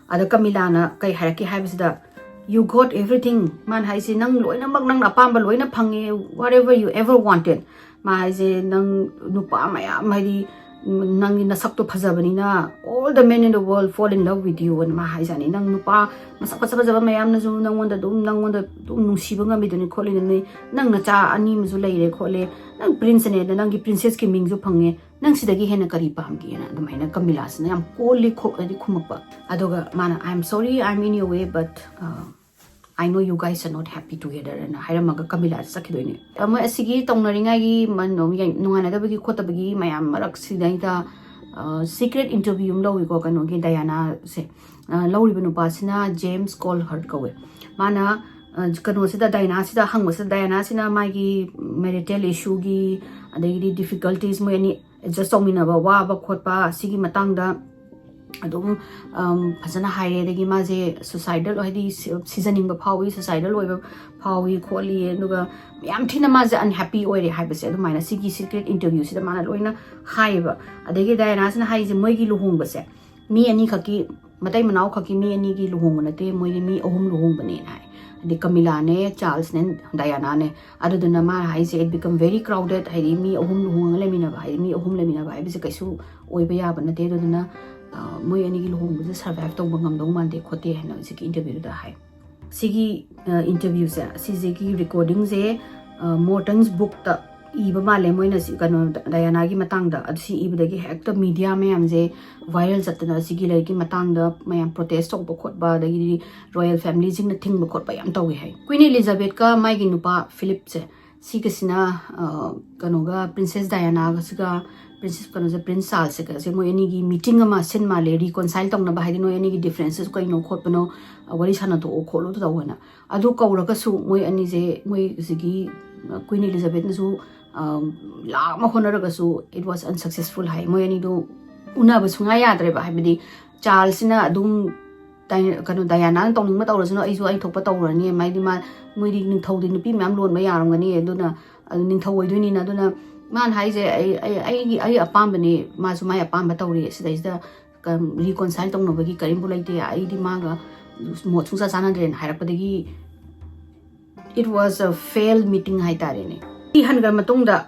ꯑꯗ ꯀꯃꯤꯂꯥꯅ ꯀꯩ ꯍꯥꯏꯔꯛꯀꯦ ꯍꯥꯏꯕꯁꯤꯗ, "You got everything", ꯃꯥꯅ ꯍꯥꯏꯁꯦ, "ꯅꯪ ꯂꯣꯏꯅꯃꯛ, ꯅꯪꯅ ꯑꯄꯥꯝꯕ ꯂꯣꯏꯅ ꯐꯪꯉꯦ, whatever you ever wanted", ꯃꯥ ꯍꯥꯏꯁꯦ, "ꯅꯪ ꯅꯨꯄꯥ ꯃꯌꯥꯝ, ꯍꯥꯏꯗꯤ ꯅꯪꯒꯤ ꯅꯁꯛꯇꯣ ꯐꯖꯕꯅꯤꯅ, all the men in the world fall in love with you" ꯑꯅ ꯃꯥ ꯍꯥꯏꯖꯥꯠꯅꯤ꯫ "ꯅꯪ ꯅꯨꯄꯥ ꯃꯁꯛ ꯐꯖ ꯐꯖꯕ ꯃꯌꯥꯝꯅꯁꯨ ꯅꯪꯉꯣꯟꯗ ꯑꯗꯨꯝ, ꯅꯪꯉꯣꯟꯗ ꯑꯗꯨꯝ ꯅꯨꯡꯁꯤꯕ ꯉꯝꯃꯤꯗꯨꯅꯤ ꯈꯣꯠꯂꯤꯗꯨꯅꯤ, ꯅꯪ ꯅꯆꯥ ꯑꯅꯤ ꯑꯃꯁꯨ ꯂꯩꯔꯦ ꯈꯣꯠꯂꯦ, ꯅꯪ princeꯅꯦ, ꯑꯗ ꯅꯪꯒꯤ princessꯀꯤ ꯃꯤꯡꯁꯨ ꯐꯪꯉꯦ, ꯅꯪ ꯁꯤꯗꯒꯤ ꯍꯦꯟꯅ ꯀꯔꯤ ꯄꯥꯝꯒꯦꯅ?" ꯑꯗꯨꯃꯥꯏꯅ ꯀꯃꯤꯂꯥꯁꯤꯅ ꯌꯥꯝ coolly ꯈꯣ-, ꯍꯥꯏꯗꯤ ꯈꯨꯝꯃꯛꯄ꯫ ꯑꯗꯨꯒ ꯃꯥꯅ, "I'm sorry, I'm in your way, but, uh, I know you guys are not happy together" ꯑꯅ ꯍꯥꯏꯔꯝꯃꯒ ꯀꯃꯤꯂꯥꯁꯦ ꯆꯠꯈꯤꯗꯣꯏꯅꯦ꯫ ꯃꯣꯏ ꯑꯁꯤꯒꯤ ꯇꯧꯅꯔꯤꯉꯩꯒꯤ ꯃ-, ꯅꯣ-, ꯌꯥ-, ꯅꯨꯡꯉꯥꯏꯅꯗꯕꯒꯤ ꯈꯣꯠꯇꯕꯒꯤ ꯃꯌꯥꯝ ꯃꯔꯛꯁꯤꯗꯩꯗ, ꯑ, secret interview ꯑꯃ ꯂꯧꯏꯀꯣ, ꯀꯩꯅꯣꯒꯤ ꯗꯥꯌꯥꯅꯥꯁꯦ꯫ ꯑ, ꯂꯧꯔꯤꯕ ꯅꯨꯄꯥꯁꯤꯅ James Coulthard ꯀꯧꯋꯦ꯫ ꯃꯥꯅ, ꯑ, ꯀꯩꯅꯣꯁꯤꯗ, ꯗꯥꯌꯥꯅꯥꯁꯤꯗ ꯍꯪꯕꯁꯤꯗ, ꯗꯥꯌꯥꯅꯥꯁꯤꯅ ꯃꯥꯒꯤ marital issueꯒꯤ, ꯑꯗꯒꯤꯗꯤ difficulties, ꯃꯣꯏ ꯑꯅꯤ adjust ꯇꯧꯃꯤꯟꯅꯕ, ꯋꯥꯕ ꯈꯣꯠꯄ, ꯁꯤꯒꯤ ꯃꯇꯥꯡꯗ ꯑꯗꯨꯝ ꯐꯖꯅ ꯍꯥꯏꯔꯦ꯫ ꯑꯗꯒꯤ ꯃꯥꯁꯦ suicidal, ꯍꯥꯏꯗꯤ ꯁꯤꯖꯅꯤꯡꯕ ꯐꯥꯎꯏ, suicidal ꯑꯣꯏꯕ ꯐꯥꯎꯏ ꯈꯣꯠꯂꯤ, ꯑꯗꯨꯒ ꯌꯥꯝ ꯊꯤꯅ ꯃꯥꯁꯦ unhappy ꯑꯣꯏꯔꯦ ꯍꯥꯏꯕꯁꯦ ꯑꯗꯨꯃꯥꯏꯅ ꯁꯤꯒꯤ secret interview ꯁꯤꯗ ꯃꯥꯅ ꯂꯣꯏꯅ ꯍꯥꯏꯌꯦꯕ꯫ ꯑꯗꯒꯤ ꯗꯥꯌꯥꯅꯥꯁꯤꯅ ꯍꯥꯏꯁꯦ ꯃꯣꯏꯒꯤ ꯂꯨꯍꯣꯡꯕꯁꯦ ꯃꯤ ꯑꯅꯤꯈꯛꯀꯤ, ꯃꯇꯩ ꯃꯅꯥꯎꯈꯛꯀꯤ ꯃꯤ ꯑꯅꯤꯒꯤ ꯂꯨꯍꯣꯡꯕ ꯅꯠꯇꯦ, ꯃꯣꯏꯗꯤ ꯃꯤ ꯑꯍꯨꯝ ꯂꯨꯍꯣꯡꯕꯅꯦꯅ ꯍꯥꯏ꯫ ꯍꯥꯏꯗꯤ ꯀꯃꯤꯂꯥꯅꯦ, ꯆꯥꯔꯜꯁꯅꯦ, ꯗꯥꯌꯥꯅꯥꯅꯦ꯫ ꯑꯗꯨꯗꯨꯅ ꯃꯥꯅ ꯍꯥꯏꯁꯦ it become very crowded, ꯍꯥꯏꯗꯤ ꯃꯤ ꯑꯍꯨꯝ ꯂꯨꯍꯣꯡꯉꯒ ꯂꯩꯃꯤꯟꯅꯕ, ꯍꯥꯏꯗꯤ ꯃꯤ ꯑꯍꯨꯝ ꯂꯩꯃꯤꯟꯅꯕ ꯍꯥꯏꯕꯁꯦ ꯀꯩꯁꯨ ꯑꯣꯏꯕ ꯌꯥꯕ ꯅꯠꯇꯦ꯫ ꯑꯗꯨꯗꯨꯅ ꯃꯣꯏ ꯑꯅꯤꯒꯤ ꯂꯨꯍꯣꯡꯕꯁꯦ survive ꯇꯧꯕ ꯉꯝꯗꯧ ꯃꯥꯟꯗꯦ ꯈꯣꯠꯇꯦ ꯍꯥꯏꯅ ꯍꯧꯖꯤꯛꯀꯤ interview ꯗꯨꯗ ꯍꯥꯏ꯫ ꯁꯤꯒꯤ interview ꯁꯦ, ꯁꯤꯁꯤꯒꯤ recording ꯁꯦ Morton's book ꯇ ꯏꯕ ꯃꯥꯜꯂꯦ ꯃꯣꯏꯅ ꯁꯤ, ꯀꯩꯅꯣ, ꯗꯥꯌꯥꯅꯥꯒꯤ ꯃꯇꯥꯡꯗ꯫ ꯑꯗꯨ ꯁꯤ ꯏꯕꯗꯒꯤ ꯍꯦꯛꯇ media ꯃꯌꯥꯝꯁꯦ viral ꯆꯠꯇꯅ ꯁꯤꯒꯤ ꯂꯥꯏꯔꯤꯛꯀꯤ ꯃꯇꯥꯡꯗ ꯃꯌꯥꯝ protest ꯇꯧꯕ ꯈꯣꯠꯄ, ꯑꯗꯒꯤꯗꯤ royal family ꯁꯤꯡꯅ ꯊꯤꯡꯕ ꯈꯣꯠꯄ ꯌꯥꯝ ꯇꯧꯋꯦ ꯍꯥꯏ꯫ Queen Elizabeth ꯀ ꯃꯥꯒꯤ ꯅꯨꯄꯥ Philip ꯁꯦ, ꯁꯤꯒꯁꯤꯅ, ꯑ, ꯀꯩꯅꯣꯒ, Princess Diana ꯒꯁꯤꯒ, Princess, ꯀꯩꯅꯣꯁꯦ, Prince Charles ꯁꯦ, ꯃꯣꯏ ꯑꯅꯤꯒꯤ meeting ꯑꯃ ꯁꯤꯟ ꯃꯥꯜꯂꯦ, reconcile ꯇꯧꯅꯕ, ꯍꯥꯏꯗꯤ ꯅꯣꯏ ꯑꯅꯤꯒꯤ differences ꯀꯩꯅꯣ ꯈꯣꯠꯄꯅꯣ, ꯑ, ꯋꯥꯔꯤ ꯁꯥꯟꯅꯊꯣꯛꯑꯣ ꯈꯣꯠꯂꯣ ꯇꯧꯑꯣꯅ꯫ ꯑꯗꯨ ꯀꯧꯔꯒꯁꯨ ꯃꯣꯏ ꯑꯅꯤꯁꯦ, ꯃꯣꯏ ꯍꯧꯖꯤꯛꯀꯤ, ꯑ, Queen Elizabeth ꯅꯁꯨ, ꯑ, ꯂꯥꯛꯅꯕ ꯍꯣꯠꯅꯔꯒꯁꯨ it was unsuccessful ꯍꯥꯏ꯫ ꯃꯣꯏ ꯑꯅꯤꯗꯣ ꯎꯅꯕ ꯁꯨꯡꯌꯥ ꯌꯥꯗ꯭ꯔꯦꯕ, ꯍꯥꯏꯕꯗꯤ ꯆꯥꯔꯜꯁꯁꯤꯅ ꯑꯗꯨꯝ ꯗꯥꯏ-, ꯀꯩꯅꯣ, ꯗꯥꯌꯥꯅꯥꯅ ꯇꯧꯅꯤꯡꯕ ꯇꯧꯔꯁꯅꯨ, ꯑꯩꯁꯨ ꯑꯩ ꯊꯣꯛꯄ ꯇꯧꯔꯅꯤ꯫ ꯍꯥꯏꯗꯤ ꯃꯥ, ꯃꯣꯏꯗꯤ ꯅꯤꯡꯊꯧꯗꯤ ꯅꯨꯄꯤ ꯃꯌꯥꯝ ꯂꯣꯟꯕ ꯌꯥꯔꯝꯒꯅꯤ, ꯑꯗꯨꯅ, ꯑꯗꯨ ꯅꯤꯡꯊꯧ ꯑꯣꯏꯗꯣꯏꯅꯤꯅ꯫ ꯑꯗꯨꯅ ꯃꯥꯅ ꯍꯥꯏꯁꯦ, "ꯑꯩ, ꯑꯩ, ꯑꯩꯒꯤ, ꯑꯩ ꯑꯄꯥꯝꯕꯅꯤ, ꯃꯥꯁꯨ ꯃꯥꯏ ꯑꯄꯥꯝꯕ ꯇꯧꯔꯤ, ꯁꯤꯗꯩꯁꯤꯗ ꯀ-, reconcile ꯇꯧꯅꯕꯒꯤ ꯀꯔꯤꯝꯕꯨ ꯂꯩꯇꯦ, ꯑꯩꯗꯤ ꯃꯥꯒ ꯃꯣꯠ ꯁꯨꯡꯆꯥ ꯆꯥꯟꯅꯗ꯭ꯔꯦꯅ" ꯍꯥꯏꯔꯛꯄꯗꯒꯤ it was a failed meeting ꯍꯥꯏꯇꯥꯔꯦꯅꯦ꯫ ꯁꯤ ꯍꯟꯈ꯭ꯔ ꯃꯇꯨꯡꯗ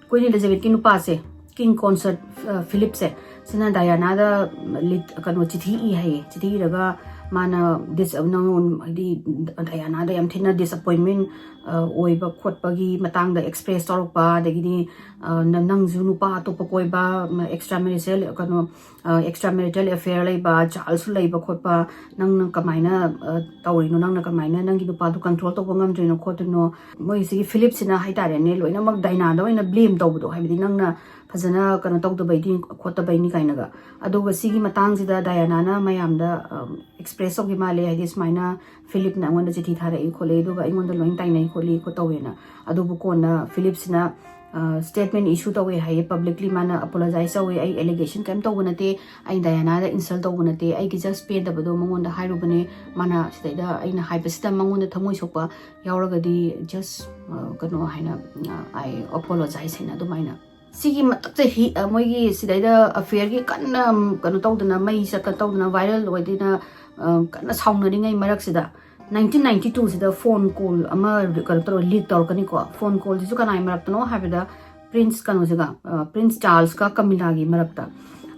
Queen Elizabeth ꯀꯤ ꯅꯨꯄꯥꯁꯦ, King Consort, ꯑ, Philip ꯁꯦ, ꯁꯤꯅ ꯗꯥꯌꯥꯅꯥꯗ ꯂꯤꯠ-, ꯀꯩꯅꯣ, ꯆꯤꯊꯤ ꯏ ꯍꯥꯏꯌꯦ꯫ ꯆꯤꯊꯤ ꯏꯔꯒ ꯃꯥꯅ dis-, ꯅꯪꯉꯣꯟ-, ꯍꯥꯏꯗꯤ ꯗꯥꯌꯥꯅꯥꯗ ꯌꯥꯝ ꯊꯤꯅ disappointment, ꯑ, ꯑꯣꯏꯕ ꯈꯣꯠꯄꯒꯤ ꯃꯇꯥꯡꯗ express ꯇꯧꯔꯛꯄ, ꯑꯗꯒꯤꯗꯤ, ꯑ, ꯅ-, ꯅꯪꯁꯨ ꯅꯨꯄꯥ ꯑꯇꯣꯞꯄ ꯀꯣꯏꯕ, extra marital, ꯀꯩꯅꯣ, ꯑ, extra marital affair ꯂꯩꯕ, ꯆꯥꯔꯜꯁꯁꯨ ꯂꯩꯕ ꯈꯣꯠꯄ, ꯅꯪꯅ ꯀꯃꯥꯏꯅ, ꯑ, ꯇꯧꯔꯤꯅꯣ? ꯅꯪꯅ ꯀꯃꯥꯏꯅ ꯅꯪꯒꯤ ꯅꯨꯄꯥꯗꯨ control ꯇꯧꯕ ꯉꯝꯗ꯭ꯔꯤꯅꯣ ꯈꯣꯠꯇ꯭ꯔꯤꯅꯣ? ꯃꯣꯏꯁꯤꯒꯤ Philip ꯁꯤꯅ ꯍꯥꯏꯇꯥꯔꯦꯅꯦ, ꯂꯣꯏꯅꯃꯛ ꯗꯥꯏꯅꯥꯗ ꯑꯣꯏꯅ blame ꯇꯧꯕꯗꯣ, ꯍꯥꯏꯕꯗꯤ ꯅꯪꯅ ꯐꯖꯅ ꯀꯩꯅꯣ ꯇꯧꯗꯕꯩꯅꯤ ꯈꯣꯠꯇꯕꯩꯅꯤ ꯀꯥꯏꯅꯒ꯫ ꯑꯗꯨꯒ ꯁꯤꯒꯤ ꯃꯇꯥꯡꯁꯤꯗ ꯗꯥꯌꯥꯅꯥꯅ ꯃꯌꯥꯝꯗ, ꯑꯝ, express ꯇꯧꯈꯤ ꯃꯥꯜꯂꯦ, ꯍꯥꯏꯗꯤ ꯁꯨꯃꯥꯏꯅ Philip ꯅ ꯑꯩꯉꯣꯟꯗ ꯆꯤꯊꯤ ꯊꯥꯔꯛꯏ ꯈꯣꯠꯂꯤ, ꯑꯗꯨꯒ ꯑꯩꯉꯣꯟꯗ ꯂꯣꯏ ꯇꯥꯏꯅꯩ ꯈꯣꯠꯂꯤ ꯈꯣꯠ ꯇꯧꯋꯦꯅ꯫ ꯑꯗꯨꯕꯨ ꯀꯣꯟꯅ Philip ꯁꯤꯅ statement issue ꯇꯧꯋꯦ ꯍꯥꯏꯌꯦ, publicly ꯃꯥꯅ apologize ꯇꯧꯋꯦ, "ꯑꯩ allegation ꯀꯔꯤꯝ ꯇꯧꯕ ꯅꯠꯇꯦ, ꯑꯩ ꯗꯥꯌꯥꯅꯥꯗ insult ꯇꯧꯕ ꯅꯠꯇꯦ, ꯑꯩꯒꯤ just ꯄꯦꯟꯗꯕꯗꯣ ꯃꯉꯣꯟꯗ ꯍꯥꯏꯔꯨꯕꯅꯦ, ꯃꯥꯅ ꯁꯤꯗꯩꯗ ꯑꯩꯅ ꯍꯥꯏꯕꯁꯤꯗ ꯃꯉꯣꯟꯗ ꯊꯃꯣꯏ ꯁꯣꯛꯄ ꯌꯥꯎꯔꯒꯗꯤ just ꯀꯩꯅꯣ ꯍꯥꯏꯅ, "I apologize" ꯍꯥꯏꯅ ꯑꯗꯨꯃꯥꯏꯅ ꯁꯤꯒꯤ ꯃꯇꯛꯁꯦ ꯍꯤ-, ꯑ, ꯃꯣꯏꯒꯤ ꯁꯤꯗꯩꯗ affairꯒꯤ ꯀꯟꯅ, ꯎꯝ, ꯀꯩꯅꯣ ꯇꯧꯗꯅ, ꯃꯩ ꯆꯠꯀ ꯇꯧꯗꯅ, viral ꯑꯣꯏꯗꯅ, ꯑ, ꯀꯟꯅ ꯁꯥꯎꯅꯔꯤꯉꯩ ꯃꯔꯛꯁꯤꯗ nineteen ninety twoꯁꯤꯗ phone call ꯑꯃ ꯀꯩꯅꯣ ꯇꯧꯔ leak ꯇꯧꯔꯛꯀꯅꯤꯀꯣ꯫ Phone callꯁꯤꯁꯨ ꯀꯅꯥꯒꯤ ꯃꯔꯛꯇꯅꯣ ꯍꯥꯏꯕꯗ Prince ꯀꯩꯅꯣꯁꯤꯒ, ꯑ, Prince Charlesꯀ Camillaꯒꯤ ꯃꯔꯛꯇ꯫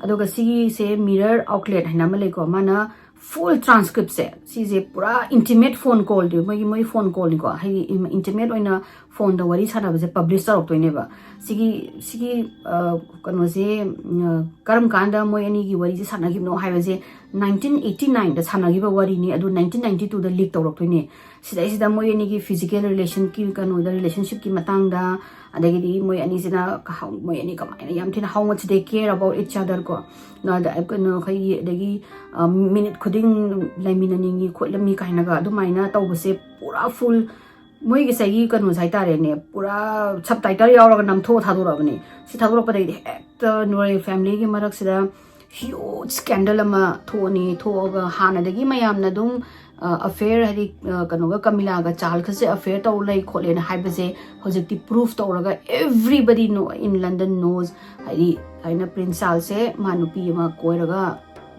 ꯑꯗꯨꯒ ꯁꯤꯒꯤꯁꯦ Mirror Outlet ꯍꯥꯏꯅ ꯑꯃ ꯂꯩꯀꯣ, ꯃꯥꯅ full transcriptꯁꯦ, ꯁꯤꯁꯦ ꯄꯨꯔꯥ intimate phone callꯗꯤ, ꯃꯣꯏꯒꯤ, ꯃꯣꯏ phone callꯅꯤꯀꯣ, ꯍꯥꯏꯗꯤ ꯏꯟ-, intimate ꯑꯣꯏꯅ phoneꯗ ꯋꯥꯔꯤ ꯁꯥꯟꯅꯕꯁꯦ publish ꯇꯧꯔꯛꯇꯣꯏꯅꯦꯕ꯫ ꯁꯤꯒꯤ, ꯁꯤꯒꯤ, ꯑ, ꯀꯩꯅꯣꯁꯦ, ꯎꯝ, ꯀꯔꯝ ꯀꯥꯟꯗ ꯃꯣꯏ ꯑꯅꯤꯒꯤ ꯋꯥꯔꯤꯁꯦ ꯁꯥꯟꯅꯈꯤꯕꯅꯣ ꯍꯥꯏꯕꯁꯦ nineteen eighty nineꯗ ꯁꯥꯟꯅꯈꯤꯕ ꯋꯥꯔꯤꯅꯤ, ꯑꯗꯨ nineteen ninety twoꯗ leak ꯇꯧꯔꯛꯇꯣꯏꯅꯦ꯫ ꯁꯤꯗꯩꯁꯤꯗ ꯃꯣꯏ ꯑꯅꯤꯒꯤ physical relationꯒꯤ ꯀꯩꯅꯣꯗ, relationshipꯀꯤ ꯃꯇꯥꯡꯗ, ꯑꯗꯒꯤꯗꯤ ꯃꯣꯏ ꯑꯅꯤꯁꯤꯅ ꯀꯍꯥꯎ-, ꯃꯣꯏ ꯑꯅꯤ ꯀꯃꯥꯏꯅ ꯌꯥꯝ ꯊꯤꯅ how much they care about each other ꯀꯣ, ꯑꯗ ꯀꯩꯅꯣ ꯑꯩꯈꯣꯏꯒꯤ, ꯑꯗꯒꯤ, ꯑ, minute ꯈꯨꯗꯤꯡ ꯂꯩꯃꯤꯟꯅꯅꯤꯡꯉꯤ ꯈꯣꯠꯂꯝꯃꯤ ꯀꯥꯏꯅꯒ ꯑꯗꯨꯃꯥꯏꯅ ꯇꯧꯕꯁꯦ ꯄꯨꯔꯥ full ꯃꯣꯏꯒꯤ ꯉꯁꯥꯏꯒꯤ ꯀꯩꯅꯣꯁꯦ ꯍꯥꯏꯇꯥꯔꯦꯅꯦ, ꯄꯨꯔꯥ subtitle ꯌꯥꯎꯔꯒ ꯅꯝꯊꯣꯛꯑ ꯊꯥꯗꯣꯔꯛꯑꯕꯅꯦ꯫ ꯁꯤ ꯊꯥꯗꯣꯔꯛꯄꯗꯒꯤꯗꯤ ꯍꯦꯛꯇ royal familyꯒꯤ ꯃꯔꯛꯁꯤꯗ huge scandal ꯑꯃ ꯊꯣꯛꯑꯅꯤ꯫ ꯊꯣꯛꯑꯒ ꯍꯥꯟꯅꯗꯒꯤ ꯃꯌꯥꯝꯅ ꯑꯗꯨꯝ, ꯑ, affair ꯍꯥꯏꯗꯤ, ꯑ, ꯀꯩꯅꯣꯒ Camillaꯒ Charlesꯀꯁꯦ affair ꯇꯧ ꯂꯩ ꯈꯣꯠꯂꯦꯅ ꯍꯥꯏꯕꯁꯦ ꯍꯧꯖꯤꯛꯇꯤ proof ꯇꯧꯔꯒ everybody know, in London knows, ꯍꯥꯏꯗꯤ ꯍꯥꯏꯅ Prince Charlesꯁꯦ ꯃꯥ ꯅꯨꯄꯤ ꯑꯃ ꯀꯣꯏꯔꯒ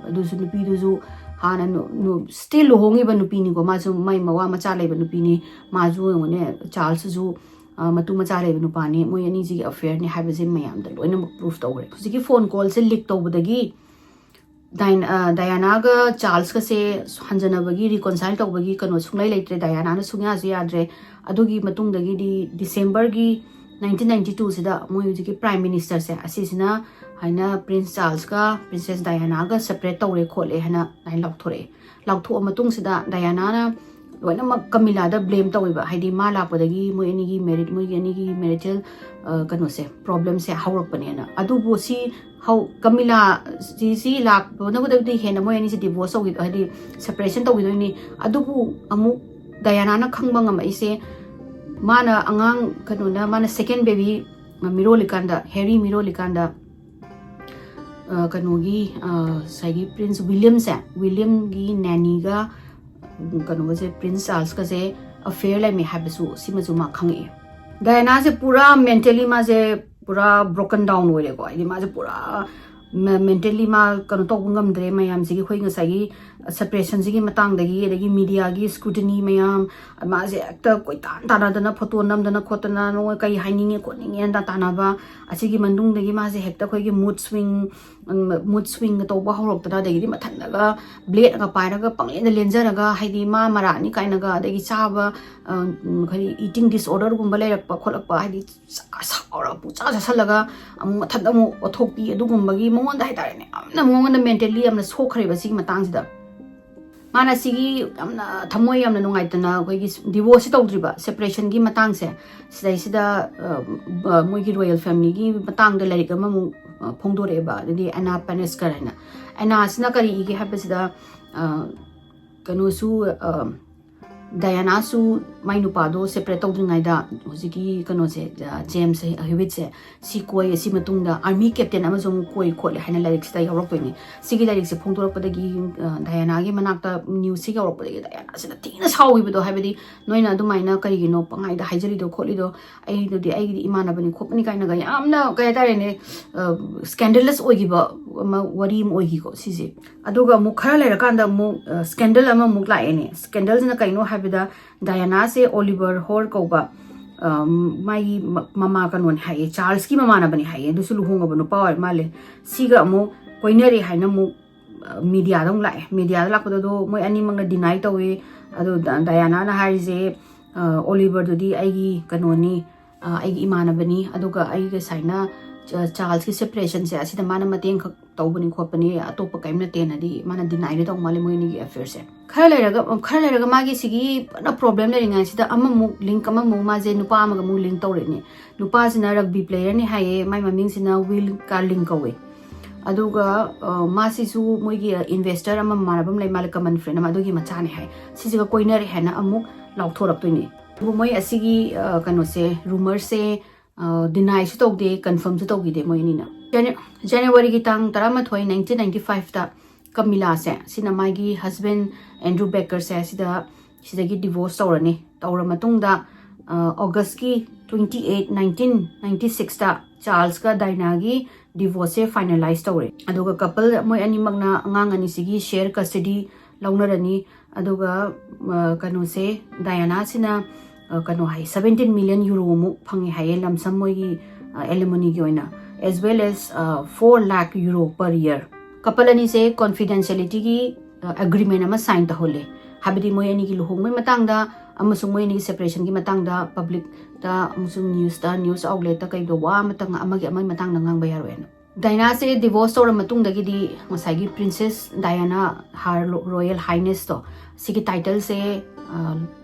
ꯑꯗꯨꯁꯨ ꯅꯨꯄꯤꯗꯨꯁꯨ ꯍꯥꯟꯅ ꯅꯨ-, ꯅꯨ-, still ꯂꯨꯍꯣꯡꯉꯤꯕ ꯅꯨꯄꯤꯅꯤꯀꯣ, ꯃꯥꯁꯨ ꯃꯥꯏ ꯃꯋꯥ ꯃꯆꯥ ꯂꯩꯕ ꯅꯨꯄꯤꯅꯤ꯫ ꯃꯥꯁꯨ ꯌꯦꯡꯉꯨꯅꯦ, Charlesꯁꯨ, ꯑ, ꯃꯇꯨ ꯃꯆꯥ ꯂꯩꯕ ꯅꯨꯄꯥꯅꯤ꯫ ꯃꯣꯏ ꯑꯅꯤꯁꯤꯒꯤ affairꯅꯤ ꯍꯥꯏꯕꯁꯦ ꯃꯌꯥꯝꯗ ꯂꯣꯏꯅꯃꯛ proof ꯇꯧꯈ꯭ꯔꯦ꯫ ꯍꯧꯖꯤꯛꯀꯤ phone callꯁꯦ leak ꯇꯧꯕꯗꯒꯤ ꯗꯥꯏꯟ-, ꯑ, Dianaꯒ Charlesꯀꯁꯦ ꯍꯟꯖꯅꯕꯒꯤ, reconcile ꯇꯧꯕꯒꯤ ꯀꯩꯅꯣ ꯁꯨꯡꯂꯩ ꯂꯩꯇ꯭ꯔꯦ꯫ Dianaꯅ ꯁꯨꯡꯌꯥꯁꯨ ꯌꯥꯗ꯭ꯔꯦ꯫ ꯑꯗꯨꯒꯤ ꯃꯇꯨꯡꯗꯒꯤꯗꯤ Decemberꯒꯤ nineteen ninety twoꯁꯤꯗ ꯃꯣꯏ ꯍꯧꯖꯤꯛꯀꯤ Prime Ministerꯁꯦ ꯑꯁꯤꯁꯤꯅ ꯍꯥꯏꯅ Prince Charlesꯀ Princess Dianaꯒ separate ꯇꯧꯔꯦ ꯈꯣꯠꯂꯦ ꯍꯥꯏꯅ ꯑꯗꯨꯃꯥꯏꯅ ꯂꯥꯎꯊꯣꯔꯛꯑꯦ꯫ ꯂꯥꯎꯊꯣꯛꯑ ꯃꯇꯨꯡꯁꯤꯗ Dianaꯅ ꯂꯣꯏꯅꯃꯛ Camillaꯗ blame ꯇꯧꯋꯦꯕ, ꯍꯥꯏꯗꯤ ꯃꯥ ꯂꯥꯛꯄꯗꯒꯤ ꯃꯣꯏ ꯑꯅꯤꯒꯤ marriage, ꯃꯣꯏꯒꯤ ꯑꯅꯤꯒꯤ marital, ꯑ, ꯀꯩꯅꯣꯁꯦ, problemꯁꯦ ꯍꯧꯔꯛꯄꯅꯦꯅ꯫ ꯑꯗꯨꯕꯨ ꯁꯤ ꯍꯧ-, Camilla ꯁꯤ, ꯁꯤ ꯂꯥꯛꯄꯅꯕꯨꯗꯤ ꯍꯦꯟꯅ ꯃꯣꯏ ꯑꯅꯤꯁꯦ divorce ꯇꯧꯈꯤ-, ꯍꯥꯏꯗꯤ separation ꯇꯧꯈꯤꯗꯣꯏꯅꯤ꯫ ꯑꯗꯨꯕꯨ ꯑꯃꯨꯛ Dianaꯅ ꯈꯪꯕ ꯉꯝꯃꯛꯏꯁꯦ, ꯃꯥꯅ ꯑꯉꯥꯡ, ꯀꯩꯅꯣꯅ, ꯃꯥꯅ second baby ꯃꯤꯔꯣꯜꯂꯤꯀꯥꯟꯗ, ꯍꯦꯔꯤ ꯃꯤꯔꯣꯜꯂꯤꯀꯥꯟꯗ, ꯑ, ꯀꯩꯅꯣꯒꯤ, ꯑ, ꯉꯁꯥꯏꯒꯤ ꯄ꯭ꯔꯤꯟꯁ ꯋꯤꯂꯤꯌꯝꯁꯦ, ꯋꯤꯂꯤꯌꯝꯒꯤ ꯅꯦꯅꯤꯒ, ꯎꯝ, ꯀꯩꯅꯣꯒꯁꯦ, ꯄ꯭ꯔꯤꯟꯁ ꯆꯥꯔꯜꯁꯀꯁꯦ ꯑꯐꯦꯌꯔ ꯂꯩꯃꯤ ꯍꯥꯏꯕꯁꯨ ꯁꯤꯃꯁꯨ ꯃꯥ ꯈꯪꯉꯛꯑꯦ꯫ ꯗꯥꯌꯥꯅꯥꯁꯦ ꯄꯨꯔꯥ ꯃꯦꯟꯇꯦꯂꯤ ꯃꯥꯁꯦ ꯄꯨꯔꯥ ꯕ꯭ꯔꯣꯀꯟ ꯗꯥꯎꯟ ꯑꯣꯏꯔꯦꯀꯣ꯫ ꯍꯥꯏꯗꯤ ꯃꯥꯁꯦ ꯄꯨꯔꯥ ꯃꯦꯟꯇꯦꯂꯤ ꯃꯥ ꯀꯩꯅꯣ ꯇꯧꯕ ꯉꯝꯗ꯭ꯔꯦ꯫ ꯃꯌꯥꯝꯁꯤꯒꯤ, ꯑꯩꯈꯣꯏ ꯉꯁꯥꯏꯒꯤ ꯁꯦꯄꯔꯦꯁꯟꯁꯤꯒꯤ ꯃꯇꯥꯡꯗꯒꯤ, ꯑꯗꯒꯤ ꯃꯤꯗꯤꯌꯥꯒꯤ ꯁ꯭ꯀ꯭ꯔꯨꯇꯤꯅꯤ ꯃꯌꯥꯝ, ꯃꯥꯁꯦ ꯍꯦꯛꯇ ꯀꯣꯏꯇꯥꯟ ꯇꯥꯟꯅꯗꯅ, ꯐꯣꯇꯣ ꯅꯝꯗꯅ ꯈꯣꯠꯇꯅ, ꯅꯉꯣꯟ ꯀꯩ ꯍꯥꯏꯅꯤꯡꯉꯦ ꯈꯣꯠꯅꯤꯡꯉꯦꯅ ꯇꯥꯟꯅꯕ, ꯑꯁꯤꯒꯤ ꯃꯅꯨꯡꯗꯒꯤ ꯃꯥꯁꯦ ꯍꯦꯛꯇ ꯑꯩꯈꯣꯏꯒꯤ ꯃꯨꯗ ꯁ꯭ꯋꯤꯡ, ꯃꯨꯗ ꯁ꯭ꯋꯤꯡꯒ ꯇꯧꯕ ꯍꯧꯔꯛꯇꯅ, ꯑꯗꯒꯤꯗꯤ ꯃꯊꯟꯇꯒ ꯕ꯭ꯂꯦꯗꯒ ꯄꯥꯏꯔꯒ ꯄꯪꯂꯦꯟꯗ ꯂꯦꯟꯖꯔꯒ, ꯍꯥꯏꯗꯤ ꯃꯥ ꯃꯔꯥꯅꯤ ꯀꯥꯏꯅꯒ, ꯑꯗꯒꯤ ꯆꯥꯕ, ꯑ, ꯎꯝ, ꯍꯥꯏꯗꯤ ꯏꯇꯤꯡ ꯗꯤꯁꯑꯣꯔꯗꯔꯒꯨꯝꯕ ꯂꯩꯔꯛꯄ ꯈꯣꯠꯂꯛꯄ, ꯍꯥꯏꯗꯤ ꯆꯥ-, ꯁꯥꯎꯔꯒ ꯄꯨꯡꯆꯥ ꯆꯥꯁꯜꯂꯒ ꯑꯃꯨꯛ ꯃꯊꯟꯇ ꯑꯃꯨꯛ ꯑꯣꯠꯊꯣꯛꯄꯤ, ꯑꯗꯨꯒꯨꯝꯕꯒꯤ ꯃꯉꯣꯟꯗ ꯍꯥꯏꯇꯥꯔꯦꯅꯦ, ꯌꯥꯝꯅ ꯃꯉꯣꯟꯗ ꯃꯦꯟꯇꯦꯜꯂꯤ ꯌꯥꯝꯅ ꯁꯣꯛꯈ꯭ꯔꯦꯕ ꯁꯤꯒꯤ ꯃꯇꯥꯡꯁꯤꯗ꯫ ꯃꯥꯅ ꯁꯤꯒꯤ ꯌꯥꯝꯅ ꯊꯃꯣꯏ ꯌꯥꯝꯅ ꯅꯨꯡꯉꯥꯏꯇꯅ ꯑꯩꯈꯣꯏꯒꯤ ꯗꯤꯚꯣꯔꯁꯁꯤ ꯇꯧꯗ꯭ꯔꯤꯕ, ꯁꯦꯄꯔꯦꯁꯟꯒꯤ ꯃꯇꯥꯡꯁꯦ, ꯁꯤꯗꯩꯁꯤꯗ, ꯑ, ꯑ, ꯃꯣꯏꯒꯤ ꯔꯣꯌꯦꯜ ꯐꯦꯃꯤꯂꯤꯒꯤ ꯃꯇꯥꯡꯗ ꯂꯥꯏꯔꯤꯛ ꯑꯃꯃꯨꯛ, ꯑ, ꯐꯣꯡꯗꯣꯔꯛꯑꯦꯕ꯫ ꯑꯗꯨꯗꯤ ꯑꯦꯅꯥ ꯄꯦꯅꯦꯁꯀꯔ ꯍꯥꯏꯅ꯫ ꯑꯦꯅꯥꯁꯤꯅ ꯀꯔꯤ ꯏꯒꯦ ꯍꯥꯏꯕꯁꯤꯗ, ꯑ, ꯀꯩꯅꯣꯁꯨ, ꯑ, ꯗꯥꯌꯥꯅꯥꯁꯨ ꯃꯥꯏ ꯅꯨꯄꯥꯗꯣ ꯁꯦꯄꯔꯦꯠ ꯇꯧꯗ꯭ꯔꯤꯉꯩꯗ ꯍꯧꯖꯤꯛꯀꯤ ꯀꯩꯅꯣꯁꯦ, ꯑ, ꯖꯦꯝꯁ ꯍꯦꯋꯤꯠꯁꯦ, ꯁꯤ ꯀꯣꯏ, ꯁꯤ ꯃꯇꯨꯡꯗ ꯑꯥꯔꯃꯤ ꯀꯦꯞꯇꯦꯟ ꯑꯃꯁꯨ ꯑꯃꯨꯛ ꯀꯣꯏ ꯈꯣꯠꯂꯦ ꯍꯥꯏꯅ ꯂꯥꯏꯔꯤꯛꯁꯤꯗ ꯌꯥꯎꯔꯛꯇꯣꯏꯅꯦ꯫ ꯁꯤꯒꯤ ꯂꯥꯏꯔꯤꯛꯁꯦ ꯐꯣꯡꯗꯣꯔꯛꯄꯗꯒꯤ, ꯑ, ꯗꯥꯌꯥꯅꯥꯒꯤ ꯃꯅꯥꯛꯇ ꯅ꯭ꯌꯨꯁꯁꯦ ꯌꯧꯔꯛꯄꯗꯒꯤ ꯗꯥꯌꯥꯅꯥꯁꯤꯅ ꯊꯤꯅ ꯁꯥꯎꯈꯤꯕꯗꯣ, ꯍꯥꯏꯕꯗꯤ ꯅꯣꯏꯅ ꯑꯗꯨꯃꯥꯏꯅ ꯀꯔꯤꯒꯤꯅꯣ ꯄꯪꯍꯥꯏꯗ ꯍꯥꯏꯖꯔꯤꯗꯣ ꯈꯣꯠꯂꯤꯗꯣ, ꯑꯩꯗꯨꯗꯤ ꯑꯩꯒꯤꯗꯤ ꯏꯃꯥꯟꯅꯕꯅꯤ ꯈꯣꯠꯄꯅꯤ ꯀꯥꯏꯅꯒ ꯌꯥꯝꯅ, ꯀꯩ ꯍꯥꯏꯇꯥꯔꯦꯅꯦ, ꯑ, ꯁ꯭ꯀꯦꯟꯗꯂꯁ ꯑꯣꯏꯈꯤꯕ ꯑꯃ, ꯋꯥꯔꯤ ꯑꯃ ꯑꯣꯏꯈꯤꯀꯣ ꯁꯤꯁꯦ꯫ ꯑꯗꯨꯒ ꯑꯃꯨꯛ ꯈꯔ ꯂꯩꯔꯀꯥꯟꯗ ꯑꯃꯨꯛ, ꯑ, ꯁ꯭ꯀꯦꯟꯗꯜ ꯑꯃꯃꯨꯛ ꯂꯥꯛꯑꯦꯅꯦ꯫ ꯁ꯭ꯀꯦꯟꯗꯜꯁꯤꯅ ꯀꯩꯅꯣ ꯍꯥꯏꯕꯗ, ꯗꯥꯌꯥꯅꯥꯁꯦ ꯑꯣꯂꯤꯚꯔ ꯍꯣꯔ ꯀꯧꯕ, ꯑ, ꯃꯥꯒꯤ ꯃ-, ꯃꯃꯥ ꯀꯩꯅꯣꯅꯦ ꯍꯥꯏꯌꯦ, ꯆꯥꯔꯜꯁꯀꯤ ꯃꯃꯥꯟꯅꯕꯅꯦ ꯍꯥꯏꯌꯦ, ꯑꯗꯨꯁꯨ ꯂꯨꯍꯣꯡꯉꯕ ꯅꯨꯄꯥ ꯑꯣꯏꯔ ꯃꯥꯜꯂꯦ꯫ ꯁꯤꯒ ꯑꯃꯨꯛ ꯀꯣꯏꯅꯔꯦ ꯍꯥꯏꯅ ꯑꯃꯨꯛ, ꯑ, ꯃꯤꯗꯤꯌꯥꯗ ꯑꯃꯨꯛ ꯂꯥꯛꯑꯦ꯫ ꯃꯤꯗꯤꯌꯥꯗ ꯂꯥꯛꯄꯗꯣ ꯃꯣꯏ ꯑꯅꯤꯃꯛꯅ ꯗꯤꯅꯥꯏ ꯇꯧꯋꯦ꯫ ꯑꯗꯣ ꯗ-, ꯗꯥꯌꯥꯅꯥꯅ ꯍꯥꯏꯔꯤꯁꯦ, ꯑ, "ꯑꯣꯂꯤꯚꯔꯗꯨꯗꯤ ꯑꯩꯒꯤ ꯀꯩꯅꯣꯅꯤ, ꯑ, ꯑꯩꯒꯤ ꯏꯃꯥꯟꯅꯕꯅꯤ, ꯑꯗꯨꯒ ꯑꯩꯒ ꯁꯨꯃꯥꯏꯅ ꯆ-, ꯆꯥꯔꯜꯁꯀꯤ ꯁꯦꯄꯔꯦꯁꯟꯁꯦ ꯑꯁꯤꯗ ꯃꯥꯅ ꯃꯇꯦꯡ ꯈꯛ ꯇꯧꯕꯅꯤ ꯈꯣꯠꯄꯅꯤ, ꯑꯇꯣꯞꯄ ꯀꯔꯤꯝ ꯅꯠꯇꯦꯅꯗꯤ" ꯃꯥꯅ ꯗꯤꯅꯥꯏꯗꯤ ꯇꯧ ꯃꯥꯜꯂꯦ ꯃꯣꯏ ꯑꯅꯤꯒꯤ ꯑꯦꯐꯦꯌꯔꯁꯦ꯫ ꯈꯔ ꯂꯩꯔꯒ, ꯈꯔ ꯂꯩꯔꯒ ꯃꯥꯒꯤ ꯁꯤꯒꯤ ꯐꯖꯅ ꯄ꯭ꯔꯣꯕ꯭ꯂꯦꯝ ꯂꯩꯔꯤꯉꯩꯁꯤꯗ ꯑꯃꯃꯨꯛ ꯂꯤꯡꯛ ꯑꯃꯃꯨꯛ ꯃꯥꯁꯦ ꯅꯨꯄꯥ ꯑꯃꯒ ꯑꯃꯨꯛ ꯂꯤꯡꯛ ꯇꯧꯔꯛꯏꯅꯦ꯫ ꯅꯨꯄꯥꯁꯤꯅ ꯔꯒꯕꯤ ꯄ꯭ꯂꯦꯌꯔꯅꯤ ꯍꯥꯏꯌꯦ, ꯃꯥꯏ ꯃꯃꯤꯡꯁꯤꯅ ꯋꯤꯜ ꯀꯥꯔꯂꯤꯡ ꯀꯧꯋꯦ꯫ ꯑꯗꯨꯒ, ꯑ, ꯃꯥꯁꯤꯁꯨ ꯃꯣꯏꯒꯤ ꯏꯟꯚꯦꯁꯇꯔ ꯑꯃ ꯃꯃꯥꯟꯅꯕ ꯑꯃ ꯂꯩ ꯃꯥꯜꯂꯦ, ꯀꯃꯟ ꯐ꯭ꯔꯦꯟ ꯑꯃ, ꯑꯗꯨꯒꯤ ꯃꯆꯥꯅꯦ ꯍꯥꯏ꯫ ꯁꯤꯁꯤꯒ ꯀꯣꯏꯅꯔꯦ ꯍꯥꯏꯅ ꯑꯃꯨꯛ ꯂꯥꯎꯊꯣꯔꯛꯇꯣꯏꯅꯦ꯫ ꯑꯗꯨꯕꯨ ꯃꯣꯏ ꯑꯁꯤꯒꯤ, ꯑ, ꯀꯩꯅꯣꯁꯦ, ꯔꯨꯃꯔꯁꯦ ꯗꯤꯅꯥꯏꯁꯨ ꯇꯧꯗꯦ, ꯀꯟꯐꯥꯔꯝꯁꯨ ꯇꯧꯈꯤꯗꯦ ꯃꯣꯏ ꯑꯅꯤꯅ꯫ ꯖꯅꯋꯥꯔꯤꯒꯤ ꯇꯥꯡ ꯇꯔꯥꯃꯥꯊꯣꯏ, ꯅꯥꯏꯟꯇꯤꯟ ꯅꯥꯏꯟꯇꯤ ꯐꯥꯏꯚꯇ ꯀꯃꯤꯂꯥꯁꯦ, ꯁꯤꯅ ꯃꯥꯒꯤ ꯍꯁꯕꯦꯟ ꯑꯦꯟꯗ꯭ꯔꯨ ꯕꯦꯀꯔꯁꯦ ꯁꯤꯗ, ꯁꯤꯗꯒꯤ ꯗꯤꯚꯣꯔꯁ ꯇꯧꯔꯅꯤ꯫ ꯇꯧꯔ ꯃꯇꯨꯡꯗ ꯑꯣꯒꯁꯀꯤ ꯇ꯭ꯋꯦꯟꯇꯤ ꯑꯩꯠ, ꯅꯥꯏꯟꯇꯤꯟ ꯅꯥꯏꯟꯇꯤ ꯁꯤꯛꯁꯇ ꯆꯥꯔꯜꯁꯀ ꯗꯥꯏꯅꯥꯒꯤ ꯗꯤꯚꯣꯔꯁꯁꯦ ꯐꯥꯏꯅꯦꯂꯥꯏꯁ ꯇꯧꯔꯦ꯫ ꯑꯗꯨꯒ ꯀꯄꯜ ꯃꯣꯏ ꯑꯅꯤꯃꯛꯅ ꯑꯉꯥꯡ ꯑꯅꯤꯁꯤꯒꯤ ꯁꯤꯌꯔ ꯀꯁꯇꯗꯤ ꯂꯧꯅꯔꯅꯤ꯫ ꯑꯗꯨꯒ ꯀꯩꯅꯣꯁꯦ, ꯗꯥꯏꯑꯅꯥꯁꯤꯅ ꯀꯩꯅꯣ ꯍꯥꯏ, ꯁꯕꯦꯟꯇꯤꯟ ꯃꯤꯂꯤꯌꯟ ꯌꯨꯔꯣꯃꯨꯛ ꯐꯪꯉꯦ ꯍꯥꯏꯌꯦ, ꯂꯝꯁꯝ ꯃꯣꯏꯒꯤ ꯑꯦꯂꯤꯃꯣꯅꯤꯒꯤ ꯑꯣꯏꯅ, as well as four lakh euro per year꯫ Couple ꯑꯅꯤꯁꯦ ꯀꯣꯟꯐꯤꯗꯦꯟꯁꯤꯌꯦꯂꯤꯇꯤꯒꯤ ꯑꯦꯒ꯭ꯔꯤꯃꯦꯟ ꯑꯃ ꯁꯥꯏꯟ ꯇꯧꯍꯜꯂꯦ꯫ ꯍꯥꯏꯕꯗꯤ ꯃꯣꯏ ꯑꯅꯤꯒꯤ ꯂꯨꯍꯣꯡꯕꯒꯤ ꯃꯇꯥꯡꯗ ꯑꯃꯁꯨꯡ ꯃꯣꯏ ꯑꯅꯤꯒꯤ ꯁꯦꯄꯔꯦꯁꯟꯒꯤ ꯃꯇꯥꯡꯗ ꯄꯕ꯭ꯂꯤꯛꯇ ꯑꯃꯁꯨꯡ ꯅ꯭ꯌꯨꯁꯇ, ꯅ꯭ꯌꯨꯁ ꯑꯥꯎꯠꯂꯦꯠꯇ ꯀꯩꯗ ꯋꯥ ꯑꯃꯇꯪ ꯑꯃꯒꯤ ꯑꯃꯒꯤ ꯃꯇꯥꯡꯗ ꯉꯥꯡꯕ ꯌꯥꯔꯣꯏꯅ꯫ ꯗꯥꯏꯅꯥꯁꯦ ꯗꯤꯚꯣꯔꯁ ꯇꯧꯔ ꯃꯇꯨꯡꯗꯒꯤꯗꯤ ꯉꯁꯥꯏꯒꯤ ꯄ꯭ꯔꯤꯟꯁꯦꯁ ꯗꯥꯏꯑꯅꯥ, ꯍꯥꯔ ꯔꯣꯌꯦꯜ ꯍꯥꯏꯅꯦꯁꯇꯣ, ꯁꯤꯒꯤ ꯇꯥꯏꯇꯜꯁꯦ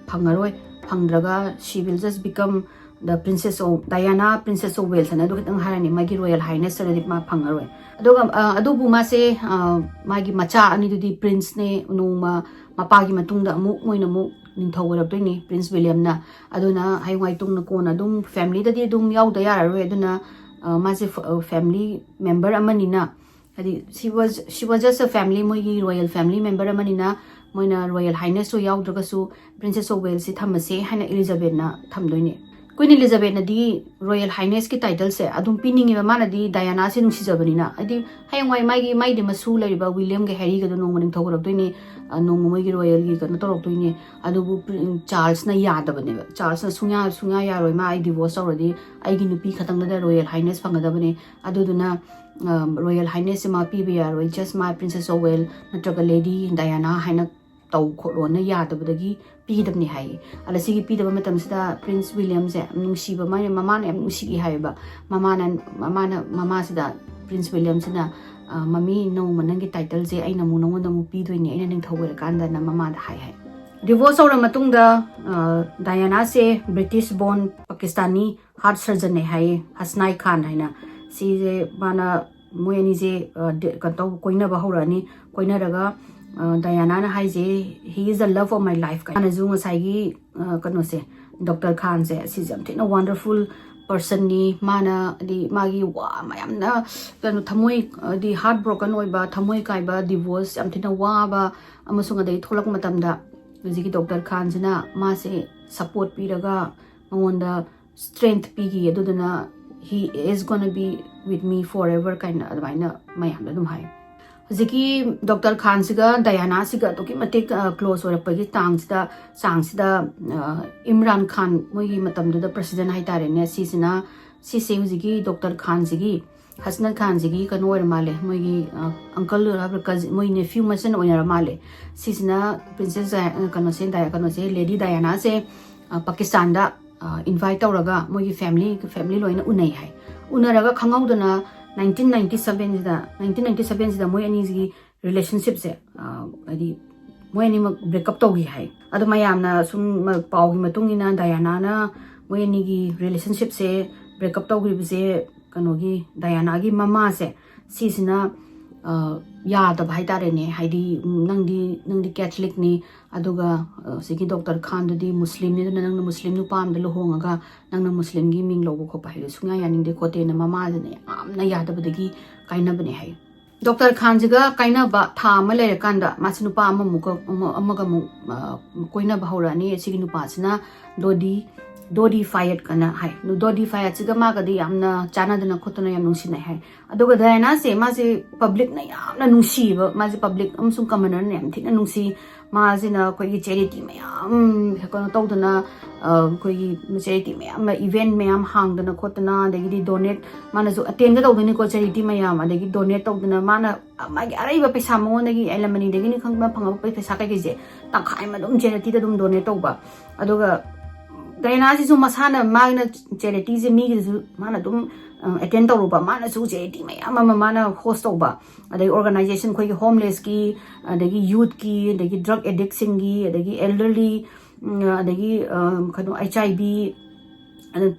ꯐꯪꯉꯔꯣꯏ꯫ ꯐꯪꯗ꯭ꯔꯒ she will just become the princess of Diana, princess of Wales ꯍꯥꯏꯅ ꯑꯗꯨ ꯈꯛꯇꯪ ꯍꯥꯏꯔꯅꯤ꯫ ꯃꯥꯒꯤ ꯔꯣꯌꯦꯜ ꯍꯥꯏꯅꯦꯁꯇꯗꯤ ꯃꯥ ꯐꯪꯉꯔꯣꯏ꯫ ꯑꯗꯨꯒ ꯑꯗꯨꯕꯨ ꯃꯥꯁꯦ ꯃꯥꯒꯤ ꯃꯆꯥ ꯑꯅꯤꯗꯨꯗꯤ ꯄ꯭ꯔꯤꯟꯁꯅꯦ, ꯅꯣꯡꯃ ꯃꯄꯥꯒꯤ ꯃꯇꯨꯡꯗ ꯑꯃꯨꯛ ꯃꯣꯏꯅ ꯑꯃꯨꯛ ꯅꯤꯡꯊꯧ ꯑꯣꯏꯔꯛꯇꯣꯏꯅꯤ, ꯄ꯭ꯔꯤꯟꯁ ꯋꯤꯂꯤꯌꯝꯅ꯫ ꯑꯗꯨꯅ ꯍꯌꯦꯡꯋꯥꯏ ꯇꯨꯡꯅ ꯀꯣꯟꯅ ꯑꯗꯨꯝ ꯐꯦꯃꯤꯂꯤꯗꯗꯤ ꯑꯗꯨꯝ ꯌꯥꯎꯗ ꯌꯥꯔꯔꯣꯏ꯫ ꯑꯗꯨꯅ ꯃꯥꯁꯦ ꯐꯦꯃꯤꯂꯤ ꯃꯦꯝꯕꯔ ꯑꯃꯅꯤꯅ, ꯍꯥꯏꯗꯤ she was, she was just a family, ꯃꯣꯏꯒꯤ ꯔꯣꯌꯦꯜ ꯐꯦꯃꯤꯂꯤ ꯃꯦꯝꯕꯔ ꯑꯃꯅꯤꯅ ꯃꯣꯏꯅ ꯔꯣꯌꯦꯜ ꯍꯥꯏꯅꯦꯁꯁꯨ ꯌꯥꯎꯗ꯭ꯔꯒꯁꯨ ꯄ꯭ꯔꯤꯟꯁꯦꯁ ꯑꯣꯐ ꯋꯦꯜꯁꯁꯤ ꯊꯝꯃꯁꯦ ꯍꯥꯏꯅ ꯏꯂꯤꯖꯥꯕꯦꯠꯅ ꯊꯝꯗꯣꯏꯅꯦ꯫ ꯀ꯭ꯋꯤꯟ ꯏꯂꯤꯖꯥꯕꯦꯠꯅꯗꯤ ꯔꯣꯌꯦꯜ ꯍꯥꯏꯅꯦꯁꯀꯤ ꯇꯥꯏꯇꯜꯁꯦ ꯑꯗꯨꯝ ꯄꯤꯅꯤꯡꯉꯦꯕ, ꯃꯥꯅꯗꯤ ꯗꯥꯏꯑꯅꯥꯁꯦ ꯅꯨꯡꯁꯤꯖꯕꯅꯤꯅ꯫ ꯍꯥꯏꯗꯤ ꯍꯌꯦꯡꯋꯥꯏ ꯃꯥꯒꯤ, ꯃꯥꯏꯗꯤ ꯃꯁꯨ ꯂꯩꯔꯤꯕ ꯋꯤꯂꯤꯌꯝꯒ ꯍꯦꯔꯤꯒꯗꯣ ꯅꯣꯡꯃ ꯅꯤꯡꯊꯧ ꯑꯣꯏꯔꯛꯇꯣꯏꯅꯦ, ꯅꯣꯡꯃ ꯃꯣꯏꯒꯤ ꯔꯣꯌꯦꯜꯒꯤ ꯀꯩꯅꯣ ꯇꯧꯔꯛꯇꯣꯏꯅꯦ꯫ ꯑꯗꯨꯕꯨ ꯆꯥꯔꯜꯁꯅ ꯌꯥꯗꯕꯅꯦꯕ꯫ ꯆꯥꯔꯜꯁꯅ ꯁꯨꯡꯌꯥ ꯁꯨꯡꯌꯥ ꯌꯥꯔꯣꯏ, ꯃꯥ ꯑꯩ ꯗꯤꯚꯣꯔꯁ ꯇꯧꯔꯗꯤ ꯑꯩꯒꯤ ꯅꯨꯄꯤ ꯈꯛꯇꯪꯗꯗ ꯔꯣꯌꯦꯜ ꯍꯥꯏꯅꯦꯁ ꯐꯪꯒꯗꯕꯅꯦ꯫ ꯑꯗꯨꯗꯨꯅ ꯔꯣꯌꯦꯜ ꯍꯥꯏꯅꯦꯁꯁꯦ ꯃꯥ ꯄꯤꯕ ꯌꯥꯔꯣꯏ, ꯖꯁ ꯃꯥ ꯄ꯭ꯔꯤꯟꯁꯦꯁ ꯑꯣꯐ ꯋꯦꯜ ꯅꯠꯇ꯭ꯔꯒ ꯂꯦꯗꯤ ꯗꯥꯏꯑꯅꯥ ꯍꯥꯏꯅ ꯇꯧ ꯈꯣꯠꯂꯣꯅ ꯌꯥꯗꯕꯗꯒꯤ ꯄꯤꯗꯕꯅꯦ ꯍꯥꯏꯌꯦ꯫ ꯑꯗ ꯁꯤꯒꯤ ꯄꯤꯗꯕ ꯃꯇꯝꯁꯤꯗ ꯄ꯭ꯔꯤꯟꯁ ꯋꯤꯂꯤꯌꯝꯁꯦ ꯌꯥꯝ ꯅꯨꯡꯁꯤꯕ, ꯃꯥꯅ, ꯃꯃꯥꯅ ꯌꯥꯝ ꯅꯨꯡꯁꯤꯏ ꯍꯥꯏꯌꯦꯕ꯫ ꯃꯃꯥꯅ, ꯃꯃꯥꯅ, ꯃꯃꯥꯁꯤꯗ ꯄ꯭ꯔꯤꯟꯁ ꯋꯤꯂꯤꯌꯝꯁꯤꯅ "ꯃꯃꯤ, ꯅꯣꯡꯃ ꯅꯪꯒꯤ ꯇꯥꯏꯇꯜꯁꯦ ꯑꯩꯅ ꯑꯃꯨꯛ ꯅꯉꯣꯟꯗ ꯑꯃꯨꯛ ꯄꯤꯗꯣꯏꯅꯦ, ꯑꯩꯅ ꯅꯤꯡꯊꯧ ꯑꯣꯏꯔꯀꯥꯟꯗꯅ" ꯃꯃꯥꯗ ꯍꯥꯏ ꯍꯥꯏ꯫ ꯗꯤꯚꯣꯔꯁ ꯇꯧꯔ ꯃꯇꯨꯡꯗ ꯗꯥꯏꯑꯅꯥꯁꯦ ꯕ꯭ꯔꯤꯇꯤꯁ ꯕꯣꯔꯟ ꯄꯥꯀꯤꯁꯇꯥꯅꯤ ꯍꯥꯔꯠ ꯁꯔꯖꯟꯅꯦ ꯍꯥꯏꯌꯦ, ꯍꯁꯅꯥꯏ ꯈꯥꯟ ꯍꯥꯏꯅ꯫ ꯁꯤꯁꯦ ꯃꯥꯅ, ꯃꯣꯏ ꯑꯅꯤꯁꯦ ꯀꯩꯅꯣ ꯇꯧ, ꯀꯣꯏꯅꯕ ꯍꯧꯔꯛꯑꯅꯤ꯫ ꯀꯣꯏꯅꯔꯒ ꯗꯥꯏꯑꯅꯥꯅ ꯍꯥꯏꯁꯦ, "He is the love of my life" ꯀꯥꯏꯅ꯫ ꯃꯥꯅꯁꯨ ꯉꯁꯥꯏꯒꯤ ꯀꯩꯅꯣꯁꯦ, ꯗꯣꯛꯇꯔ ꯈꯥꯟꯁꯦ, ꯁꯤꯁꯦ ꯌꯥꯝ ꯊꯤꯅ ꯋꯥꯟꯗꯔꯐꯨꯜ personꯅꯤ꯫ ꯃꯥꯅ ꯍꯥꯏꯗꯤ ꯃꯥꯒꯤ ꯋꯥ ꯃꯌꯥꯝꯅ ꯀꯩꯅꯣ ꯊꯃꯣꯏ ꯍꯥꯏꯗꯤ heartbroken ꯑꯣꯏꯕ, ꯊꯃꯣꯏ ꯀꯥꯏꯕ, divorce ꯌꯥꯝ ꯊꯤꯅ ꯋꯥꯕ ꯑꯃꯁꯨꯡ ꯑꯗꯩ ꯊꯣꯛꯂꯛꯄ ꯃꯇꯝꯗ ꯍꯧꯖꯤꯛꯀꯤ ꯗꯣꯛꯇꯔ ꯈꯥꯟꯁꯤꯅ ꯃꯥꯁꯦ support ꯄꯤꯔꯒ ꯃꯉꯣꯟꯗ strength ꯄꯤꯈꯤ꯫ ꯑꯗꯨꯗꯨꯅ "He is gonna be with me forever" ꯀꯥꯏꯅ ꯑꯗꯨꯃꯥꯏꯅ ꯃꯌꯥꯝꯗ ꯑꯗꯨꯝ ꯍꯥꯏ꯫ ꯍꯧꯖꯤꯛꯀꯤ ꯗꯣꯛꯇꯔ ꯈꯥꯟꯁꯤꯒ ꯗꯌꯥꯅꯥꯁꯤꯒ ꯑꯗꯨꯛꯀꯤ ꯃꯇꯤꯛ close ꯑꯣꯏꯔꯛꯄꯒꯤ ꯇꯥꯡꯁꯤꯗ ꯆꯥꯡꯁꯤꯗ ꯏꯝꯔꯥꯟ ꯈꯥꯟ, ꯃꯣꯏꯒꯤ ꯃꯇꯝꯗꯨꯗ president ꯍꯥꯏꯇꯥꯔꯦꯅꯦ, ꯁꯤꯁꯤꯅ ꯁꯤꯁꯦ ꯍꯧꯖꯤꯛꯀꯤ ꯗꯣꯛꯇꯔ ꯈꯥꯟꯁꯤꯒꯤ, ꯍꯁꯅꯠ ꯈꯥꯟꯁꯤꯒꯤ ꯀꯩꯅꯣ ꯑꯣꯏꯔ ꯃꯥꯜꯂꯦ, ꯃꯣꯏꯒꯤ uncle ꯑꯣꯏꯔ cousin, ꯃꯣꯏ nephew ꯃꯁꯦꯟ ꯑꯣꯏꯅꯔ ꯃꯥꯜꯂꯦ꯫ ꯁꯤꯁꯤꯅ princess ꯗꯌꯥ-, ꯀꯩꯅꯣꯁꯦ ꯗꯌꯥ-, ꯀꯩꯅꯣꯁꯦ lady ꯗꯌꯥꯅꯥꯁꯦ ꯄꯥꯀꯤꯁꯇꯥꯟꯗ invite ꯇꯧꯔꯒ ꯃꯣꯏꯒꯤ family, family ꯂꯣꯏꯅ ꯎꯅꯩ ꯍꯥꯏ꯫ ꯎꯅꯔꯒ ꯈꯪꯍꯧꯗꯅ nineteen ninety seven ꯁꯤꯗ, nineteen ninety seven ꯁꯤꯗ ꯃꯣꯏ ꯑꯅꯤꯁꯤꯒꯤ relationshipꯁꯦ ꯍꯥꯏꯗꯤ ꯃꯣꯏ ꯑꯅꯤꯃꯛ break up ꯇꯧꯈꯤ ꯍꯥꯏ꯫ ꯑꯗꯣ ꯃꯌꯥꯝꯅ ꯁꯨꯝ ꯄꯥꯎꯒꯤ ꯃꯇꯨꯡ ꯏꯟꯅ ꯗꯌꯥꯅꯥꯅ ꯃꯣꯏ ꯑꯅꯤꯒꯤ relationshipꯁꯦ break up ꯇꯧꯈꯤꯕꯁꯦ ꯀꯩꯅꯣꯒꯤ ꯗꯌꯥꯅꯥꯒꯤ ꯃꯃꯥꯁꯦ ꯁꯤꯁꯤꯅ ꯌꯥꯗꯕ ꯍꯥꯏꯇꯥꯔꯦꯅꯦ꯫ ꯍꯥꯏꯗꯤ ꯅꯪꯗꯤ, ꯅꯪꯗꯤ Catholicꯅꯤ, ꯑꯗꯨꯒ ꯁꯤꯒꯤ ꯗꯣꯛꯇꯔ ꯈꯥꯟꯗꯨꯗꯤ ꯃꯨꯁꯂꯤꯝꯅꯤ, ꯑꯗꯨꯅ ꯅꯪꯅ ꯃꯨꯁꯂꯤꯝ ꯅꯨꯄꯥ ꯑꯃꯗ ꯂꯨꯍꯣꯡꯉꯒ ꯅꯪꯅ ꯃꯨꯁꯂꯤꯝꯒꯤ ꯃꯤꯡ ꯂꯧꯕ ꯈꯣꯠꯄ ꯍꯥꯏꯗꯣ ꯁꯨꯡꯌꯥ ꯌꯥꯅꯤꯡꯗꯦ ꯈꯣꯠꯇꯦꯅ ꯃꯃꯥꯗꯨꯅ ꯌꯥꯝꯅ ꯌꯥꯗꯕꯗꯒꯤ ꯀꯥꯏꯅꯕꯅꯦ ꯍꯥꯏ꯫ ꯗꯣꯛꯇꯔ ꯈꯥꯟꯁꯤꯒ ꯀꯥꯏꯅꯕ ꯊꯥ ꯑꯃ ꯂꯩꯔꯀꯥꯟꯗ ꯃꯥꯁꯤ ꯅꯨꯄꯥ ꯑꯃꯃꯨꯛꯀ, ꯑꯃ-, ꯑꯃꯒ ꯑꯃꯨꯛ ꯀꯣꯏꯅꯕ ꯍꯧꯔꯛꯑꯅꯤ꯫ ꯁꯤꯒꯤ ꯅꯨꯄꯥꯁꯤꯅ ꯗꯣꯗꯤ, ꯗꯣꯗꯤ ꯐꯥꯌꯠ ꯀꯅ ꯍꯥꯏ꯫ ꯗꯣꯗꯤ ꯐꯥꯌꯠꯁꯤꯒ ꯃꯥꯒꯗꯤ ꯌꯥꯝꯅ ꯆꯥꯟꯅꯗꯅ ꯈꯣꯠꯇꯅ ꯌꯥꯝ ꯅꯨꯡꯁꯤꯅꯩ ꯍꯥꯏ꯫ ꯑꯗꯨꯒ ꯗꯌꯥꯅꯥꯁꯦ ꯃꯥꯁꯦ publicꯅ ꯌꯥꯝꯅ ꯅꯨꯡꯁꯤꯕ, ꯃꯥꯁꯦ public ꯑꯃꯁꯨꯡ commonerꯅ ꯌꯥꯝ ꯊꯤꯅ ꯅꯨꯡꯁꯤ꯫ ꯃꯥꯁꯤꯅ ꯑꯩꯈꯣꯏꯒꯤ charity ꯃꯌꯥꯝ ꯀꯩꯅꯣ ꯇꯧꯗꯅ, ꯑꯩꯈꯣꯏꯒꯤ charity ꯃꯌꯥꯝ, event ꯃꯌꯥꯝ ꯍꯥꯡꯗꯅ ꯈꯣꯠꯇꯅ, ꯑꯗꯒꯤꯗꯤ donate, ꯃꯥꯅꯁꯨ attendꯒ ꯇꯧꯗꯣꯏꯅꯤꯀꯣ charity ꯃꯌꯥꯝ, ꯑꯗꯒꯤ donate ꯇꯧꯗꯅ ꯃꯥꯅ ꯃꯥꯒꯤ ꯑꯔꯩꯕ ꯄꯩꯁꯥ ꯃꯉꯣꯟꯗꯒꯤ alimonyꯗꯒꯤꯅꯤ ꯈꯪꯕ ꯐꯪꯉꯛꯄ ꯄꯩꯁꯥ ꯀꯩꯀꯩꯁꯦ ꯇꯪꯈꯥꯏ ꯑꯃ ꯑꯗꯨꯝ charityꯗ ꯑꯗꯨꯝ donate ꯇꯧꯕ꯫ ꯑꯗꯨꯒ ꯗꯥꯏꯅꯥꯁꯤꯁꯨ ꯃꯁꯥꯅ ꯃꯥꯅ charityꯁꯦ ꯃꯤꯒꯤꯗꯁꯨ ꯃꯥꯅ ꯑꯗꯨꯝ attend ꯇꯧꯔꯨꯕ, ꯃꯥꯅꯁꯨ charity ꯃꯌꯥꯝ ꯑꯃ ꯃꯥꯅ host ꯇꯧꯕ, ꯑꯗꯒꯤ organization ꯑꯩꯈꯣꯏꯒꯤ homelessꯀꯤ, ꯑꯗꯒꯤ youthꯀꯤ, ꯑꯗꯒꯤ drug addictꯁꯤꯡꯒꯤ, ꯑꯗꯒꯤ elderly, ꯑꯗꯒꯤ ꯀꯩꯅꯣ HIV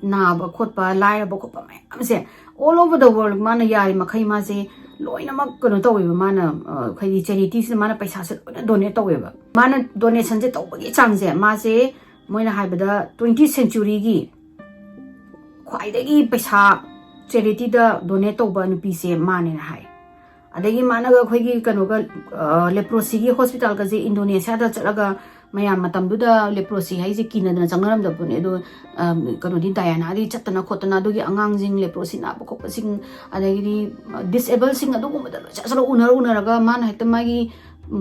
ꯅꯥꯕ ꯈꯣꯠꯄ, ꯂꯥꯏꯔꯕ ꯈꯣꯠꯄ ꯃꯌꯥꯝꯁꯦ all over the world ꯃꯥꯅ ꯌꯥꯔꯤ ꯃꯈꯩ ꯃꯥꯁꯦ ꯂꯣꯏꯅꯃꯛ ꯀꯩꯅꯣ ꯇꯧꯋꯦꯕ꯫ ꯃꯥꯅ ꯑꯩꯈꯣꯏꯒꯤ charityꯁꯤꯗ ꯃꯥꯅ ꯄꯩꯁꯥꯁꯦ ꯂꯣꯏꯅ donate ꯇꯧꯋꯦꯕ꯫ ꯃꯥꯅ donationꯁꯦ ꯇꯧꯕꯒꯤ ꯆꯥꯡꯁꯦ ꯃꯥꯁꯦ ꯃꯣꯏꯅ ꯍꯥꯏꯕꯗ twentieth centuryꯒꯤ ꯈ꯭ꯋꯥꯏꯗꯒꯤ ꯄꯩꯁꯥ ꯆꯦꯔꯤꯇꯤꯗ ꯗꯣꯅꯦꯠ ꯇꯧꯕ ꯅꯨꯄꯤꯁꯦ ꯃꯥꯅꯦꯅ ꯍꯥꯏ꯫ ꯑꯗꯒꯤ ꯃꯥꯅꯒ ꯑꯩꯈꯣꯏꯒꯤ ꯀꯩꯅꯣꯒ ꯂꯦꯄ꯭ꯔꯣꯁꯤꯒꯤ ꯍꯣꯁꯄꯤꯇꯥꯜꯒꯁꯦ ꯏꯟꯗꯣꯅꯦꯁꯤꯌꯥꯗ ꯆꯠꯂꯒ ꯃꯌꯥꯝ ꯃꯇꯝꯗꯨꯗ ꯂꯦꯄ꯭ꯔꯣꯁꯤ ꯍꯥꯏꯁꯦ ꯀꯤꯅꯗꯅ ꯆꯪꯅꯔꯝꯗꯕꯅꯦ꯫ ꯑꯗꯣ ꯀꯩꯅꯣꯗꯤ ꯗꯥꯌꯥꯅꯥꯗꯤ ꯆꯠꯇꯅ ꯈꯣꯠꯇꯅ ꯑꯗꯨꯒꯤ ꯑꯉꯥꯡꯁꯤꯡ ꯂꯦꯄ꯭ꯔꯣꯁꯤ ꯅꯥꯕ ꯈꯣꯠꯄꯁꯤꯡ ꯑꯗꯒꯤꯗꯤ ꯗꯤꯁꯑꯦꯕꯜꯁꯤꯡ ꯑꯗꯨꯒꯨꯝꯕꯗ ꯂꯣꯏ ꯆꯠꯂ ꯎꯅꯔ ꯎꯅꯔꯒ ꯃꯥꯅ ꯍꯦꯛꯇ ꯃꯥꯒꯤ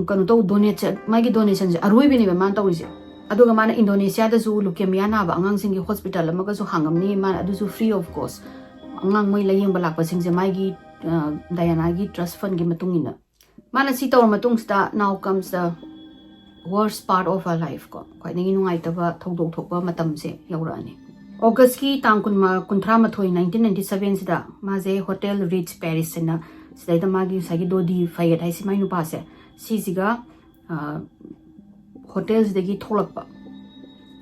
ꯀꯩꯅꯣ ꯇꯧ ꯗꯣꯅꯦꯠꯁꯦ ꯃꯥꯒꯤ ꯗꯣꯅꯦꯁꯟꯁꯦ ꯑꯔꯣꯏꯕꯤꯅꯦꯕ ꯃꯥꯅ ꯇꯧꯔꯤꯁꯦ꯫ ꯑꯗꯨꯒ ꯃꯥꯅ ꯏꯟꯗꯣꯅꯦꯁꯤꯌꯥꯗꯁꯨ ꯂꯨꯀꯦꯃꯤꯌꯥ ꯅꯥꯕ ꯑꯉꯥꯡꯁꯤꯡꯒꯤ ꯍꯣꯁꯄꯤꯇꯥꯜ ꯑꯃꯒꯁꯨ ꯍꯥꯡꯉꯝꯅꯤ꯫ ꯃꯥꯅ ꯑꯗꯨꯁꯨ ꯐ꯭ꯔꯤ ꯑꯣꯐ ꯀꯣꯁ ꯑꯉꯥꯡ ꯃꯣꯏ ꯂꯥꯌꯦꯡꯕ ꯂꯥꯛꯄꯁꯤꯡꯁꯦ ꯃꯥꯒꯤ ꯗꯥꯌꯥꯅꯥꯒꯤ ꯇ꯭ꯔꯁ ꯐꯟꯒꯤ ꯃꯇꯨꯡ ꯏꯟꯅ꯫ ꯃꯥꯅ ꯁꯤ ꯇꯧꯔ ꯃꯇꯨꯡꯁꯤꯗ now comes the worst part of her life ꯀꯣ, ꯈ꯭ꯋꯥꯏꯗꯒꯤ ꯅꯨꯡꯉꯥꯏꯇꯕ ꯊꯧꯗꯣꯛ ꯊꯣꯛꯄ ꯃꯇꯝꯁꯦ ꯌꯧꯔꯛꯑꯅꯤ꯫ ꯑꯣꯒꯁꯀꯤ ꯇꯥꯡ ꯀꯨꯟꯊ꯭ꯔꯥ ꯃꯥꯊꯣꯏ ꯅꯥꯏꯟꯇꯤꯟ ꯅꯥꯏꯟꯇꯤ ꯁꯕꯦꯟꯁꯤꯗ ꯃꯥꯁꯦ ꯍꯣꯇꯦꯜ ꯔꯤꯠꯁ ꯄꯦꯔꯤꯁ ꯍꯥꯏꯅ ꯁꯤꯗꯩꯗ ꯃꯥꯒꯤ ꯉꯁꯥꯏꯒꯤ ꯗꯣꯗꯤ ꯐꯌꯦꯠ ꯍꯥꯏꯁꯤ ꯃꯥꯏ ꯅꯨꯄꯥꯁꯦ ꯁꯤꯁꯤꯒ ꯍꯣꯇꯦꯜꯁꯤꯗꯒꯤ ꯊꯣꯛꯂꯛꯄ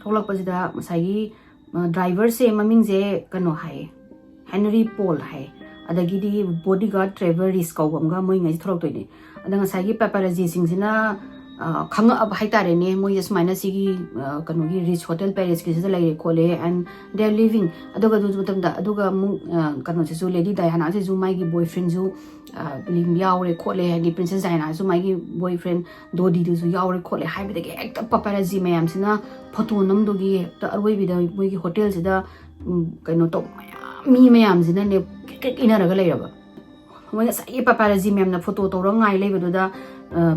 ꯊꯣꯛꯂꯛꯄꯁꯤꯗ ꯉꯁꯥꯏꯒꯤ ꯗ꯭ꯔꯥꯏꯚꯔꯁꯦ ꯃꯃꯤꯡꯁꯦ ꯀꯩꯅꯣ ꯍꯥꯏꯌꯦ, ꯍꯦꯅꯔꯤ ꯄꯣꯜ ꯍꯥꯏ꯫ ꯑꯗꯒꯤꯗꯤ ꯕꯣꯗꯤꯒꯥꯔꯗ ꯇ꯭ꯔꯦꯚꯔ ꯔꯤꯁ ꯀꯧꯕ ꯑꯃꯒ ꯃꯣꯏꯉꯩꯁꯦ ꯊꯣꯛꯂꯛꯇꯣꯏꯅꯦ꯫ ꯑꯗ ꯉꯁꯥꯏꯒꯤ ꯄꯦꯄꯥꯔꯥꯖꯤꯁꯤꯡꯁꯤꯅ ꯈꯪꯉꯛꯑꯕ ꯍꯥꯏꯇꯥꯔꯦꯅꯦ, ꯃꯣꯏꯁꯦ ꯁꯨꯃꯥꯏꯅ ꯁꯤꯒꯤ ꯀꯩꯅꯣꯒꯤ ꯔꯤꯠꯁ ꯍꯣꯇꯦꯜ ꯄꯦꯔꯤꯁꯀꯤꯁꯤꯗ ꯂꯩꯔꯦ ꯈꯣꯠꯂꯦ꯫ And they are living, ꯑꯗꯨꯒ ꯑꯗꯨ ꯃꯇꯝꯗ ꯑꯗꯨꯒ ꯑꯃꯨꯛ ꯀꯩꯅꯣꯁꯤꯁꯨ ꯂꯦꯗꯤ ꯗꯥꯌꯥꯅꯥꯁꯤꯁꯨ ꯃꯥꯒꯤ ꯕꯣꯏ ꯐ꯭ꯔꯦꯟꯁꯨ ꯌꯥꯎꯔꯦ ꯈꯣꯠꯂꯦ, ꯍꯥꯏꯗꯤ ꯄ꯭ꯔꯤꯟꯁꯦꯁ ꯗꯥꯌꯥꯅꯥꯁꯨ ꯃꯥꯒꯤ ꯕꯣꯏ ꯐ꯭ꯔꯦꯟ ꯗꯣꯗꯤꯗꯨꯁꯨ ꯌꯥꯎꯔꯦ ꯈꯣꯠꯂꯦ ꯍꯥꯏꯕꯗꯒꯤ ꯍꯦꯛꯇ ꯄꯄꯥꯔꯥꯖꯤ ꯃꯌꯥꯝꯁꯤꯅ ꯐꯣꯇꯣ ꯅꯝꯗꯨꯒꯤ ꯍꯦꯛꯇ ꯑꯔꯣꯏꯕꯤꯗ ꯃꯣꯏꯒꯤ ꯍꯣꯇꯦꯜꯁꯤꯗ ꯀꯩꯅꯣ ꯇꯧꯕ ꯃꯌꯥꯝ, ꯃꯤ ꯃꯌꯥꯝꯁꯤꯅꯅꯦ ꯀ꯭ꯔꯤꯛ ꯀ꯭ꯔꯤꯛ ꯏꯟꯅꯔꯒ ꯂꯩꯔꯕ꯫ ꯃꯣꯏ ꯉꯁꯥꯏꯒꯤ ꯄꯄꯥꯔꯥꯖꯤ ꯃꯌꯥꯝꯅ ꯐꯣꯇꯣ ꯇꯧꯔꯒ ꯉꯥꯏ ꯂꯩꯕꯗꯨꯗ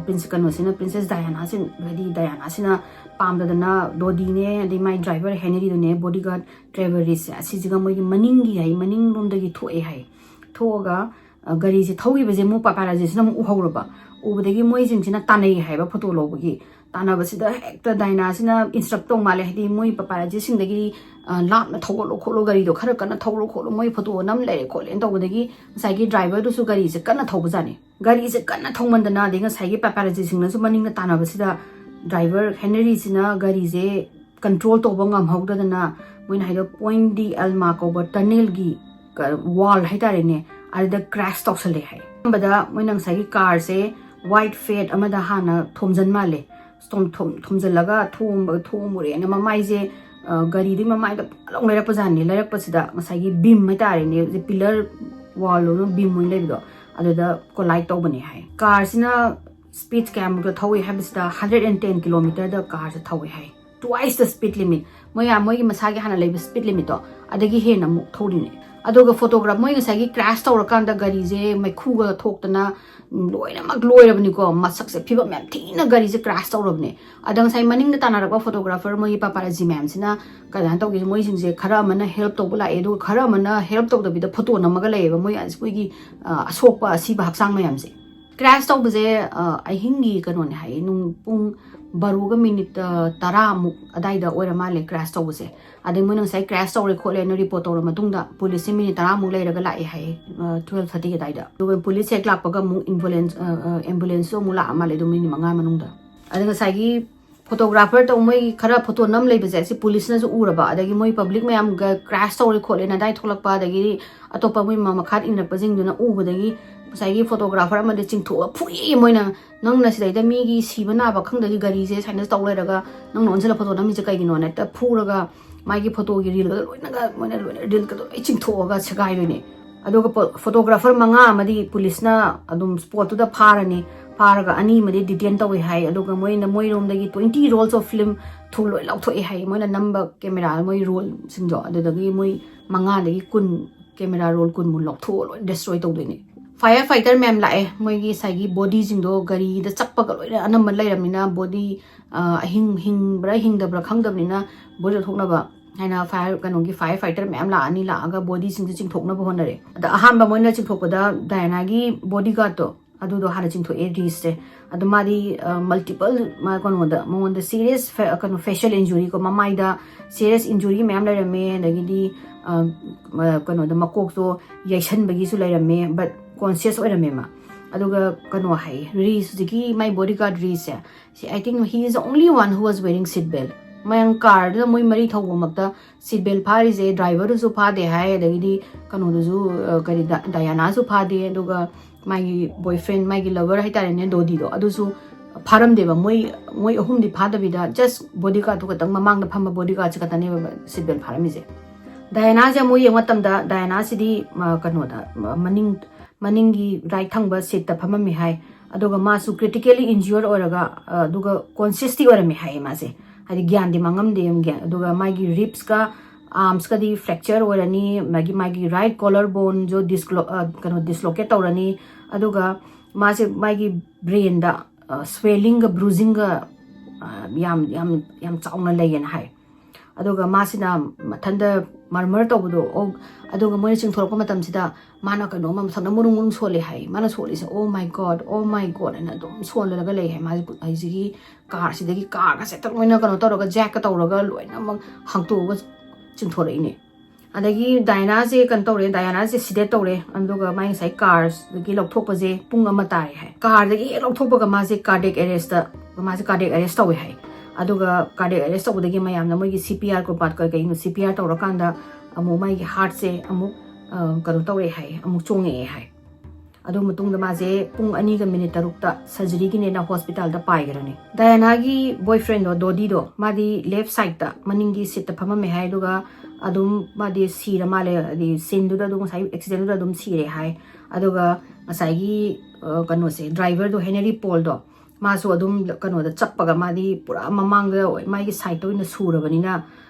ꯄ꯭ꯔꯤꯟꯁ ꯀꯩꯅꯣꯁꯤꯅ, ꯄ꯭ꯔꯤꯟꯁꯦꯁ ꯗꯥꯌꯥꯅꯥꯁꯤꯅ, ꯍꯥꯏꯗꯤ ꯗꯥꯌꯥꯅꯥꯁꯤꯅ ꯄꯥꯝꯗꯗꯅ ꯗꯣꯗꯤꯅꯦ ꯑꯗꯩ ꯃꯥꯏ ꯗ꯭ꯔꯥꯏꯚꯔ ꯍꯦꯅꯔꯤꯗꯨꯅꯦ ꯕꯣꯗꯤꯒꯥꯔꯗ ꯇ꯭ꯔꯦꯚꯔ ꯔꯤꯁꯁꯦ ꯑꯁꯤꯁꯤꯒ ꯃꯣꯏꯒꯤ ꯃꯅꯤꯡꯒꯤ ꯍꯥꯏ ꯃꯅꯤꯡꯂꯣꯝꯗꯒꯤ ꯊꯣꯛꯑꯦ ꯍꯥꯏ꯫ ꯊꯣꯛꯑꯒ ꯒꯥꯔꯤꯁꯦ ꯊꯧꯈꯤꯕꯁꯦ ꯑꯃꯨꯛ ꯄꯄꯥꯔꯥꯖꯤꯁꯤꯅ ꯑꯃꯨꯛ ꯎꯍꯧꯔꯕ꯫ ꯎꯕꯗꯒꯤ ꯃꯣꯏꯁꯤꯡꯁꯤꯅ ꯇꯥꯟꯅꯩ ꯍꯥꯏꯕ ꯐꯣꯇꯣ ꯂꯧꯕꯒꯤ꯫ ꯇꯥꯟꯅꯕꯁꯤꯗ ꯍꯦꯛꯇ ꯗꯥꯏꯅꯥꯁꯤꯅ ꯏꯟꯁꯇ꯭ꯔꯛ ꯇꯧ ꯃꯥꯜꯂꯦ, ꯍꯥꯏꯗꯤ ꯃꯣꯏ ꯄꯄꯥꯔꯥꯖꯤꯁꯤꯡꯗꯒꯤ ꯂꯥꯞꯅ ꯊꯧꯒꯠꯂꯣ ꯈꯣꯠꯂꯣ, ꯒꯥꯔꯤꯗꯣ ꯈꯔ ꯀꯟꯅ ꯊꯧꯔꯣ ꯈꯣꯠꯂꯣ, ꯃꯣꯏ ꯐꯣꯇꯣ ꯅꯝ ꯂꯩꯔꯦ ꯈꯣꯠꯂꯦꯅ ꯇꯧꯕꯗꯒꯤ ꯉꯁꯥꯏꯒꯤ ꯗ꯭ꯔꯥꯏꯚꯔꯗꯨꯁꯨ ꯒꯥꯔꯤꯁꯦ ꯀꯟꯅ ꯊꯧꯕꯖꯥꯠꯅꯤ꯫ ꯒꯥꯔꯤꯁꯦ ꯀꯟꯅ ꯊꯧꯃꯟꯗꯅ ꯑꯗꯩ ꯉꯁꯥꯏꯒꯤ ꯄꯄꯥꯔꯥꯖꯤꯁꯤꯡꯅꯁꯨ ꯃꯅꯤꯡꯗ ꯇꯥꯟꯅꯕꯁꯤꯗ ꯗ꯭ꯔꯥꯏꯚꯔ ꯍꯦꯅꯔꯤꯁꯤꯅ ꯒꯥꯔꯤꯁꯦ ꯀꯟꯇ꯭ꯔꯣꯜ ꯇꯧꯕ ꯉꯝꯍꯧꯗꯗꯅ ꯃꯣꯏꯅ ꯍꯥꯏꯗꯣ ꯄꯣꯏꯟ ꯗꯤ ꯑꯦꯜꯃꯥ ꯀꯧꯕ ꯇꯅꯦꯜꯒꯤ ꯋꯥꯜ ꯍꯥꯏꯇꯥꯔꯦꯅꯦ, ꯑꯗꯨꯗ ꯀ꯭ꯔꯦꯁ ꯇꯧꯁꯜꯂꯦ ꯍꯥꯏ꯫ ꯑꯍꯥꯟꯕꯗ ꯃꯣꯏꯅ ꯉꯁꯥꯏꯒꯤ ꯀꯥꯔꯁꯦ ꯋꯥꯏꯠ ꯐꯦꯠ ꯑꯃꯗ ꯍꯥꯟꯅ ꯊꯣꯝꯖꯟ ꯃꯥꯜꯂꯦ꯫ ꯊꯣꯝ-, ꯊꯣꯝ-, ꯊꯣꯝꯖꯜꯂꯒ ꯊꯣꯝꯕ-, ꯊꯣꯝꯃꯨꯔꯦꯅ ꯃꯃꯥꯏꯁꯦ ꯒꯥꯔꯤꯗꯤ ꯃꯃꯥꯏꯗ ꯄꯨꯔꯥ ꯂꯥꯎ ꯂꯩꯔꯛꯄꯖꯥꯠꯅꯤ꯫ ꯂꯩꯔꯛꯄꯁꯤꯗ ꯉꯁꯥꯏꯒꯤ ꯕꯤꯝ ꯍꯥꯏꯇꯥꯔꯦꯅꯦ, ꯍꯧꯖꯤꯛ ꯄꯤꯂꯔ ꯋꯥꯜ ꯑꯣꯏꯅ ꯕꯤꯝ ꯑꯣꯏꯅ ꯂꯩꯕꯗꯣ, ꯑꯗꯨꯗ ꯀꯣꯂꯥꯏꯠ ꯇꯧꯕꯅꯦ ꯍꯥꯏ꯫ ꯀꯥꯔꯁꯤꯅ ꯁ꯭ꯄꯤꯠ ꯀꯌꯥꯃꯨꯛꯇ ꯊꯧꯏ ꯍꯥꯏꯕꯁꯤꯗ ꯍꯟꯗ꯭ꯔꯦꯠ ꯑꯦꯟ ꯇꯦꯟ ꯀꯤꯂꯣꯃꯤꯇꯔꯗ ꯀꯥꯔꯁꯦ ꯊꯧꯏ ꯍꯥꯏ꯫ Twice the speed limit꯫ ꯃꯣꯏ ꯃꯣꯏꯒꯤ ꯃꯁꯥꯒꯤ ꯍꯥꯟꯅ ꯂꯩꯕ ꯁ꯭ꯄꯤꯠ ꯂꯤꯃꯤꯠꯇꯣ ꯑꯗꯒꯤ ꯍꯦꯟꯅ ꯑꯃꯨꯛ ꯊꯧꯔꯤꯅꯦ꯫ ꯑꯗꯨꯒ ꯐꯣꯇꯣꯒ꯭ꯔꯥꯐ, ꯃꯣꯏ ꯉꯁꯥꯏꯒꯤ ꯀ꯭ꯔꯥꯁ ꯇꯧꯔꯀꯥꯟꯗ ꯒꯥꯔꯤꯁꯦ ꯃꯩꯈꯨꯒ ꯊꯣꯛꯇꯅ, ꯎꯝ, ꯂꯣꯏꯅꯃꯛ ꯂꯣꯏꯔꯕꯅꯤꯀꯣ꯫ ꯃꯁꯛꯁꯦ, ꯐꯤꯕꯝ ꯌꯥꯝ ꯊꯤꯅ ꯒꯥꯔꯤꯁꯦ ꯀ꯭ꯔꯥꯁ ꯇꯧꯔꯕꯅꯦ꯫ ꯑꯗ ꯉꯁꯥꯏ ꯃꯅꯤꯡꯗ ꯇꯥꯟꯅꯔꯛꯄ ꯐꯣꯇꯣꯒ꯭ꯔꯥꯐꯔ, ꯃꯣꯏꯒꯤ ꯄꯥꯄꯥꯔꯥꯖꯤ ꯃꯌꯥꯝꯁꯤꯅ ꯀꯃꯥꯏꯅ ꯇꯧꯒꯦ, ꯃꯣꯏꯁꯤꯡꯁꯦ ꯈꯔ ꯑꯃꯅ ꯍꯦꯜꯞ ꯇꯧꯕ ꯂꯥꯛꯑꯦ, ꯑꯗꯨꯒ ꯈꯔ ꯑꯃꯅ ꯍꯦꯜꯞ ꯇꯧꯗꯕꯤꯗ ꯐꯣꯇꯣ ꯅꯝꯃꯒ ꯂꯩꯌꯦꯕ, ꯃꯣꯏ ꯑꯩꯈꯣꯏꯒꯤ, ꯑ, ꯑꯁꯣꯛꯄ ꯑꯁꯤꯕ ꯍꯛꯆꯥꯡ ꯃꯌꯥꯝꯁꯦ꯫ ꯀ꯭ꯔꯥꯁ ꯇꯧꯕꯁꯦ, ꯑ, ꯑꯍꯤꯡꯒꯤ ꯀꯩꯅꯣꯅꯦ ꯍꯥꯏꯌꯦ, ꯅꯨꯡ ꯄꯨꯡ ꯕꯥꯔꯣꯒ ꯃꯤꯅꯤꯠ, ꯑ, ꯇꯔꯥꯃꯨꯛ ꯑꯗꯥꯏꯗ ꯑꯣꯏꯔ ꯃꯥꯜꯂꯦ ꯀ꯭ꯔꯥꯁ ꯇꯧꯕꯁꯦ꯫ ꯑꯗꯩ ꯃꯣꯏꯅ ꯉꯁꯥꯏ ꯀ꯭ꯔꯥꯁ ꯇꯧꯔꯦ ꯈꯣꯠꯂꯦꯅ ꯔꯤꯄꯣꯔꯠ ꯇꯧꯔ ꯃꯇꯨꯡꯗ ꯄꯨꯂꯤꯁꯁꯦ ꯃꯤꯅꯤꯠ ꯇꯔꯥꯃꯨꯛ ꯂꯩꯔꯒ ꯂꯥꯛꯑꯦ ꯍꯥꯏꯌꯦ, ꯑ, ꯇꯨꯋꯦꯜꯐ ꯊꯥꯔꯇꯤ ꯑꯗꯥꯏꯗ꯫ ꯑꯗꯨꯒ ꯄꯨꯂꯤꯁ ꯍꯦꯛ ꯂꯥꯛꯄꯒ ꯑꯃꯨꯛ ꯑꯦꯝꯕꯨꯂꯦꯟꯁ, ꯑ, ꯑ, ꯑꯦꯝꯕꯨꯂꯦꯟꯁꯁꯨ ꯑꯃꯨꯛ ꯂꯥꯛꯑ ꯃꯥꯜꯂꯦ ꯑꯗꯨꯝ ꯃꯤꯅꯤꯠ ꯃꯉꯥ ꯃꯅꯨꯡꯗ꯫ ꯑꯗ ꯉꯁꯥꯏꯒꯤ ꯐꯣꯇꯣꯒ꯭ꯔꯥꯐꯔ ꯇꯧ ꯃꯣꯏꯒꯤ ꯈꯔ ꯐꯣꯇꯣ ꯅꯝ ꯂꯩꯕꯁꯦ, ꯁꯤ ꯄꯨꯂꯤꯁꯅꯁꯨ ꯎꯔꯕ, ꯑꯗꯒꯤ ꯃꯣꯏ ꯄꯕ꯭ꯂꯤꯛ ꯃꯌꯥꯝꯒ ꯀ꯭ꯔꯥꯁ ꯇꯧꯔꯦ ꯈꯣꯠꯂꯦꯅ ꯑꯗꯥꯏ ꯊꯣꯛꯂꯛꯄ, ꯑꯗꯒꯤ ꯑꯇꯣꯞꯄ ꯃꯣꯏ ꯃ-, ꯃꯈꯥ ꯏꯟꯅꯔꯛꯄꯁꯤꯡꯗꯨꯅ ꯎꯕꯗꯒꯤ ꯉꯁꯥꯏꯒꯤ ꯐꯣꯇꯣꯒ꯭ꯔꯥꯐꯔ ꯑꯃꯗ ꯆꯤꯡꯊꯣꯛꯑ ꯐꯨꯏꯌꯦ ꯃꯣꯏꯅ, "ꯅꯪꯅ ꯁꯤꯗꯩꯗ ꯃꯤꯒꯤ ꯁꯤꯕ ꯅꯥꯕ ꯈꯪꯗꯒꯤ ꯒꯥꯔꯤꯁꯦ ꯁꯨꯃꯥꯏꯅ ꯇꯧ ꯂꯩꯔꯒ ꯅꯪꯅ ꯑꯣꯟꯁꯤꯜꯂ ꯐꯣꯇꯣ ꯅꯝꯃꯤꯁꯦ ꯀꯩꯒꯤꯅꯣꯅ?" ꯍꯦꯛꯇ ꯐꯨꯔꯒ ꯃꯥꯒꯤ ꯐꯣꯇꯣꯒꯤ ꯔꯤꯜꯒꯗꯣ ꯂꯣꯏꯅꯒ, ꯃꯣꯏꯅ ꯂꯣꯏꯅ ꯔꯤꯜꯒꯗꯣ ꯂꯣꯏ ꯆꯤꯡꯊꯣꯛꯑꯒ ꯁꯦꯒꯥꯏꯗꯣꯏꯅꯦ꯫ ꯑꯗꯨꯒ ꯄꯣ-, ꯐꯣꯇꯣꯒ꯭ꯔꯥꯐꯔ ꯃꯉꯥ ꯑꯃꯗꯤ ꯄꯨꯂꯤꯁꯅ ꯑꯗꯨꯝ ꯁ꯭ꯄꯣꯠꯇꯨꯗ ꯐꯥꯔꯅꯤ, ꯐꯥꯔꯒ ꯑꯅꯤ ꯑꯃꯗꯤ ꯗꯤꯇꯦꯟ ꯇꯧꯋꯦ ꯍꯥꯏ꯫ ꯑꯗꯨꯒ ꯃꯣꯏꯅ, ꯃꯣꯏꯔꯣꯝꯗꯒꯤ ꯇ꯭ꯋꯦꯟꯇꯤ ꯔꯣꯜꯁ ꯑꯣꯐ ꯐꯤꯂꯝ ꯊꯨ ꯂꯣꯏ ꯂꯧꯊꯣꯛꯑꯦ ꯍꯥꯏ, ꯃꯣꯏꯅ ꯅꯝꯕ ꯀꯦꯃꯦꯔꯥ, ꯃꯣꯏ ꯔꯣꯜꯁꯤꯡꯗꯣ꯫ ꯑꯗꯨꯗꯒꯤ ꯃꯣꯏ ꯃꯉꯥꯗꯒꯤ ꯀꯨꯟ, ꯀꯦꯃꯦꯔꯥ ꯔꯣꯜ ꯀꯨꯟꯃꯨꯛ ꯂꯧꯊꯣꯛꯑ ꯂꯣꯏ ꯗꯦꯁꯇ꯭ꯔꯣꯏ ꯇꯧꯗꯣꯏꯅꯦ꯫ ꯐꯥꯌꯔ ꯐꯥꯏꯇꯔ ꯃꯌꯥꯝ ꯂꯥꯛꯑꯦ, ꯃꯣꯏꯒꯤ ꯉꯁꯥꯏꯒꯤ ꯕꯣꯗꯤꯁꯤꯡꯗꯣ ꯒꯥꯔꯤꯗ ꯆꯞꯄꯒ ꯂꯣꯏꯅ ꯑꯅꯝꯕ ꯂꯩꯔꯝꯅꯤꯅ, ꯕꯣꯗꯤ, ꯑ, ꯑꯍꯤꯡ-, ꯍꯤꯡꯕ꯭ꯔꯥ ꯍꯤꯡꯗꯕ꯭ꯔꯥ ꯈꯪꯗꯕꯅꯤꯅ, ꯕꯣꯗꯤ ꯂꯧꯊꯣꯛꯅꯕ ꯍꯥꯏꯅ ꯐꯥꯌꯔ, ꯀꯩꯅꯣꯒꯤ ꯐꯥꯌꯔ ꯐꯥꯏꯇꯔ ꯃꯌꯥꯝ ꯂꯥꯛꯑꯅꯤ, ꯂꯥꯛꯑꯒ ꯕꯣꯗꯤꯁꯤꯡꯁꯦ ꯆꯤꯡꯊꯣꯛꯅꯕ ꯍꯣꯠꯅꯔꯦ꯫ ꯑꯗ ꯑꯍꯥꯟꯕ ꯃꯣꯏꯅ ꯆꯤꯡꯊꯣꯛꯄꯗ ꯗꯥꯏꯅꯥꯒꯤ ꯕꯣꯗꯤꯒꯥꯔꯗꯇꯣ, ꯑꯗꯨꯗꯣ ꯍꯥꯟꯅ ꯆꯤꯡꯊꯣꯛꯑꯦ, ꯔꯤꯁꯁꯦ꯫ ꯑꯗꯣ ꯃꯥꯗꯤ, ꯑ, ꯃꯜꯇꯤꯄꯜ, ꯃꯥ ꯀꯩꯅꯣꯗ, ꯃꯉꯣꯟꯗ ꯁꯤꯔꯤꯌꯁ ꯐꯦ-, ꯀꯩꯅꯣ, ꯐꯦꯁꯤꯌꯦꯜ ꯏꯟꯖꯨꯔꯤ ꯀꯣ, ꯃꯃꯥꯏꯗ ꯁꯤꯔꯤꯌꯁ ꯏꯟꯖꯨꯔꯤ ꯃꯌꯥꯝ ꯂꯩꯔꯝꯃꯦ, ꯑꯗꯒꯤꯗꯤ, ꯑ, ꯃ-, ꯀꯩꯅꯣꯗ, ꯃꯀꯣꯛꯇꯣ ꯌꯩꯁꯟꯕꯒꯤꯁꯨ ꯂꯩꯔꯝꯃꯦ, but ꯀꯣꯟꯁꯤꯌꯁ ꯑꯣꯏꯔꯝꯃꯦ ꯃꯥ꯫ ꯑꯗꯨꯒ ꯀꯩꯅꯣ ꯍꯥꯏꯌꯦ, ꯔꯤꯁ, ꯍꯧꯖꯤꯛꯀꯤ ꯃꯥꯏ ꯕꯣꯗꯤꯒꯥꯔꯗ ꯔꯤꯁꯁꯦ, ꯁꯤ, I think he is the only one who was wearing seat belt꯫ ꯃꯌꯥꯝ ꯀꯥꯔꯗꯨꯗ ꯃꯣꯏ ꯃꯔꯤ ꯊꯧꯕꯃꯛꯇ ꯁꯤꯠ ꯕꯦꯜ ꯐꯥꯔꯤꯁꯦ, ꯗ꯭ꯔꯥꯏꯚꯔꯗꯨꯁꯨ ꯐꯥꯗꯦ ꯍꯥꯏ, ꯑꯗꯒꯤꯗꯤ ꯀꯩꯅꯣꯗꯨꯁꯨ, ꯑ, ꯀꯔꯤ, ꯗꯥ-, ꯗꯥꯌꯥꯅꯥꯁꯨ ꯐꯥꯗꯦ, ꯑꯗꯨꯒ ꯃꯥꯒꯤ ꯕꯣꯏꯐ꯭ꯔꯦꯟ, ꯃꯥꯒꯤ ꯂꯚꯔ ꯍꯥꯏꯇꯥꯔꯦꯅꯦ, ꯗꯣꯗꯤꯗꯣ, ꯑꯗꯨꯁꯨ ꯐꯥꯔꯝꯗꯦꯕ꯫ ꯃꯣꯏ ꯃꯣꯏ ꯑꯍꯨꯝꯗꯤ ꯐꯥꯗꯕꯤꯗ just bodyguard ꯇꯨ ꯈꯛꯇꯪ, ꯃꯃꯥꯡꯗ ꯐꯝꯕ bodyguard ꯁꯦ ꯈꯛꯇꯅꯦꯕ seat belt ꯐꯥꯔꯝꯃꯤꯁꯦ꯫ ꯗꯥꯏꯅꯥꯁꯦ ꯑꯃꯨꯛ ꯌꯦꯡꯕ ꯃꯇꯝꯗ ꯗꯥꯏꯅꯥꯁꯤꯗꯤ, ꯑ, ꯀꯩꯅꯣꯗ, ꯑ, ꯃꯅꯤꯡ ꯃꯅꯤꯡꯒꯤ right ꯊꯪꯕ seat ꯇ ꯐꯝꯃꯝꯃꯤ ꯍꯥꯏ꯫ ꯑꯗꯨꯒ ꯃꯥꯁꯨ critically injured ꯑꯣꯏꯔꯒ, ꯑ, ꯑꯗꯨꯒ conscious ꯇꯤ ꯑꯣꯏꯔꯝꯃꯤ ꯍꯥꯏꯌꯦ ꯃꯥꯁꯦ꯫ ꯍꯥꯏꯗꯤ ꯒ꯭ꯌꯥꯟꯗꯤ ꯃꯥꯡꯉꯝꯗꯦ ꯌꯥꯝ ꯒ꯭ꯌꯥꯟ꯫ ꯑꯗꯨꯒ ꯃꯥꯒꯤ ribs ꯀ arms ꯀꯗꯤ fracture ꯑꯣꯏꯔꯅꯤ, ꯃꯥꯒꯤ ꯃꯥꯒꯤ right collar bone ꯁꯨ dislo ꯑ, ꯀꯩꯅꯣ dislocate ꯇꯧꯔꯅꯤ꯫ ꯑꯗꯨꯒ ꯃꯥꯁꯦ ꯃꯥꯒꯤ brain ꯗ, ꯑ, swelling ꯒ bruising ꯒ, ꯑ, ꯌꯥꯝ ꯌꯥꯝ ꯌꯥꯝ ꯆꯥꯎꯅ ꯂꯩꯌꯦꯅ ꯍꯥꯏ꯫ ꯑꯗꯨꯒ ꯃꯥꯁꯤꯅ ꯃꯊꯟꯇ murmur ꯇꯧꯕꯗꯣ, ꯑꯣ, ꯑꯗꯨꯒ ꯃꯣꯏꯅ ꯆꯤꯡꯊꯣꯔꯛꯄ ꯃꯇꯝꯁꯤꯗ ꯃꯥꯅ ꯀꯩꯅꯣꯝꯃ ꯃꯊꯟꯇ ꯃꯔꯨꯝ ꯃꯔꯨꯝ ꯁꯣꯜꯂꯦ ꯍꯥꯏ꯫ ꯃꯥꯅ ꯁꯣꯜꯂꯤꯁꯦ "Oh my God, oh my God" ꯍꯥꯏꯅ ꯑꯗꯨꯝ ꯁꯣꯜꯂꯒ ꯂꯩ ꯍꯥꯏ꯫ ꯃꯥꯁꯦ ꯍꯧꯖꯤꯛꯀꯤ car ꯁꯤꯗꯒꯤ car ꯒꯁꯦ ꯍꯦꯛꯇ ꯂꯣꯏꯅ ꯀꯩꯅꯣ ꯇꯧꯔꯒ, jack ꯀ ꯇꯧꯔꯒ ꯂꯣꯏꯅꯃꯛ ꯍꯥꯡꯇꯣꯛꯑꯒ ꯆꯤꯡꯊꯣꯔꯛꯏꯅꯦ꯫ ꯑꯗꯒꯤ ꯗꯥꯏꯅꯥꯁꯦ ꯀꯩꯅꯣ ꯇꯧꯔꯦ, ꯗꯥꯏꯅꯥꯁꯦ sedate ꯇꯧꯔꯦ꯫ ꯑꯗꯨꯒ ꯃꯥꯏ ꯉꯁꯥꯏ car ꯗꯒꯤ ꯂꯧꯊꯣꯛꯄꯁꯦ ꯄꯨꯡ ꯑꯃ ꯇꯥꯔꯦ ꯍꯥꯏ꯫ Car ꯗꯒꯤ ꯍꯦꯛ ꯂꯧꯊꯣꯛꯄꯒ ꯃꯥꯁꯦ cardiac arrest ꯇ, ꯃꯥꯁꯦ cardiac arrest ꯇꯧꯋꯦ ꯍꯥꯏ꯫ ꯑꯗꯨꯒ cardiac arrest ꯇꯧꯕꯗꯒꯤ ꯃꯌꯥꯝꯅ ꯃꯣꯏꯒꯤ C P R ꯀꯣ-, ꯀꯩ-, ꯀꯩꯅꯣ, C P R ꯇꯧꯔꯀꯥꯟꯗ ꯑꯃꯨꯛ ꯃꯥꯒꯤ heart ꯁꯦ ꯑꯃꯨꯛ, ꯑ, ꯀꯩꯅꯣ ꯇꯧꯔꯛꯑꯦ ꯍꯥꯏ, ꯑꯃꯨꯛ ꯆꯣꯡꯉꯛꯑꯦ ꯍꯥꯏ꯫ ꯑꯗꯨ ꯃꯇꯨꯡꯗ ꯃꯥꯁꯦ ꯄꯨꯡ ꯑꯅꯤꯒ minute ꯇꯔꯨꯛꯇ surgery ꯒꯤꯅꯦꯅ hospital ꯗ ꯄꯥꯏꯈ꯭ꯔꯅꯤ꯫ ꯗꯥꯏꯅꯥꯒꯤ boyfriend ꯗꯣ, ꯗꯣꯗꯤꯗꯣ, ꯃꯥꯗꯤ left side ꯇ ꯃꯅꯤꯡꯒꯤ seat ꯇ ꯐꯝꯃꯝꯃꯦ ꯍꯥꯏ꯫ ꯑꯗꯨꯒ ꯑꯗꯨꯝ ꯃꯥꯗꯤ ꯁꯤꯔ ꯃꯥꯜꯂꯦ, ꯍꯥꯏꯗꯤ scene ꯗꯨꯗ ꯑꯗꯨꯝ, ꯉꯁꯥꯏ accident ꯗꯨꯗ ꯑꯗꯨꯝ ꯁꯤꯔꯦ ꯍꯥꯏ꯫ ꯑꯗꯨꯒ ꯉꯁꯥꯏꯒꯤ, ꯑ, ꯀꯩꯅꯣꯁꯦ, driver ꯗꯣ, ꯍꯦꯅꯔꯤ ꯄꯣꯜꯗꯣ, ꯃꯥꯁꯨ ꯑꯗꯨꯝ ꯀꯩꯅꯣꯗ ꯆꯞꯄꯒ, ꯃꯥꯗꯤ ꯄꯨꯔꯥ ꯃꯃꯥꯡꯗ ꯃꯥꯒꯤ side ꯇ ꯑꯣꯏꯅ ꯁꯨꯔꯕꯅꯤꯅ,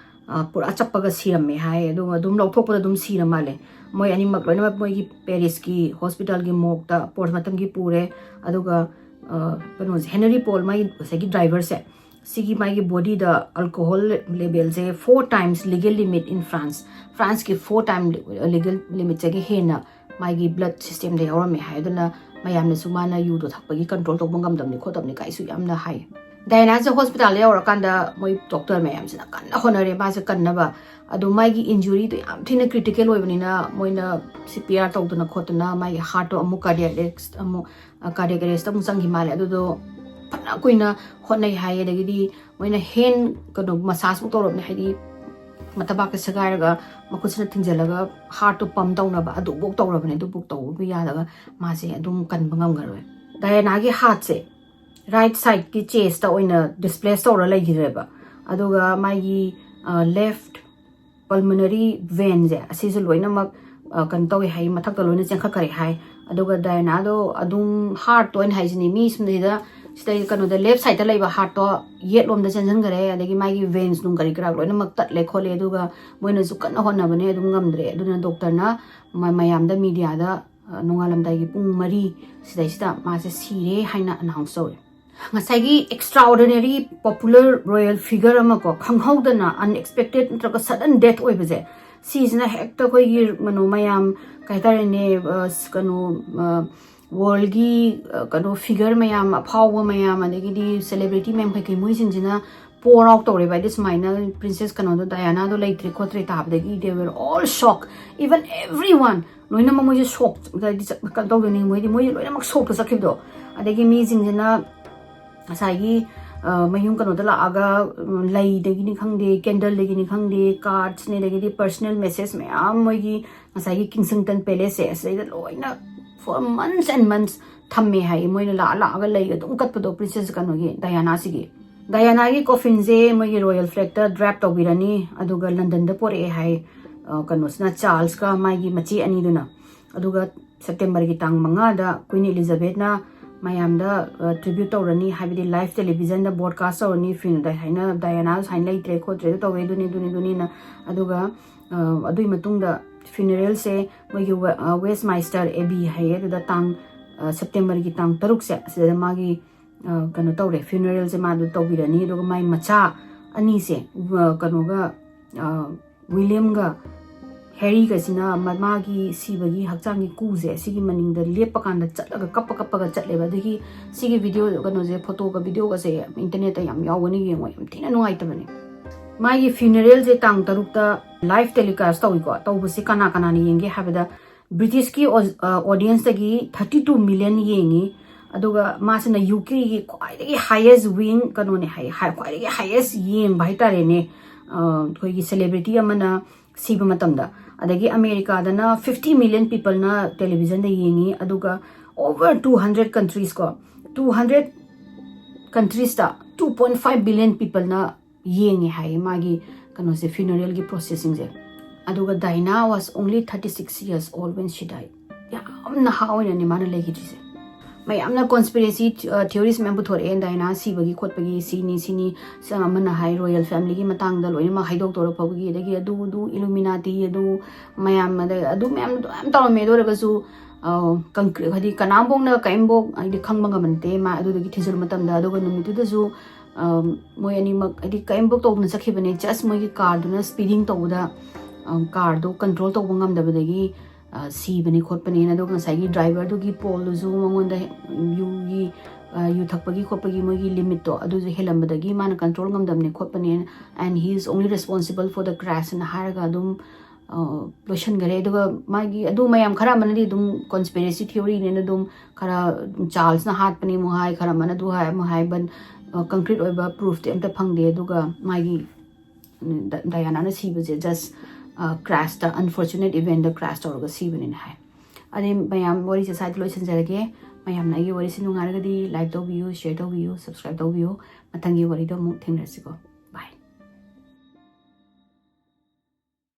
ꯑ, ꯄꯨꯔꯥ ꯆꯞꯄꯒ ꯁꯤꯔꯝꯃꯦ ꯍꯥꯏ꯫ ꯑꯗꯨꯒ ꯑꯗꯨꯝ ꯂꯧꯊꯣꯛꯄꯗ ꯑꯗꯨꯝ ꯁꯤꯔ ꯃꯥꯜꯂꯦ꯫ ꯃꯣꯏ ꯑꯅꯤꯃꯛ ꯂꯣꯏꯅꯃꯛ ꯃꯣꯏꯒꯤ Paris ꯀꯤ hospital ꯒꯤ morgue ꯇ post mortem ꯒꯤ ꯄꯨꯔꯦ꯫ ꯑꯗꯨꯒ, ꯑ, ꯀꯩꯅꯣꯁꯦ, ꯍꯦꯅꯔꯤ ꯄꯣꯜ, ꯃꯥꯒꯤ ꯉꯁꯥꯏꯒꯤ driver ꯁꯦ, ꯁꯤꯒꯤ ꯃꯥꯒꯤ body the alcohol level say four times legal limit in France꯫ France ꯀꯤ four time legal limit ꯁꯤꯒꯤ ꯍꯦꯟꯅ ꯃꯥꯒꯤ blood system ꯗ ꯌꯥꯎꯔꯝꯃꯦ ꯍꯥꯏ꯫ ꯑꯗꯨꯅ ꯃꯌꯥꯝꯅꯁꯨ ꯃꯥꯅ ꯌꯨꯗꯣ ꯊꯛꯄꯒꯤ control ꯇꯧꯕ ꯉꯝꯗꯕꯅꯤ ꯈꯣꯠꯇꯕꯅꯤ ꯀꯥꯏꯁꯨ ꯌꯥꯝꯅ ꯍꯥꯏ꯫ ꯗꯥꯏꯅꯥꯁꯦ hospital ꯗ ꯌꯧꯔꯀꯥꯟꯗ ꯃꯣꯏ doctor ꯃꯌꯥꯝꯁꯤꯅ ꯀꯟꯅ ꯍꯣꯠꯅꯔꯦ ꯃꯥꯁꯦ ꯀꯟꯅꯕ꯫ ꯑꯗꯣ ꯃꯥꯒꯤ injury ꯗꯣ ꯌꯥꯝ ꯊꯤꯅ critical ꯑꯣꯏꯕꯅꯤꯅ ꯃꯣꯏꯅ C P R ꯇꯧꯗꯅ ꯈꯣꯠꯇꯅ ꯃꯥꯒꯤ heart ꯇꯣ ꯑꯃꯨꯛ cardiac arrest ꯑꯃꯨꯛ, ꯑ, cardiac arrest ꯑꯃꯨꯛ ꯆꯪꯈꯤ ꯃꯥꯜꯂꯦ꯫ ꯑꯗꯨꯗꯣ ꯐꯅ ꯀꯨꯏꯅ ꯍꯣꯠꯅꯩ ꯍꯥꯏ꯫ ꯑꯗꯒꯤꯗꯤ ꯃꯣꯏꯅ hand ꯀꯩꯅꯣ massage ꯃꯨꯛ ꯇꯧꯔꯕꯅꯦ, ꯍꯥꯏꯗꯤ ꯃꯇꯕꯥꯛꯇ ꯁꯦꯒꯥꯏꯔꯒ ꯃꯈꯨꯠꯁꯤꯅ ꯊꯤꯡꯖꯤꯜꯂꯒ heart ꯇꯣ pump ꯇꯧꯅꯕ ꯑꯗꯨꯐꯥꯎ ꯇꯧꯔꯕꯅꯦ꯫ ꯑꯗꯨꯐꯥꯎ ꯇꯧꯕ ꯌꯥꯗꯒ ꯃꯥꯁꯦ ꯑꯗꯨꯝ ꯀꯟꯕ ꯉꯝꯈꯔꯣꯏ꯫ ꯗꯥꯏꯅꯥꯒꯤ heart ꯁꯦ ꯔꯥꯏꯠ ꯁꯥꯏꯠꯀꯤ ꯆꯦꯁꯇ ꯑꯣꯏꯅ ꯗꯤꯁꯄ꯭ꯂꯦꯁ ꯇꯧꯔ ꯂꯩꯈꯤꯗ꯭ꯔꯦꯕ꯫ ꯑꯗꯨꯒ ꯃꯥꯒꯤ ꯂꯦꯐ ꯄꯜꯃꯣꯅꯔꯤ ꯚꯦꯟꯁꯦ ꯑꯁꯤꯁꯨ ꯂꯣꯏꯅꯃꯛ ꯑ, ꯀꯩꯅꯣ ꯇꯧꯋꯦ ꯍꯥꯏ, ꯃꯊꯛꯇ ꯂꯣꯏꯅ ꯆꯦꯟꯈꯠꯈꯔꯦ ꯍꯥꯏ꯫ ꯑꯗꯨꯒ ꯗꯥꯏꯅꯥꯗꯣ ꯑꯗꯨꯝ ꯍꯥꯔꯠꯇꯣ ꯑꯩꯅ ꯍꯥꯏꯁꯤꯅꯤ, ꯃꯤ ꯁꯨꯝꯗꯩꯗ ꯁꯤꯗꯩ ꯀꯩꯅꯣꯗ ꯂꯦꯐ ꯁꯥꯏꯗꯇ ꯂꯩꯕ ꯍꯥꯔꯠꯇꯣ ꯌꯦꯠꯂꯣꯝꯗ ꯆꯦꯟꯁꯤꯟꯈꯔꯦ, ꯑꯗꯒꯤ ꯃꯥꯒꯤ ꯚꯦꯟꯁ ꯅꯨꯡ ꯀꯔꯤ ꯀꯔꯥ ꯂꯣꯏꯅꯃꯛ ꯇꯠꯂꯦ ꯈꯣꯠꯂꯦ꯫ ꯑꯗꯨꯒ ꯃꯣꯏꯅꯁꯨ ꯀꯟꯅ ꯍꯣꯠꯅꯕꯅꯦ, ꯑꯗꯨꯝ ꯉꯝꯗ꯭ꯔꯦ꯫ ꯑꯗꯨꯅ ꯗꯣꯛꯇꯔꯅ ꯃ-, ꯃꯌꯥꯝꯗ, ꯃꯤꯗꯤꯌꯥꯗ, ꯑ, ꯅꯣꯡꯉꯥꯜꯂꯝꯗꯥꯏꯒꯤ ꯄꯨꯡ ꯃꯔꯤ ꯁꯤꯗꯩꯁꯤꯗ ꯃꯥꯁꯦ ꯁꯤꯔꯦ ꯍꯥꯏꯅ ꯑꯅꯥꯎꯟꯁ ꯇꯧꯔꯦ꯫ ꯉꯁꯥꯏꯒꯤ extraordinary popular royal figure ꯑꯃ ꯀꯣ, ꯈꯪꯍꯧꯗꯅ unexpected ꯅꯠꯇ꯭ꯔꯒ sudden death ꯑꯣꯏꯕꯁꯦ, ꯁꯤꯁꯤꯅ ꯍꯦꯛꯇ ꯑꯩꯈꯣꯏꯒꯤ ꯀꯩꯅꯣ ꯃꯌꯥꯝ, ꯀꯩ ꯍꯥꯏꯇꯥꯔꯦꯅꯦ, ꯑ, ꯀꯩꯅꯣ, ꯋꯥꯔꯜꯒꯤ ꯀꯩꯅꯣ ꯐꯤꯒꯔ ꯃꯌꯥꯝ, ꯑꯐꯥꯎꯕ ꯃꯌꯥꯝ, ꯑꯗꯒꯤꯗꯤ ꯁꯦꯂꯦꯕ꯭ꯔꯤꯇꯤ ꯃꯌꯥꯝ ꯀꯩꯀꯩ ꯃꯣꯏꯁꯤꯡꯁꯤꯅ ꯄꯣꯔ ꯑꯥꯎꯠ ꯇꯧꯔꯦꯕ꯫ ꯍꯥꯏꯗꯤ ꯁꯨꯃꯥꯏꯅ ꯄ꯭ꯔꯤꯟꯁꯦꯁ ꯀꯩꯅꯣꯗꯣ, ꯗꯥꯌꯥꯅꯥꯗꯣ ꯂꯩꯇ꯭ꯔꯦ ꯈꯣꯠꯇ꯭ꯔꯦ ꯇꯥꯕꯗꯒꯤ they were all shocked, even everyone, ꯂꯣꯏꯅꯃꯛ ꯃꯣꯏꯁꯦ ꯁꯣꯛ, ꯍꯥꯏꯗꯤ ꯆꯠ-, ꯀꯩꯅꯣ ꯇꯧꯗꯣꯏꯅꯤ, ꯃꯣꯏꯗꯤ, ꯃꯣꯏꯗꯤ ꯂꯣꯏꯅꯃꯛ ꯁꯣꯛꯇ ꯆꯠꯈꯤꯕꯗꯣ꯫ ꯑꯗꯒꯤ ꯃꯤꯁꯤꯡꯁꯤꯅ ꯉꯁꯥꯏꯒꯤ, ꯑ, ꯃꯌꯨꯝ ꯀꯩꯅꯣꯗ ꯂꯥꯛꯑꯒ, ꯎꯝ, ꯂꯩꯗꯒꯤꯅꯤ ꯈꯪꯗꯦ, ꯀꯦꯟꯗꯜꯗꯒꯤꯅꯤ ꯈꯪꯗꯦ, ꯀꯥꯔꯠꯁꯅꯦ, ꯑꯗꯒꯤꯗꯤ ꯄꯔꯁꯅꯦꯜ ꯃꯦꯁꯦꯖ ꯃꯌꯥꯝ ꯃꯣꯏꯒꯤ ꯉꯁꯥꯏꯒꯤ ꯀꯤꯡꯁꯤꯡꯇꯟ ꯄꯦꯂꯦꯁꯁꯦ ꯑꯁꯤꯗꯩꯗ ꯂꯣꯏꯅ for months and months ꯊꯝꯃꯦ ꯍꯥꯏ꯫ ꯃꯣꯏꯅ ꯂꯥꯛꯑ ꯂꯥꯛꯑꯒ ꯂꯩ ꯑꯗꯨꯝ ꯀꯠꯄꯗꯣ ꯄ꯭ꯔꯤꯟꯁꯦꯁ ꯀꯩꯅꯣꯒꯤ, ꯗꯥꯌꯥꯅꯥꯁꯤꯒꯤ꯫ ꯗꯥꯌꯥꯅꯥꯒꯤ ꯀꯣꯐꯤꯟꯁꯦ ꯃꯣꯏꯒꯤ ꯔꯣꯌꯦꯜ ꯐ꯭ꯂꯦꯒꯇ ꯗ꯭ꯔꯦꯞ ꯇꯧꯕꯤꯔꯅꯤ, ꯑꯗꯨꯒ ꯂꯟꯗꯟꯗ ꯄꯣꯔꯛꯑꯦ ꯍꯥꯏ, ꯑ, ꯀꯩꯅꯣꯁꯤꯅ, ꯆꯥꯔꯜꯁꯀ ꯃꯥꯒꯤ ꯃꯆꯦ ꯑꯅꯤꯗꯨꯅ꯫ ꯑꯗꯨꯒ ꯁꯦꯞꯇꯦꯝꯕꯔꯒꯤ ꯇꯥꯡ ꯃꯉꯥꯗ ꯀ꯭ꯋꯤꯟ ꯏꯂꯤꯖꯥꯕꯦꯊꯅ ꯃꯌꯥꯝꯗ, ꯑ, ꯇ꯭ꯔꯤꯕ꯭ꯌꯨꯠ ꯇꯧꯔꯅꯤ, ꯍꯥꯏꯕꯗꯤ ꯂꯥꯏꯚ ꯇꯦꯂꯤꯚꯤꯖꯟꯗ ꯕ꯭ꯔꯣꯗꯀꯥꯁ ꯇꯧꯔꯅꯤ, ꯐꯤꯜꯝꯗ ꯍꯥꯏꯅ ꯗꯥꯌꯥꯅꯥ ꯁꯨꯃꯥꯏꯅ ꯂꯩꯇ꯭ꯔꯦ ꯈꯣꯠꯇ꯭ꯔꯦ, ꯑꯗꯨ ꯇꯧꯋꯦ, ꯑꯗꯨꯅꯤ, ꯑꯗꯨꯅꯤ, ꯑꯗꯨꯅꯤꯅ꯫ ꯑꯗꯨꯒ, ꯑ, ꯑꯗꯨꯒꯤ ꯃꯇꯨꯡꯗ ꯐ꯭ꯌꯨꯅꯔꯦꯜꯁꯦ ꯃꯣꯏꯒꯤ ꯋꯦ-, ꯑ, ꯋꯦꯁꯃꯥꯏꯁꯇꯔ ꯑꯦꯕꯤ ꯍꯥꯏꯌꯦ, ꯑꯗꯨꯗ ꯇꯥꯡ, ꯑ, ꯁꯦꯞꯇꯦꯝꯕꯔꯒꯤ ꯇꯥꯡ ꯇꯔꯨꯛꯁꯦ, ꯑꯁꯤꯗ ꯃꯥꯒꯤ, ꯑ, ꯀꯩꯅꯣ ꯇꯧꯔꯦ, ꯐ꯭ꯌꯨꯅꯔꯦꯜꯁꯦ ꯃꯥ ꯑꯗꯨ ꯇꯧꯕꯤꯔꯅꯤ꯫ ꯑꯗꯨꯒ ꯃꯥꯏ ꯃꯆꯥ ꯑꯅꯤꯁꯦ, ꯑ, ꯀꯩꯅꯣꯒ, ꯑ, ꯋꯤꯂꯤꯌꯝꯒ ꯍꯦꯔꯤꯒꯁꯤꯅ ꯃ-, ꯃꯥꯒꯤ ꯁꯤꯕꯒꯤ ꯍꯛꯆꯥꯡꯒꯤ ꯀꯨꯁꯦ ꯁꯤꯒꯤ ꯃꯅꯤꯡꯗ ꯂꯦꯞꯄ ꯀꯥꯟꯗ ꯆꯠꯂꯒ ꯀꯞꯄ ꯀꯞꯄꯒ ꯆꯠꯂꯦꯕ꯫ ꯑꯗꯒꯤ ꯁꯤꯒꯤ ꯚꯤꯗꯤꯑꯣ ꯀꯩꯅꯣꯁꯦ, ꯐꯣꯇꯣꯒ ꯚꯤꯗꯤꯑꯣꯒꯁꯦ ꯏꯟꯇꯔꯅꯦꯠꯇ ꯌꯥꯝ ꯌꯥꯎꯒꯅꯤ, ꯌꯦꯡꯉꯣ, ꯌꯥꯝ ꯊꯤꯅ ꯅꯨꯡꯉꯥꯏꯇꯕꯅꯦ꯫ ꯃꯥꯒꯤ ꯐ꯭ꯌꯨꯅꯔꯦꯜꯁꯦ ꯇꯥꯡ ꯇꯔꯨꯛꯇ ꯂꯥꯏꯚ ꯇꯦꯂꯤꯀꯥꯁ ꯇꯧꯏꯀꯣ꯫ ꯇꯧꯕꯁꯦ ꯀꯅꯥ ꯀꯅꯥꯅ ꯌꯦꯡꯒꯦ ꯍꯥꯏꯕꯗ, ꯕ꯭ꯔꯤꯇꯤꯁꯀꯤ ꯑꯣ-, ꯑ, ꯑꯣꯗꯤꯌꯦꯟꯁꯇꯒꯤ ꯊꯥꯔꯇꯤ ꯇꯨ ꯃꯤꯂꯤꯌꯟ ꯌꯦꯡꯉꯤ꯫ ꯑꯗꯨꯒ ꯃꯥꯁꯤꯅ ꯌꯨ ꯀꯦꯒꯤ ꯈ꯭ꯋꯥꯏꯗꯒꯤ ꯍꯥꯏꯌꯦꯁ ꯋꯤꯡ ꯀꯩꯅꯣꯅꯦ ꯍꯥꯏ, ꯍꯥꯏ, ꯈ꯭ꯋꯥꯏꯗꯒꯤ ꯍꯥꯏꯌꯦꯁ ꯌꯦꯡꯕ ꯍꯥꯏꯇꯥꯔꯦꯅꯦ, ꯑ, ꯑꯩꯈꯣꯏꯒꯤ ꯁꯦꯂꯦꯕ꯭ꯔꯤꯇꯤ ꯑꯃꯅ ꯁꯤꯕ ꯃꯇꯝꯗ꯫ ꯑꯗꯒꯤ ꯑꯃꯦꯔꯤꯀꯥꯗꯅ ꯐꯤꯐꯇꯤ ꯃꯤꯂꯤꯌꯟ ꯄꯤꯄꯜꯅ ꯇꯦꯂꯤꯚꯤꯖꯟꯗ ꯌꯦꯡꯉꯤ, ꯑꯗꯨꯒ ꯑꯣꯚꯔ ꯇꯨ ꯍꯟꯗ꯭ꯔꯦꯠ ꯀꯟꯇ꯭ꯔꯤꯁ ꯀꯣ, ꯇꯨ ꯍꯟꯗ꯭ꯔꯦꯠ ꯀꯟꯇ꯭ꯔꯤꯁꯇ ꯇꯨ ꯄꯣꯏꯟ ꯐꯥꯏꯚ ꯕꯤꯂꯤꯌꯟ ꯄꯤꯄꯜꯅ ꯌꯦꯡꯉꯦ ꯍꯥꯏꯌꯦ ꯃꯥꯒꯤ ꯀꯩꯅꯣꯁꯦ, ꯐ꯭ꯌꯨꯅꯔꯦꯜꯒꯤ ꯄ꯭ꯔꯣꯁꯦꯁꯁꯤꯡꯁꯦ꯫ ꯑꯗꯨꯒ Diana was only thirty six years old when she died. ꯌꯥꯝ ꯅꯍꯥ ꯑꯣꯏꯅꯅꯦ ꯃꯥꯅ ꯂꯩꯈꯤꯗ꯭ꯔꯤꯁꯦ꯫ ꯃꯌꯥꯝꯅ ꯀꯣꯟꯁꯄꯤꯔꯦꯁꯤ ꯊꯤꯑꯣꯔꯤꯁ ꯃꯌꯥꯝ ꯄꯨꯊꯣꯔꯛꯑꯦ, ꯗꯥꯏꯅꯥ ꯁꯤꯕꯒꯤ ꯈꯣꯠꯄꯒꯤ, ꯁꯤꯅꯤ ꯁꯤꯅꯤ, ꯁ-, ꯑꯃꯅ ꯍꯥꯏ ꯔꯣꯌꯦꯜ ꯐꯦꯃꯤꯂꯤꯒꯤ ꯃꯇꯥꯡꯗ ꯂꯣꯏꯅꯃꯛ ꯍꯥꯏꯗꯣꯛꯇꯣꯔꯛꯄꯒꯤ, ꯑꯗꯒꯤ ꯑꯗꯨ ꯑꯗꯨ ꯏꯂꯨꯃꯤꯅꯥꯇꯤ ꯑꯗꯨ ꯃꯌꯥꯝ, ꯑꯗꯩ ꯑꯗꯨ ꯃꯌꯥꯝ ꯑꯗꯨ ꯃꯌꯥꯝ ꯇꯧꯔꯝꯃꯦ꯫ ꯑꯗꯨ ꯑꯣꯏꯔꯒꯁꯨ ꯑ, concre-, ꯍꯥꯏꯗꯤ ꯀꯅꯥꯝꯐꯥꯎꯅ ꯀꯔꯤꯝꯐꯥꯎ ꯍꯥꯏꯗꯤ ꯈꯪꯕ ꯉꯝꯕ ꯅꯠꯇꯦ ꯃꯥ ꯑꯗꯨꯗꯒꯤ ꯊꯤꯖꯤꯜꯂꯨ ꯃꯇꯝꯗ꯫ ꯑꯗꯨꯒ ꯅꯨꯃꯤꯠꯇꯨꯗꯁꯨ, ꯑ, ꯃꯣꯏ ꯑꯅꯤꯃꯛ ꯍꯥꯏꯗꯤ ꯀꯔꯤꯝꯐꯥꯎ ꯇꯧꯗꯅ ꯆꯠꯈꯤꯕꯅꯦ, just ꯃꯣꯏꯒꯤ ꯀꯥꯔꯗꯨꯅ ꯁ꯭ꯄꯤꯗꯤꯡ ꯇꯧꯕꯗ, ꯑ, ꯀꯥꯔꯗꯣ ꯀꯟꯇ꯭ꯔꯣꯜ ꯇꯧꯕ ꯉꯝꯗꯕꯗꯒꯤ, ꯑ, ꯁꯤꯕꯅꯤ ꯈꯣꯠꯄꯅꯦꯅ꯫ ꯑꯗꯨꯒ ꯉꯁꯥꯏꯒꯤ ꯗ꯭ꯔꯥꯏꯚꯔꯗꯨꯒꯤ ꯄꯣꯜꯗꯨꯁꯨ ꯃꯉꯣꯟꯗ ꯌꯨꯒꯤ, ꯑ, ꯌꯨ ꯊꯛꯄꯒꯤ ꯈꯣꯠꯄꯒꯤ ꯃꯣꯏꯒꯤ ꯂꯤꯃꯤꯠꯇꯣ ꯑꯗꯨꯁꯨ ꯍꯦꯜꯂꯝꯕꯗꯒꯤ ꯃꯥꯅ control ꯉꯝꯗꯕꯅꯤ ꯈꯣꯠꯄꯅꯦꯅ, and he is only responsible for the crash ꯍꯥꯏꯔꯒ ꯑꯗꯨꯝ, ꯑ, ꯂꯣꯏꯁꯤꯟꯈꯔꯦ꯫ ꯑꯗꯨꯒ ꯃꯥꯒꯤ ꯑꯗꯨ ꯃꯌꯥꯝ ꯈꯔ ꯑꯃꯅꯗꯤ ꯑꯗꯨꯝ ꯀꯣꯟꯁꯄꯤꯔꯦꯁꯤ ꯊꯤꯑꯣꯔꯤꯅꯦꯅ ꯑꯗꯨꯝ ꯈꯔ ꯆꯥꯔꯜꯁꯅ ꯍꯥꯠꯄꯅꯦ ꯑꯃꯨꯛ ꯍꯥꯏ, ꯈꯔ ꯑꯃꯅ ꯑꯗꯨ ꯍꯥꯏ ꯑꯃꯨꯛ ꯍꯥꯏ, but, ꯑ, concrete ꯑꯣꯏꯕ ꯄ꯭ꯔꯨꯐꯇꯤ ꯑꯝꯇ ꯐꯪꯗꯦ꯫ ꯑꯗꯨꯒ ꯃꯥꯒꯤ, ꯎꯝ, ꯗ-, ꯗꯌꯥꯅꯥꯅ ꯁꯤꯕꯁꯦ just, ꯑ, ꯀ꯭ꯔꯥꯁꯇ, unfortunate eventꯗ ꯀ꯭ꯔꯥꯁ ꯇꯧꯔꯒ ꯁꯤꯕꯅꯦꯅ ꯍꯥꯏ꯫ ꯑꯗꯩ ꯃꯌꯥꯝ ꯋꯥꯔꯤꯁꯦ ꯁ꯭ꯋꯥꯏꯗ ꯂꯣꯏꯁꯤꯟꯖꯔꯒꯦ꯫ ꯃꯌꯥꯝꯅ ꯑꯩꯒꯤ ꯋꯥꯔꯤꯁꯦ ꯅꯨꯡꯉꯥꯏꯔꯒꯗꯤ like ꯇꯧꯕꯤꯌꯨ, share ꯇꯧꯕꯤꯌꯨ, subscribe ꯇꯧꯕꯤꯌꯨ꯫ ꯃꯊꯪꯒꯤ ꯋꯥꯔꯤꯗꯣ ꯑꯃꯨꯛ ꯊꯦꯡꯅꯔꯁꯤꯀꯣ꯫